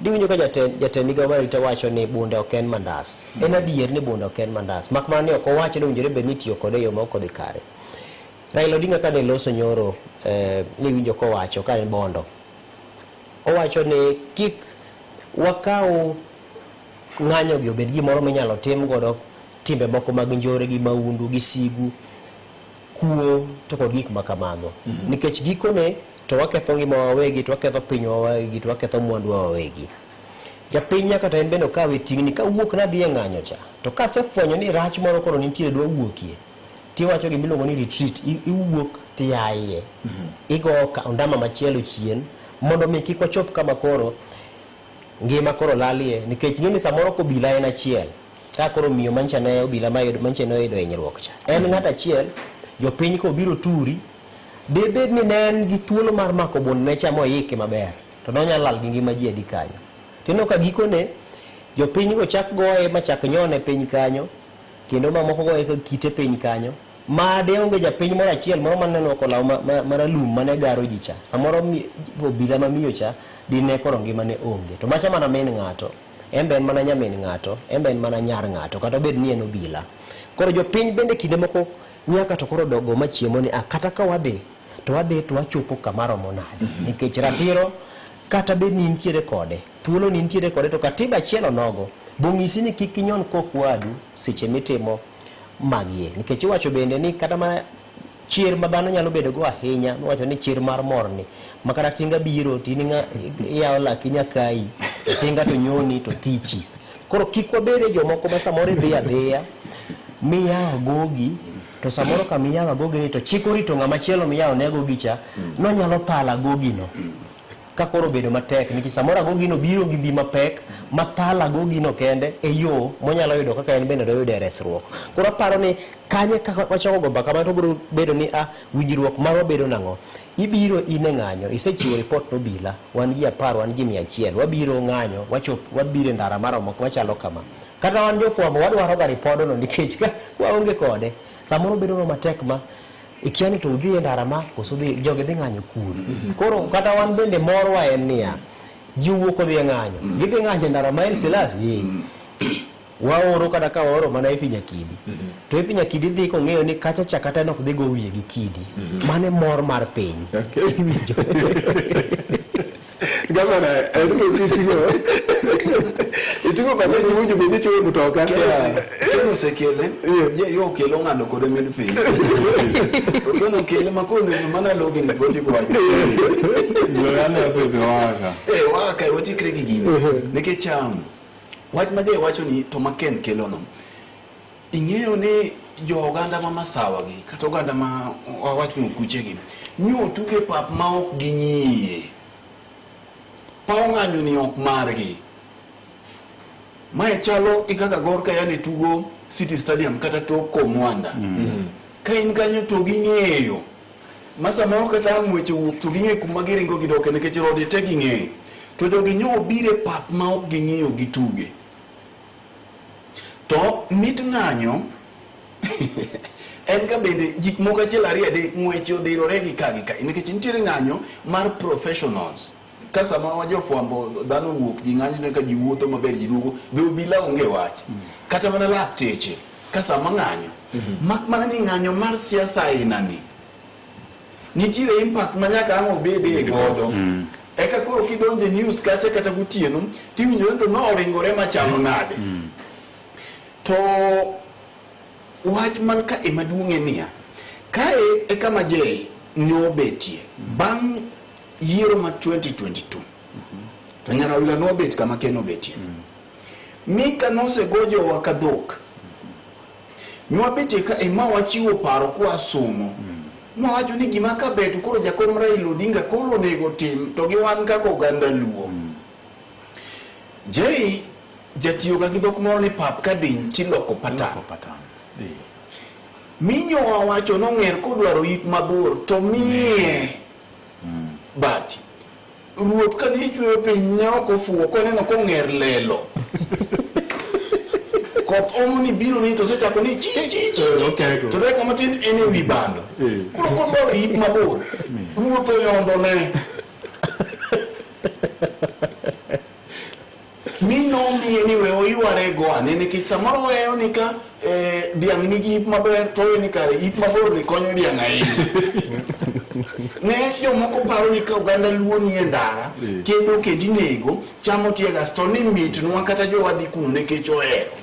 C: Diwinjo ka jatend jatend migawo mar arita wacho ni bunde ok en mandas. En adier ni bunde ok en mandas. Mak mana ni ok owacho ni owinjore bed ni itiyo kode e yo ma ok odhi kare. Raila Odinga kane loso nyoro eh, niwinjo kowacho ka en Bondo. Owacho ni kik wakaw ng'anyo gi obed gimoro minyalo tim godo timbe moko mag njore gi maundu gi sigu. kuo to kod gik ma kamago. Nikech gikone to waketho ngimawa wawegi, to waketho pinywa wawegi, to waketho mwanduwa wawegi. Japiny nyaka to en bende okawe ting'ni kawuok nadhi e ng'anyo cha to kasefwenyo ni rach moro koro nitiere dwa wuokie tiwacho gima iluongo ni retreat iwuok tiaye igo ondama machielo chien mondo mi kik wachop kama koro ngima koro lalie nikech ing'e ni samoro kobila en achiel ka koro miyo mancha ne obila mancha ne oyudo hinyruok cha en ng'at achiel jopiny kobiro turi debed ni ne en gi thuolo mar mako bundne cha moike maber to nonyalo lal gi ngima ji adi kanyo tineno ka gikone jopiny go chak goye machak nyone piny kanyo kendo mamoko goye ka kite piny kanyo ma de onge japiny moro achiel moro maneno kolaw maralum mane garo ji cha samoro obila ma miyo cha dine koro ngimane onge to macha mana min ng'ato en be en mana nyamin ng'ato en be en mana nyar ng'ato kata obed ni en obila koro jopiny bende kinde moko nyaka to koro dogo machiemo ni ah, kata ka wadhi to wadhi to wachopo kama romo nade nikech ratiro kata bed ni intiere kode thuolo ni intiere kode to katiba achiel onogo bong'isi ni kik inyon kok wadu seche mitimo magie nikech iwacho bende ni kata mana chir ma dhano nyalo bedo go ahinya miwacho ni chir mar morni ma kata tinga biro to in iyawo laki nyakayi tinga to nyoni to thichi koro kik wabed jomoko ma samoro idhi adhiya miyawo agogi to samoro kama iyawo agogi ni to chik orito ng'ama chielo miyawo ne agogi cha nonyalo thalo agogi no ka koro obedo matek nikech samoro agogino biro gi mbi mapek ma thalo agogino kende e yo monyalo yudo kaka en bende doyude resruok. Koro aparo ni kanye kaka wachako go mbaka to biro bedo ni a winjruok marwa bedo nang'o? Ibiro in e ng'anyo, isechiwo ripot ne obila, wan ji 10, wan ji 100, wabiro ng'anyo, wachop, wabiro e ndara maromo machalo kama. Kata wan jofwambo wadwaro ga ripodono nikech ka waonge kode, samoro bedo matek ma ikia ni to udhi e ndara ma koso dhi jogi dhi ng'anyo kure. Koro kata wan bende morwa en niya, ji wuok odhi e ng'anyo, gidhi ng'anyo e ndara ma El Silas, ee. Waoro kata ka waoro mana Efi Nyakidi. To Efi Nyakidi dhi kong'eyo ni kacha cha kata en ok dhi go wiye gi kidi. Mano e mor mar piny. Iwinjo?
B: Gavana, en iting'o iting'o bade ji winjo bende ichwoyo mtoka.
D: Keno osekele, ye yo okelo ng'ado kode midfield. To Keno okele ma koro onego mana logi ni tuoche kwa.
A: Joyane bende waka.
D: Eh, waka watikre gi gini. Nikech wach ma Jay wacho ni to ma Ken kelo no. Ing'eyo ni jo oganda ma Masawa gi kata oganda ma wawach ni okuche gi nyo tuge pap ma ok ging'iye. Paw ng'anyo ni ok margi. Mae chalo gi kaka Gor ka yande tugo City Stadium kata tok Komwanda. Ka in kanyo to ging'eyo. Ma samoro kata ang' weche wuok to ging'eyo kuma giringo gidoke nikech rode te ging'eyo. To jogi nyo obiro e pap ma ok ging'iyo gituge. To mit ng'anyo en ka bende gik moko achiel ariyo adek ng'weche odirore gi ka gi ka nikech nitiere ng'anyo mar professionals ka sama jofwambo dhano wuok ji ng'anyo ne ka ji wuotho maber ji duogo be obila onge wach kata mana lakteche ka sama ng'anyo mak mana ni ng'anyo mar siasa aina ni nitiere impact ma nyaka ang' obede godo eka koro kidonjo e news kacha kata gotieno tiwinjo ni to noringore machalo nade to wach man ka ema duong' en niya kae e kama Jay nobetie bang' yiero ma 2022 to Nyarawila nobet kama Ken obetie mi ka nosego jowa ka dhok nwabetie ka ema wachiwo paro kwasumo mwawacho ni gima kaber to koro jakom Raila Odinga koro onego tim to gi wan kaka oganda Luo Jay jatiyoga gi dhok moro ni pap ka diny tiloko patan minyo wawacho nong'er kodwaro yik mabor to miye bati ruoth ka ne ichweyo piny ne ok ofuwo koneno kong'er lelo koth omo ni biro ni to osechako ni chi chi chi chi to dakika matin en e wi bando koro kodwaro yik mabor ruoth oyondo ne mi nomiye ni we oyware go ane nikech samoro oweyo ni ka eh, dhiang' nigi ip maber to owe ni kare ip mabor ni konyo dhiang' ahinya ne jomoko paro ni ka oganda luo ni e ndara kedo kendo inego chamo teargas to ni mitnwa kata jowa dhi kuno nikech ohero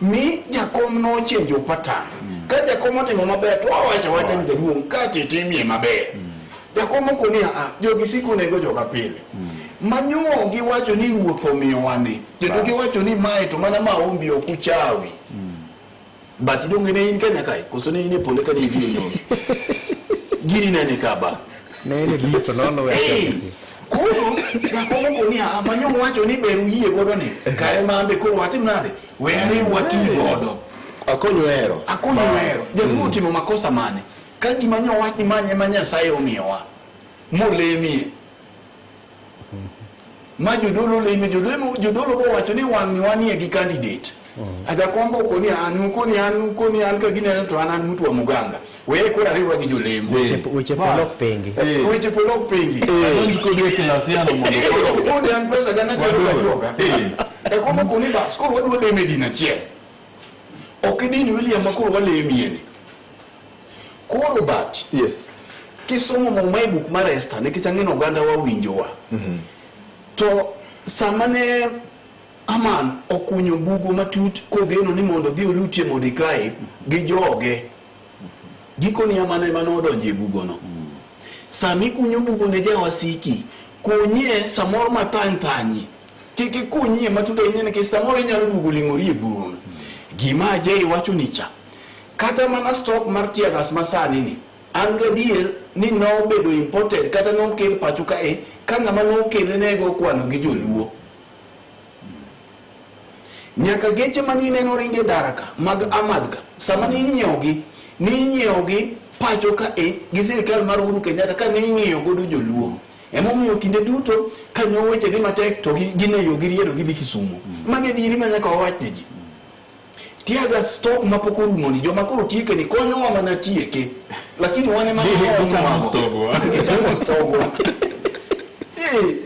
D: mi jakom nochenjo pattern. Ka jakom otimo maber to wawacho awacha ni jaduong' ka titimie maber. Jakom okoni a jogi siko nego joga pile. Manyo giwacho ni ruoth omiyowa ni. Kendo giwacho ni mae to mana maombi ok uchawi. But donge ne in Kenya kae koso ne in e polo ka ne idhi e nyoro. Gini nene ka ba.
I: Ne en e lift nono
D: Eh, Koro jakom okoni a manyo wacho ni ber uyie godo ni. Kare mambe koro watim nade? We ariw wati godo.
B: Akonyo hero.
D: Akonyo hero. Jaduong' otimo makosa mane? Ka gima nyo wach ni manye ma Nyasaye omiyowa. Molemie. Ma jodolo lemie, jodolo jodolo bowacho ni wang'ni wanie gi candidate. Ajakombo okoni an ukoni an ukoni an ka gineno to an an mtu wa muganga. Weye koro ariwra gi jolemo.
C: Weche polo ok pengi.
D: Weche polo ok pengi.
A: Adonj kodi e kilasiano mondo koro
D: Kodi an pesa gana chalo
A: Wadol.
D: kajuoga. Jakombo okoni bas koro wadwa lemo e din achiel. Ok din William ma koro walemie ni. Koro but
B: yes.
D: Kisomo muma e buk mar Esther nikech ang'e ni oganda wa winjowa. To sama ne Haman okunyo bugo matut kogeno ni mondo odhi olutie Mordekai gi joge. Gikoni Haman ema nodonjo e bugono. Sama ikunyo bugo ne jawasiki, kunyie samoro mathany thanyi. Kik ikunyie matut ahinya nikech samoro inyalo duogo ling'ori e bugono. Gima Ajay wacho ni cha, kata mana stock mar tear gas masani ni, an gadier ni nobedo imported kata nokel pacho kae ka ng'ama nokele ne go kwano gi joluo. Nyaka geche mane ineno ringe ndara ka mag Amad ka, sama ne inyiewogi, ne inyiewogi pacho ka e gi sirikal mar Uhuru Kenyatta ka ne ing'iyo godo joluo. Emomiyo kinde duto ka nyo weche dhi matek to gin e yo giriedo gidhi Kisumo. Mago e adieri ma nyaka wawach ne ji. Tear gas stock mapok orumo ni joma koro tieke ni konyowa mana tieke. Lakini wan ema ne
A: Gichamo stogwa.
D: Gichamo stogwa. Eh,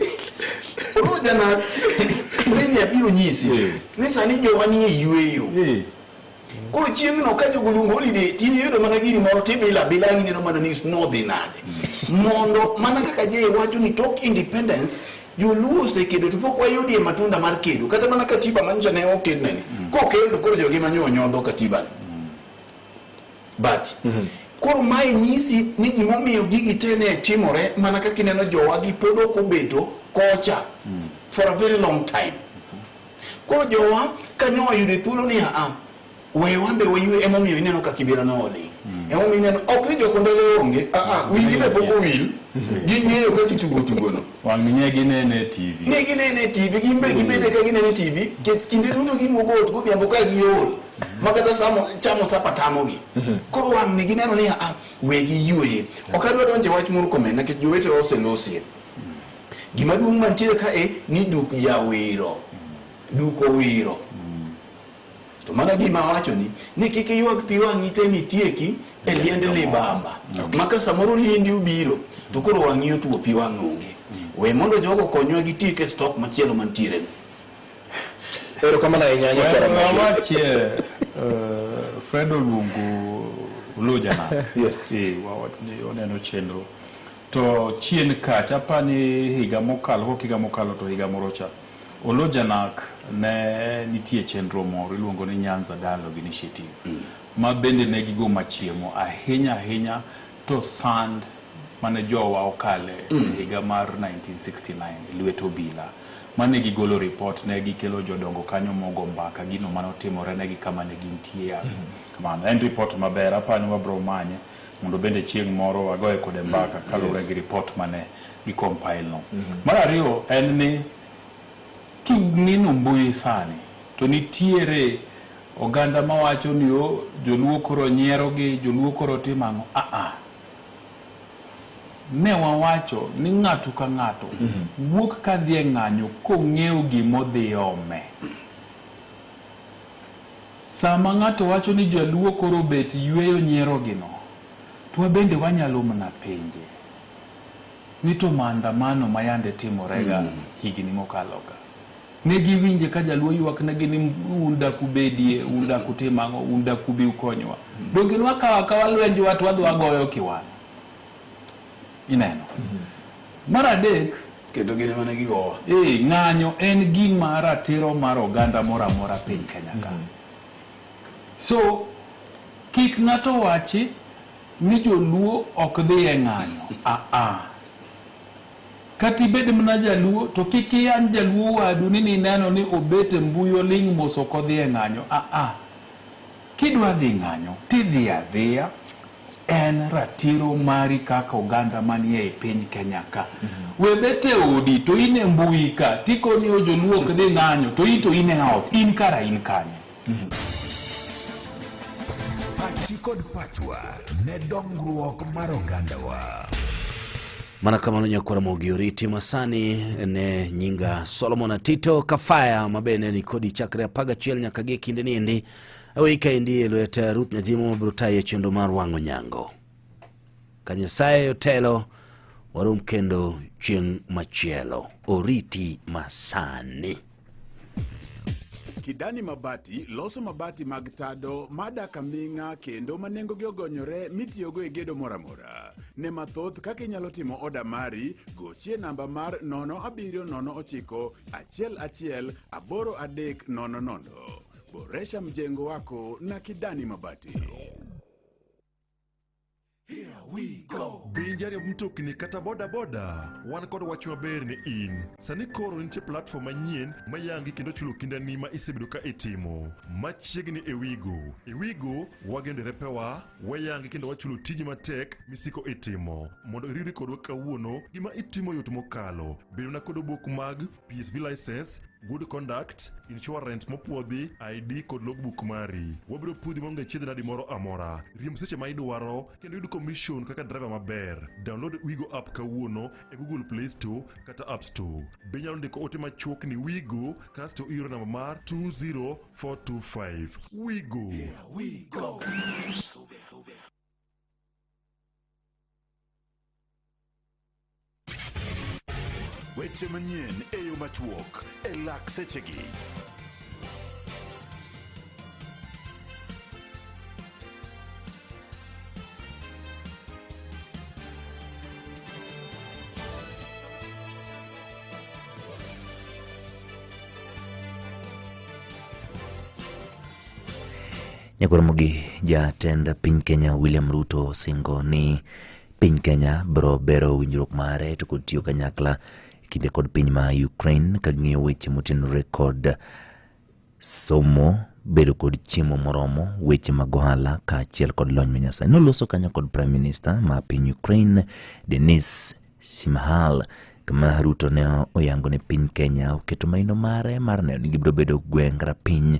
D: Oluja na senior biro nyisi ni sani jowa nie yueyo. Koro chieng'no ka jogo luongo holiday tiniyudo mana giri moro tibilo abila ang' ineno mana ni nodhi nade. Mondo mana kaka Jay wacho ni tok independence joluo osekedo to pok wayudie matunda mar kedo kata mana katiba manyocha ne okedne ni kokel to koro jogi manyo onyodho katiba ni. But koro mae nyisi ni gimomiyo gigi te ne timore mana kaka ineno jowa gi pod ok obeto kocha for a very long time. Koro jowa kanyo oyudo thuolo ni aa we wan be waywe emomiyo ineno ka Kibera noling. Emomiyo ineno ok ni jokondele onge aa wigi be pok owil ging'eyo kaka itugo tugono.
A: Wang' ne ginene e TV.
D: Ne ginene e TV gin be gibede ka ginene e TV nikech kinde duto giduogo ot godhiambo ka giol ma kata samo chamo sapa tamogi. Koro wang' ni gineno ni aa we giyueye. Ok adwa donjo e wach Murkomen nikech jowetewa oselosie. Gima duong' mantiere kae ni duk jawiro. Duk owiro. To mana gima awachoni ni kik iywag pi wang'i te mitieki e liend libamba. Ma ka samoro liendi obiro to koro wang'i otuo pi wang' onge. We mondo jogo okonywa gitiek e stock machielo mantiere ni.
B: Erokamano ahinya nyakwara Magi.
A: Wawachie Fred oluongo Oluja
B: Yes.
A: Wawach ni oneno chenro. To chien kacha apani higa mokalo, kok higa mokalo to higa moro cha. Olojanak ne nitie chenro moro iluongo ni Nyanza Dialogue Initiative ma bende ne gigo machiemo ahinya ahinya to sand mane jowa okale e higa mar 1969 e lwet obila mane gigolo report ne gikelo jodongo kanyo mogo mbaka gino mane otimore negi kama ne gintie kamano en report maber apani wabro manye mondo bende chieng' moro wagoye kode mbaka kaluwore gi report mane gi compile no. Mar ariyo en ni king'ino mbui sani to nitiere oganda mawacho ni o joluo koro nyierogi, joluo koro timo ang'o. Ah ah. Ne wawacho ni ng'ato ka ng'ato wuok kadhi e ng'anyo kong'eyo gimodhi ome. Sama ng'ato wacho ni jaluo koro bet yueyo nyierogino, to wabende wanyalo mana penje ni to maandamano ma yande timorega higni mokalo ka ne giwinje ka jaluo ywak negi ni un dak ubedie, un dak utim ang'o, un dak ubi ukonywa. Donge nwakawo akawa lwenjwa to wadhi wagoyo kiwano. Ineno. Mar adek,
D: kendo gin ema ne gigowa.
A: Eh, ng'anyo en gima ratiro mar oganda moro amora piny Kenya ka. So, Kik ng'ato wachi ni joluo ok dhi e ng'anyo. Aa. Kata ibed mana jaluo to kik iyany jaluo wadu ni nineno ni obet e mbui oling' mos ok odhi e ng'anyo. Aa. Kidwa dhi ng'anyo tidhi adhiya en ratiro mari kaka oganda manie e piny Kenya ka. We bet e odi to in e mbui ka tikoni o joluo ok dhi ng'anyo to in to in e ot in kara in kanye?
L: Pachi kod pachwa ne dongruok mar ogandawa.
F: Mana kamano nyakwara Mogi oriti masani ne nyinga Solomon Atito Kafaya mabende ni kodi chakre 11 nyaka gi kinde niendi aweyi kaendi e lwet Ruth Nyajimo mabiro tayi e chenro mar wang'o nyango. Ka Nyasaye otelo warom kendo chieng' machielo. Oriti masani.
D: Kidani Mabati loso mabati mag tado madak aming'a kendo ma nengogi ogonyore mitiyogo e gedo moro amora. Ne mathoth kaka inyalo timo oda mari, gochie namba mar 0709 11 8300. Boresha mjengo wako na Kidani Mabati.
E: Be jariemb mtokni kata boda boda? Wan kod wach maber ne in. Sani koro nitie platform manyien ma yangi kendo chulo kindani ma isebedo ka itimo. Machiegni e Wigo. E Wigo, wageno derepewa, wayangi kendo wachulo tiji matek misiko itimo. Mondo iriwri kodwa kawuono, gima itimo yot mokalo. Bed mana kod obok mag PSV license, good conduct, insurance mopuodhi, ID kod logbook mari. Wabiro puodhi maonge chiedh nadi moro amora. Riemb seche ma idwaro kendo yud commission kaka driver maber. Download Wigo app kawuono e Google Play Store kata App Store. Be inyalo ndiko ote machuok ni Wigo kasto ioro namba mar 20425. Wigo. Here
L: we go. Weche manyien e yo machuok e lak sechegi.
J: Nyakwar jatend piny Kenya William Ruto osingo ni piny Kenya biro bero winjruok mare to kod tiyo kanyakla e kinde kod piny ma Ukraine ka ging'iyo weche motenore kod somo, bedo kod chiemo moromo, weche mag ohala kaachiel kod lony manyasani. Noloso kanyo kod Prime Minister ma piny Ukraine Denis Shmyhal kama Ruto ne oyango ni piny Kenya oketo maino mare mar neno ni gibiro bedo gweng' rapiny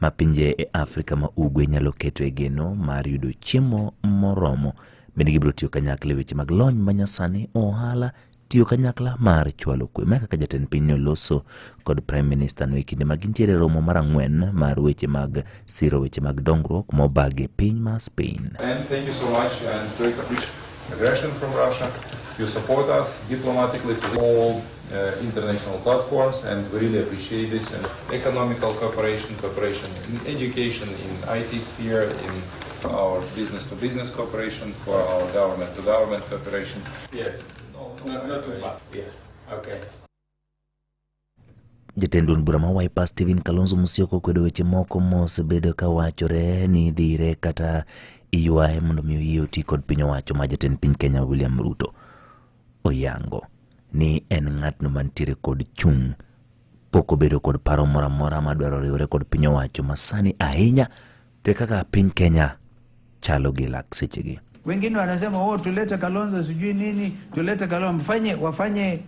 J: ma pinje e Afrika ma Ugwe nyalo keto e geno mar yudo chiemo moromo. Bende gibiro tiyo kanyakla e weche mag lony manyasani, ohala, tiyo kanyakla mar chwalo kwe. Ma kaka jatend piny ne oloso kod Prime Minister no e kinde ma gintiere e romo mar ang'wen mar weche mag siro weche mag dongruok mobagi e piny ma Spain.
R: And thank you so much and very appreciate aggression from Russia. You support us diplomatically to all international platforms, and we really appreciate this. And economical cooperation, cooperation in education, in IT sphere, in our business-to-business cooperation, for our government-to-government cooperation.
A: Yes, no, not too far. Yeah. Okay.
J: Jatend duond bura ma Wiper Stephen Kalonzo Musyoka okwedo weche moko mosebedo ka wachore ni dhire kata iywaye mondo mi oyie oti kod piny owacho ma jatend piny Kenya William Ruto oyango ni en ng'atno mantiere kod chung' pok obedo kod paro moro amora madwaro riwore kod piny owacho masani ahinya to kaka piny Kenya chalo gi lak sechegi.
S: Wengine wanasema oh, tulete Kalonzo sijui nini, tulete Kalonzo, mfanye wafanye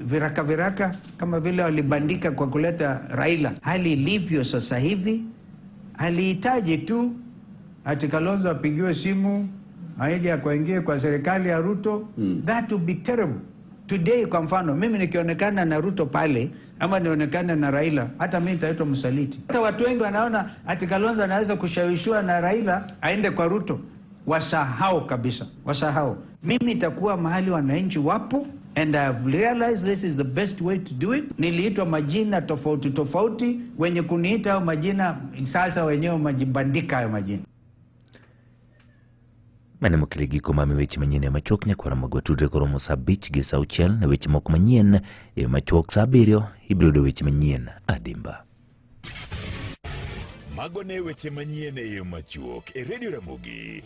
S: viraka viraka kama vile walibandika kwa kuleta Raila. Hali ilivyo sasa hivi alihitaji tu ati Kalonzo apigiwe simu aende akaingie kwa serikali ya Ruto. That would be terrible. Today kwa mfano mimi nikionekana na Ruto pale ama nionekane na Raila, hata mimi nitaitwa msaliti. Hata watu wengi wanaona ati Kalonzo anaweza kushawishiwa na Raila aende kwa Ruto. Wasahau kabisa, wasahau. Mimi nitakuwa mahali wananchi wapo, and I've realized this is the best way to do it. Niliitwa majina tofauti tofauti, wenye kuniita hayo majina sasa wenyewe majibandika hayo majina.
J: Mane mokele giko mami weche manyien e machuok nyakwara magwa tudre koromo saa 5 gi saa 6 ne weche moko manyien e machuok saa 7 ibiro yudo weche manyien adimba.
L: Mago ne weche manyien e yo machuok e Radio Ramogi.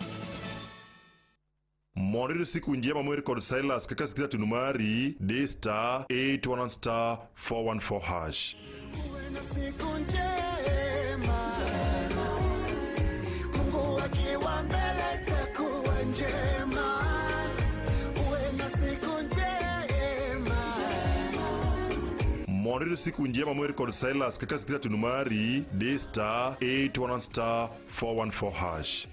E: Mondo iyud siku njema mower kod Silas kaka sikiza tunu mari, di star 811 star 414 hash.
K: Siku njema, Mungu akiwa mbele takuwa njema. Uwe na siku njema.
E: Mondo iyud siku njema mower kod Silas kaka sikiza tunu mari, di star 811 star 414 hash.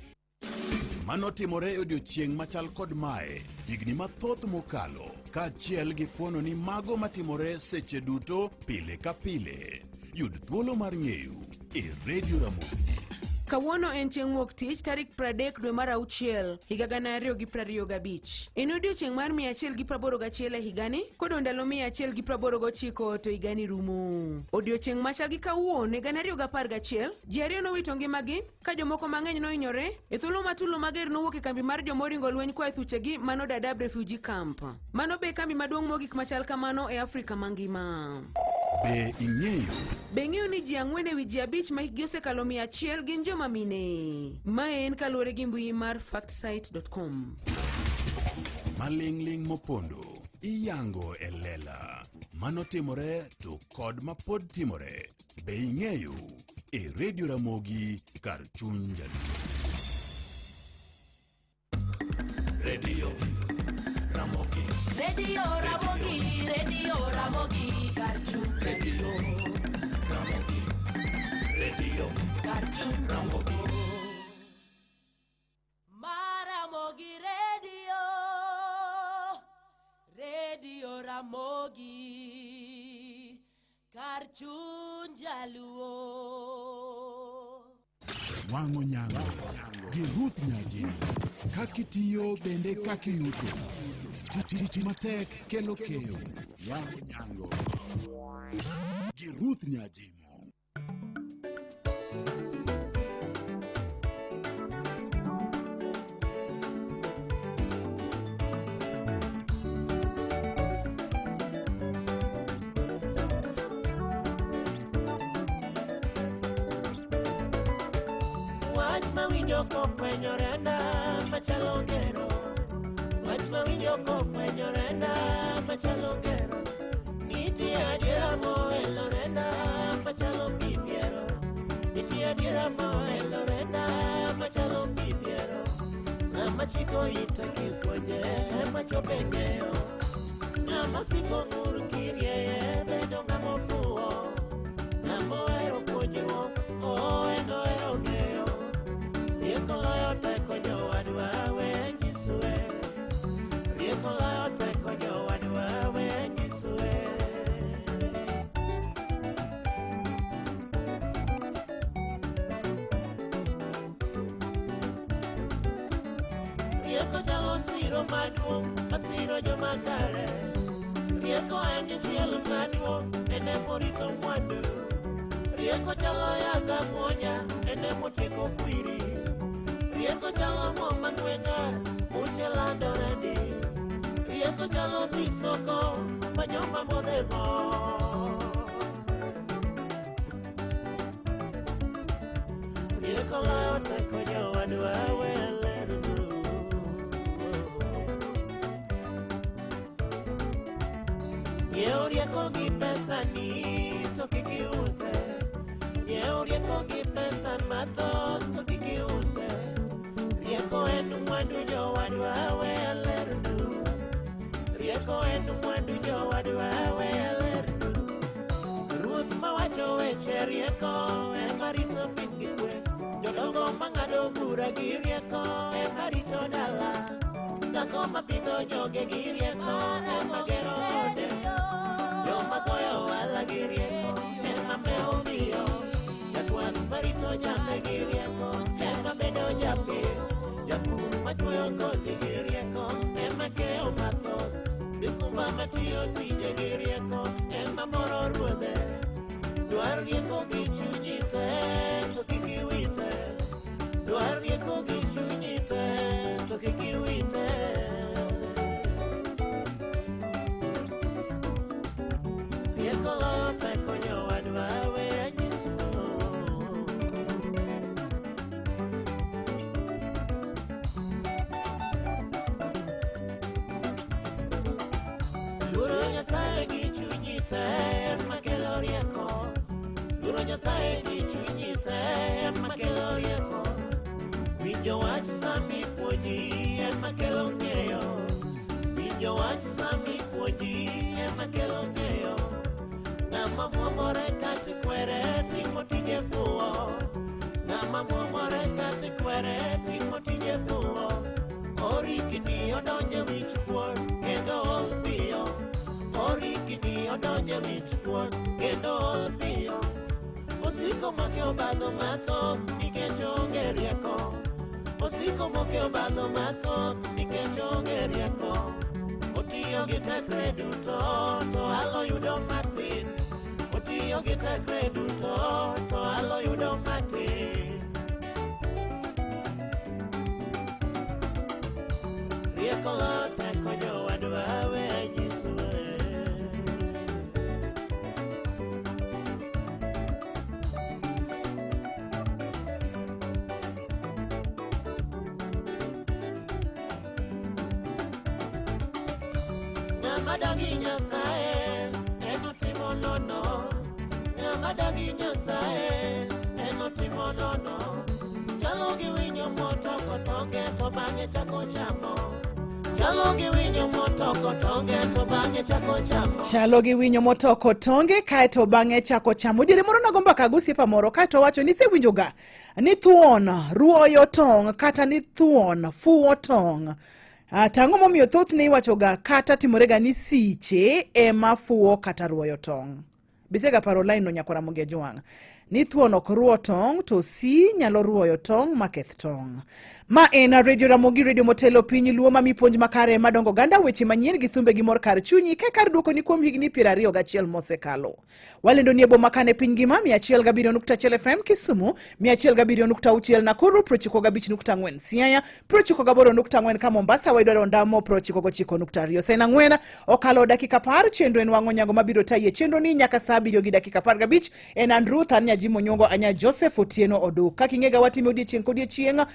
L: Mano timore e odiochieng' machal kod mae higni mathoth mokalo kaachiel gi fuono ni mago matimore seche duto pile ka pile. Yud thuolo mar ng'eyo e Radio Ramogi.
M: Kawuono en chieng' wuok tich tarik 30 dwe mar auchiel higa 2025. En odiochieng' mar 181 e higani kodong' ndalo 189 to higani rumo. Odiochieng' machal gi kawuono e 2011, ji ariyo nowito ngimagi ka jomoko mang'eny nohinyore e thuolo ma tulo mager nowuok e kambi mar jomoringo lweny koa e thuchegi mano Dadaab Refugee Camp. Mano be kambi maduong' mogik machal kamano e Afrika mangima.
L: Be ing'eyo?
M: Be ing'eyo ni ji ang'wen e wi ji abich ma hikgi osekalo 100 gin joma mine? Mae en kaluwore gi mbui mar factsite.com.
L: Maling'ling' mopondo iyango e lela. Mano timore to kod mapod timore. Be ing'eyo? E Radio Ramogi kar chuny Jaluo.
W: Radio Ramogi.
X: Radio Ramogi, Radio Ramogi, kar chuny
W: Radio Ramogi. Radio
X: kar chuny
W: Ramogi.
X: Maramogi Radio, Radio Ramogi, kar chuny Jaluo.
L: Wang'o nyango gi Ruth Nyajim. Kakitiyo bende kakiyuto. Tich matek kelo keyo. Wang'o nyango gi Ruth Nyajimo.
K: Wach mawinjo kofwenyore na machalo ngero. Wach mawinjo kofwenyore na machalo ngero. Nitie adiera moelore na machalo midhiero. Nitie adiera moelore na machalo midhiero. Ng'ama chiko ite kipuonje ema chope ng'eyo. Ng'ama siko ng'ur kirieye bedo ng'ama ofuwo. Ng'ama ohero puonjruok, oh en ohero ng'eyo. Rieko loyo teko jowadwa we nyisue. Rieko loyo teko jowadwa we nyisue. Rieko chalo siro maduong' masiro joma kare. Rieko en chiel maduong' en emorito mwandu. Rieko chalo yadh amuonya en emotieko kwiri. Rieko chalo mo mang'we ng'ar muche landore ndi. Rieko chalo pi soko ma joma modhe mor. Rieko loyo teko jowadwa we lernu. Nyiew rieko gi pesa ni to kik iuse. Nyiew rieko gi pesa mathoth to kik iuse. Rieko en mwandu jowadwa we alernu. Rieko en mwandu jowadwa we alernu. Ruoth mawacho weche rieko ema rito piny gi kwe. Jodongo mang'ado bura gi rieko ema rito dala. Dhako mapidho joge gi rieko ema gero ode. Joma goyo ohala gi rieko ema mewo piyo. Jakwath marito jambe gi rieko ema bedo japith. Japur machuoyo kodhi gi rieko ema keyo mathoth. Misumba matiyo tije gi rieko ema moro ruodhe. Dwar rieko gi chunyi te to kik iwite. Dwar rieko gi chunyi te to kik iwite. Rieko loyo teko jowadwa we anyisu. Winjo wach sami puonji ema kelo ng'eyo. Winjo wach sami puonji ema kelo ng'eyo. Ng'ama muomore kata kwere timo tije fuwo. Ng'ama muomore kata kwere timo tije fuwo. Orikni odonje wich kuot kendo ol piyo. Orikni odonje wich kuot kendo ol piyo. Osiko make obadho mathoth nikech onge rieko. Osiko moke obadho mathoth nikech onge rieko. Otiyo gi tekre duto to alo yudo matin. Otiyo gi tekre duto to alo yudo matin. Rieko lo teko jowadwa we anyisue. Ng'ama dagi Nyasaye en otimo nono. Ng'ama dagi Nyasaye en otimo nono. Chalo gi winyo motoko tonge to bang'e chako chamo. Chalo gi winyo motoko tonge to bang'e chako chamo.
N: Chalo gi winyo motoko tonge kaeto bang'e chako chamo. Diere moro nago mbaka gi osiepa moro kaeto owacho ni isewinjoga ni thuon ruoyo tong' kata ni thuon fuwo tong'. To ang'o momiyo thothne iwachoga kata timorega ni siche ema fuwo kata ruoyo tong'? Bisega paro line no nyakwara Ramogi Ajwang'. Ni thuon ok ruo tong' to si nyalo ruoyo tong' maketh tong'. Ma en Radio Ramogi, radio motelo piny Luo mami puonj makare madongo oganda, weche manyien gi thumbe gi mor kar chunyi ka kar duoko ni kuom higni 21 mosekalo. Walendo ni e boma kane piny ngima 107.1 FM Kisumu, 107.6 Nakuru, 95.4 Siaya, 98.4 ka Mombasa, wayudore Ondamo 99.2. Saa ang'wen okalo dakika 10, chenro en wang'o nyango mabiro tayi e chenro ni nyaka saa 7 gi dakika 15. En an Ruth, an Nyajimo Nyongo, anya Joseph Otieno Oduk. Kaka ing'ega watime odiechieng' kodiechieng',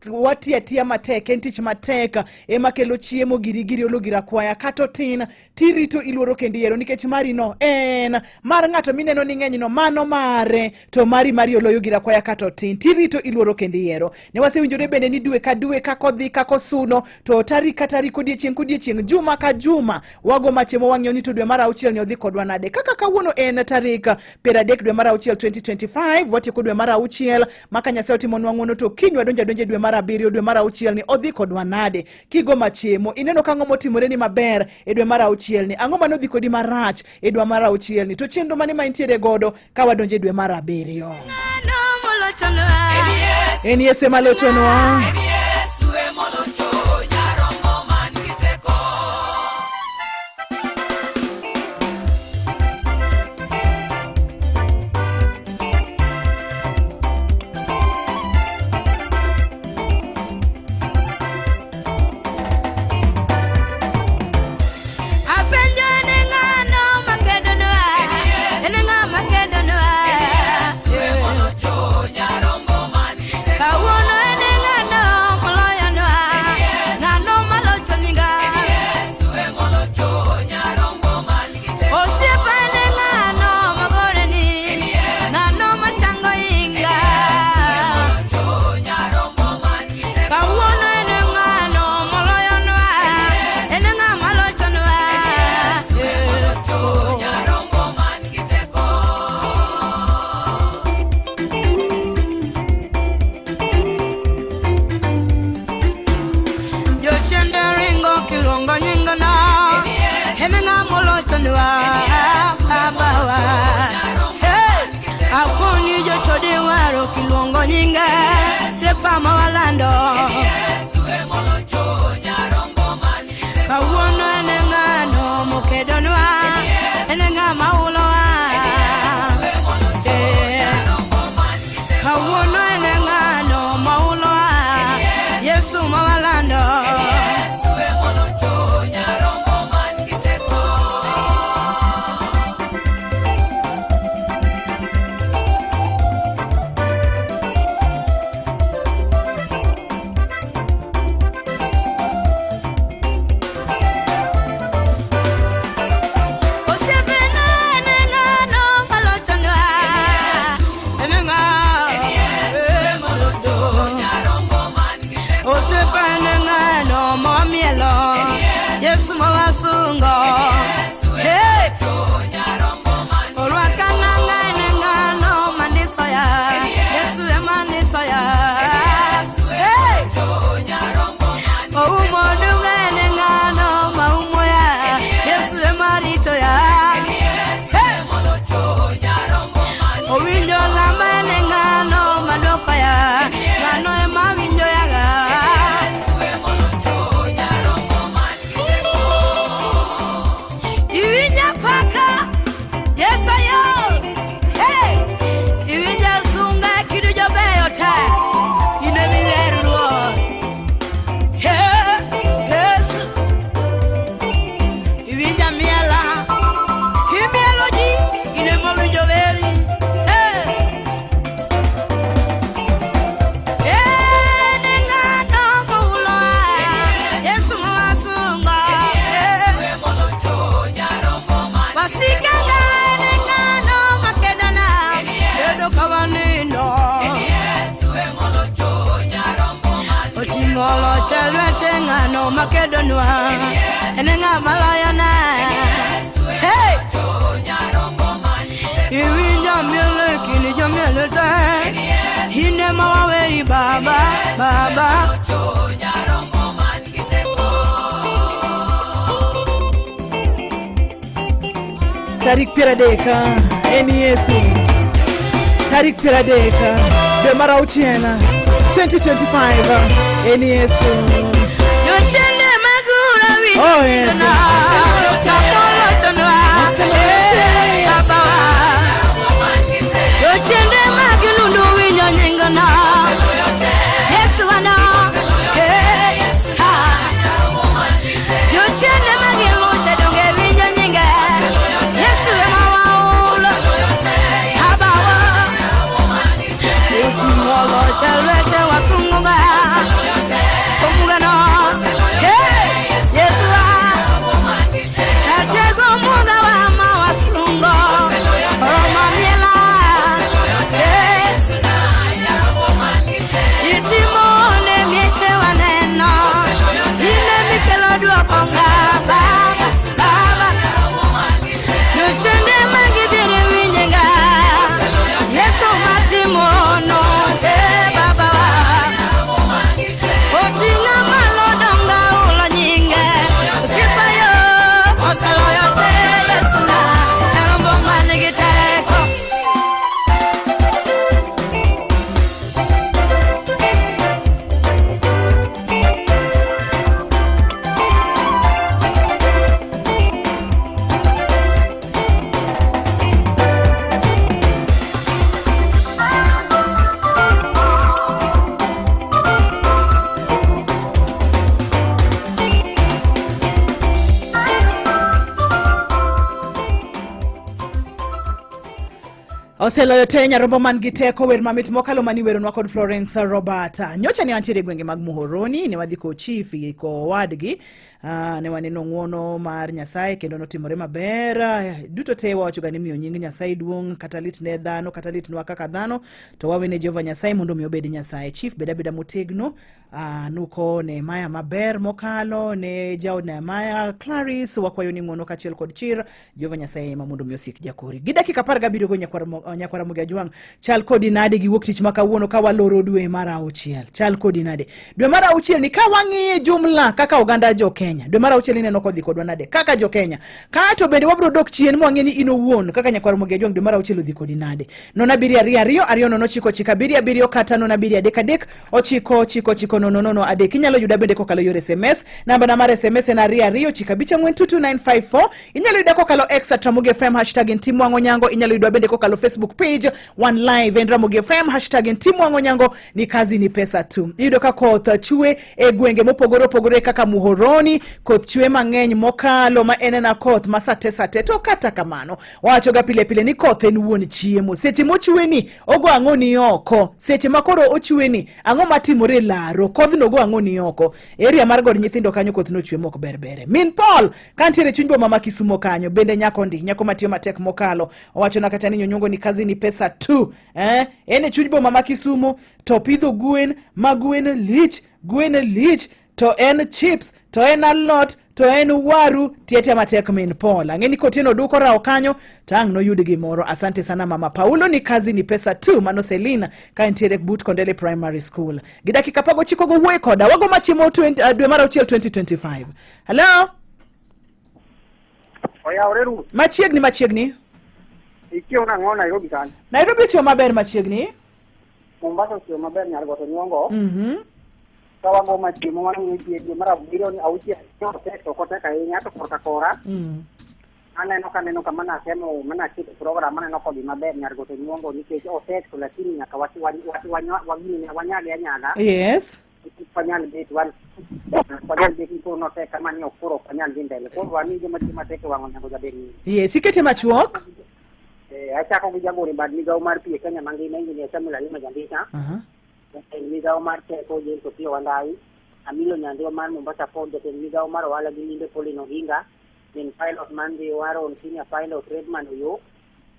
N: watiyo atiya matek, en tich matek ema kelo chiemo, giri giri olo gira kwaya, kata otin tirito iluoro kendo iyiero nikech mari no en mar ng'ato mineno ni ng'eny no mano mare to mari mari oloyo gira kwaya kata otin tirito iluoro kendo iyiero. Ne wasewinjore bende ni dwe ka dwe kaka odhi kaka osuno to tarik ka tarik odiechieng' kodiechieng' juma ka juma wago mache mowang'yo ni to dwe mar auchiel ni odhi kodwa nade. Kaka kawuono en tarik 30 dwe mar auchiel 2025, watieko dwe mar auchiel ma ka Nyasaye otimonwa ng'wono to kiny wadonjo adonja e dwe mar abiriyo dwe mar auchiel ni odhi kodwa nade. Kigo machiemo ineno ka ang'o motimore ni maber e dwe mar auchiel ni, ang'o mane odhi kodi marach e dwe mar auchiel ni, to chenro mane ma intiere godo ka wadonjo e dwe mar abiriyo. En Yesu ema lochonwa.
X: Apenjo ni ng'ano makedonwa? En ng'a makedonwa? Kawuono en ng'ano moloyonwa? Ng'ano malocho nyinga? Osiepa en ng'ano magoreni? Ng'ano machango inga? Kawuono en ng'ano moloyonwa? En ng'a malochonwa? Jochiende ringo kiluongo nyingno. En ng'a molochonwa? Babawa. Hey! Akoni jochode waro kiluongo nyinge. Sepa mawalando. Kawuono en ng'ano mokedonwa? En ng'a maulowa? Eh. Kawuono en ng'ano maulowa? Yesu mawalando. Osiepena en ng'ano malochonwa? En ng'a? wasungo. Hey! Orwaka nanga en ng'ano manisoya. Yesu ema nisoya. Hey! Oumo dunga en ng'ano maumo ya. Yesu ema rito ya. Hey! Owinjo ng'ama en ng'ano madwoko ya. Ng'ano ema winjo yaga. Iwinja paka Yesu yo. Hey! Iwinja sunga kido jobeyo te. Ine miwer ruoth. Hey! Yesu. Iwinja miela. Kimielo ji ine mowinjo weri. Hey! Ene ng'ano mouloa. Yesu mawasungo. Wasika ngane ng'ano makedana. Bedo ka wanindo. Oting'o loch e lwete ng'ano makedonwa. En ng'ama loyona. Hey! Iwinjo miel e kind jomiel te. In ema waweri baba, baba.
N: Tarik 30 en Yesu. Tarik 30 dwe mar auchiel 2025 en Yesu.
X: Jochiende magura
N: Oh, Yesu.
X: winjona. Samoro tonwa. Baba. Jochiende mag nundu winjo nyingona. Yesu wana. Hey, ha. Jochiende mag luche donge winjo nyinge. Yesu ema wahulo. Abawa. Oting'o loch e lwete wasungoga. Omugano. Hey, Yesu wa. Atego muga wa ma wasungo. Roma miela. Hey. Itimo ne mieche waneno. Ine mikelo duoko nga baba, baba. Jochiende magidhiri winjenga. Yesu matimo no te baba wa. Oting'a malo donga ulo nyinge. Osiepa yo, oseloyo te Yesu na. Erombo manigi teko.
N: Oseloyo te nyarombo man gi teko wer mamit mokalo mani weronwa kod Florence Robert. Nyocha ne wantiere e gwenge mag Muhoroni, ne wadhi ko chief gi ko owadgi. Ne waneno ng'uono mar Nyasaye kendo notimore maber. Duto te wawachoga ni miyo nying Nyasaye duong' kata lit ne dhano kata litnwa kaka dhano to wawene Jehova Nyasaye mondo mi obed Nyasaye. Chief bed abeda motegno. Nuko Nehemiah maber mokalo ne jaod Nehemiah Clarice wakwayo ni ng'uono kaachiel kod chir Jehova Nyasaye ema mondo mi osik jakori. Gi dakika 17 go nyakwar Ramogi Ajwang' chal kodi nade gi wuok tich ma kawuono ka waloro dwe mar auchiel. Chal kodi nade? Dwe mar auchiel ni ka wang'iye jumla kaka oganda jo Kenya. Dwe mar auchiel ineno kodhi kodwa nade kaka jo Kenya. Kato bende wabiro dok chien mwang'e ni in owuon kaka nyakwar Ramogi Ajwang' dwe mar auchiel odhi kodi nade. 0 7 2 2 2 0 9 9 7 7 kata 0 7 3 3 9 9 9 0 0 3. Inyalo yuda bende kokalo yor SMS. Namba na mar SMS en 2 2 9 5 4 2 2 9 5 4. Inyalo yuda kokalo X at Ramogi FM hashtag en Tim Wang'o Nyango. Inyalo yudwa bende kokalo Facebook page One Live en Ramogi FM hashtag en Tim Wang'o Nyango. Ni kazi ni pesa tu. Iyudo ka koth chwe e gwenge mopogore opogore kaka Muhoroni, koth chwe mang'eny mokalo ma en ena koth ma sate sate. To kata kamano wawachoga pile pile ni koth en wuon chiemo. Seche mochwe ni ogo ang'o ni oko, seche ma koro ochwe ni ang'o matimore e laro, kodhno go ang'o ni oko. Area mar god nyithindo kanyo koth nochwe mok ber bere. Min Paul kantiere chuny boma ma Kisumo kanyo bende nyako ndi nyako matiyo matek mokalo owachona kata ni nyonyongo ni kazi ni pesa tu en e chuny boma ma Kisumo to pidho gwen ma gwen lich, gwen lich to en chips to en alot to en waru tiete matek min Paul. Ang'e ni Kotieno Oduko rawo kanyo to ang' noyud gimoro. Asante sana mama Paulo, ni kazi ni pesa tu. Mano Selina ka entiere but Kondele Primary School. Gi dakika 19 go wuoye koda wago machiemo 20, dwe mar auchiel 2025. Hello?
G: Oyawore Ruth.
N: Machiegni machiegni.
G: Ichiew nang'o Nairobi kanyo?
N: Nairobi ochiew maber machiegni.
G: Mombasa ochiew maber nyar goto nyuongo. Ka wago machiemo wang'iyo ji dwe mar abiriyo ni auchiel otek to ok otek ahinya to korka kora. Aneno ka neno kama natemo mana keto program aneno kodhi maber nyar goto nyuongo nikech otek to lakini nyaka wanyage anyaga.
N: Yes.
G: Kik wanyal bet wan ok wanyal bet ni koro notek kama ni ok koro ok wanyal dhi mbele. Koro wani joma tiyo matek e wang' onyango jaber ni.
N: Yes, ikete machuok.
G: Achako gi jagoro e bad migawo mar pi e Kenya mangima Engineer Samuel Alima Jandika. Jatend migawo mar teko James Opiyo Wandayi, Amilo Nyandiwa mar Mombasa Port, jatend migawo mar ohala gi limbe Pauline Oginga, min pilot man Ndhiwa Aaron Senior Pilot Redman Oyok,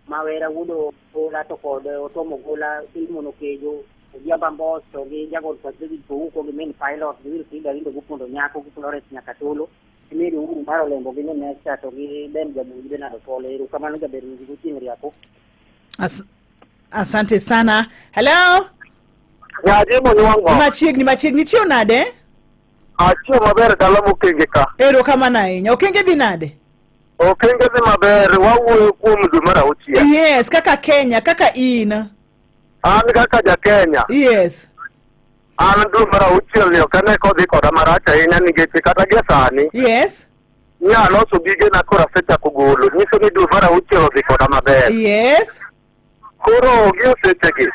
G: Mawera wuod Ogola to kod Otomo Ogola, Philemon Okejo, Ojiamba Mbos to gi jagol pach David Ouko gi main pilot gi Wilfrida Rindo Gupondo Nyako gi Florence Nyakatolo, gi Mary Uhuru mar Olembo gi Nemesa to gi Ben Jabuyi Bernard Opolo. Erokamano jaber winji gochieng' riako.
N: Asante sana. Hello?
O: Nyajimo nyuango.
N: Machiegni machiegni chiew nade?
O: Achiew maber dala mokenge ka.
N: Erokamano ahinya. Okenge dhi nade?
O: Okenge dhi maber, wawuoyo kuom dwe mar auchiel.
N: Yes, kaka Kenya, kaka in.
O: An kaka ja Kenya.
N: Yes.
O: An dwe mar auchiel ni ok ane kodhi koda marach ahinya nikech kata gie sani.
N: Yes.
O: Nya aloso gigena koro asechako golo. Nyiso ni dwe mar auchiel odhi koda maber.
N: Yes.
O: Koro gi osechegi.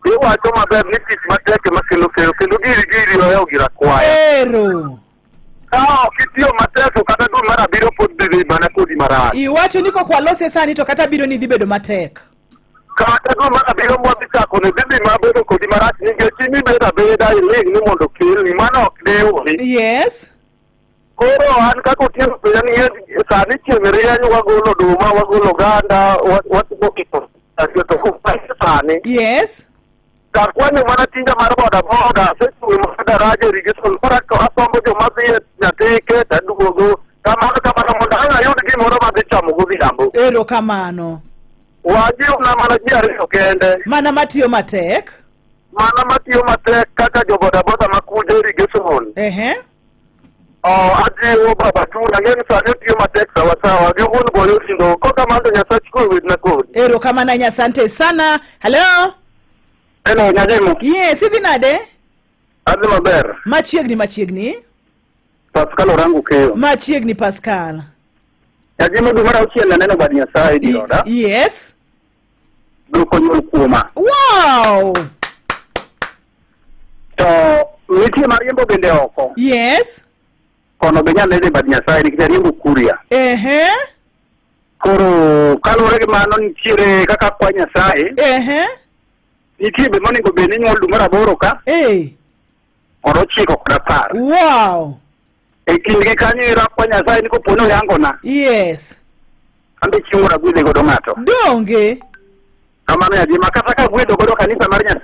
O: Iwacho maber ni tich matek ema kelo keyo kendo giri giri ohewo gir akwaya.
N: Ero.
O: Ka ok itiyo matek to kata dwe mar abiriyo pod dhi dhi mana kodi marach.
N: Iwacho ni kok walose sani to kata biro ni dhi bedo matek.
O: Kata dwe mar abiriyo mwadhi chako ni dhi dhi mabedo kodi marach nikech in ibedo abeda iling' ni mondo okelni mano ok dewi.
N: Yes.
O: Koro an kaka otieno penja ni sani chieng' rieny wagolo oduma wagolo oganda watimo gik to sani.
N: Yes.
O: Kakwanyo mana tinga mar boda boda asechung' mana daraja irrigation koro asombo joma dhi e Nyatike taduogo kamano kamano mondo ang' ayud gimoro madhi chamo godhiambo.
N: Erokamano.
O: Wajiwna mana ji ariyo kende.
N: Mana matiyo matek.
O: Mana matiyo matek kaka jo boda boda ma Kuja irrigation.
N: Ehe.
O: Oh, ajiwo baba Tuna, ang'e ni sani otiyo matek sawa sawa gi wuon boyo sindo. Kokamano to Nyasach kwe obedna kodi.
N: Erokamano ahinya, asante sana. Hello?
O: Hello, Nyajimo.
N: Yes, idhi nade?
O: Adhi maber.
N: Machiegni machiegni.
O: Pascal Orangu Keyo.
N: Machiegni Pascal.
O: Nyajimo dwe mar auchiel aneno bad Nyasaye dioda.
N: Yes.
O: Dwoko nyuol kuoma.
N: Wow!
O: To nitie mariembo bende oko.
N: Yes.
O: Kono be nyalo neno e bad Nyasaye nikech ariembo Kuria.
N: Ehe.
O: Koro kaluwore gi mano nitiere kaka akwa Nyasaye.
N: Ehe.
O: Nitie be monego bed ni nyuol dwe mar aboro ka.
N: Eh.
O: Kod ochiko kod apar.
N: Wow.
O: E kindgi kanyo ero akwa Nyasaye ni kopo ni oyangona.
N: Yes.
O: An be chieng' moro agwedhe godo ng'ato.
N: Donge.
O: Kamano nyajima kata ka agwedho godo kanisa mar Nyasaye.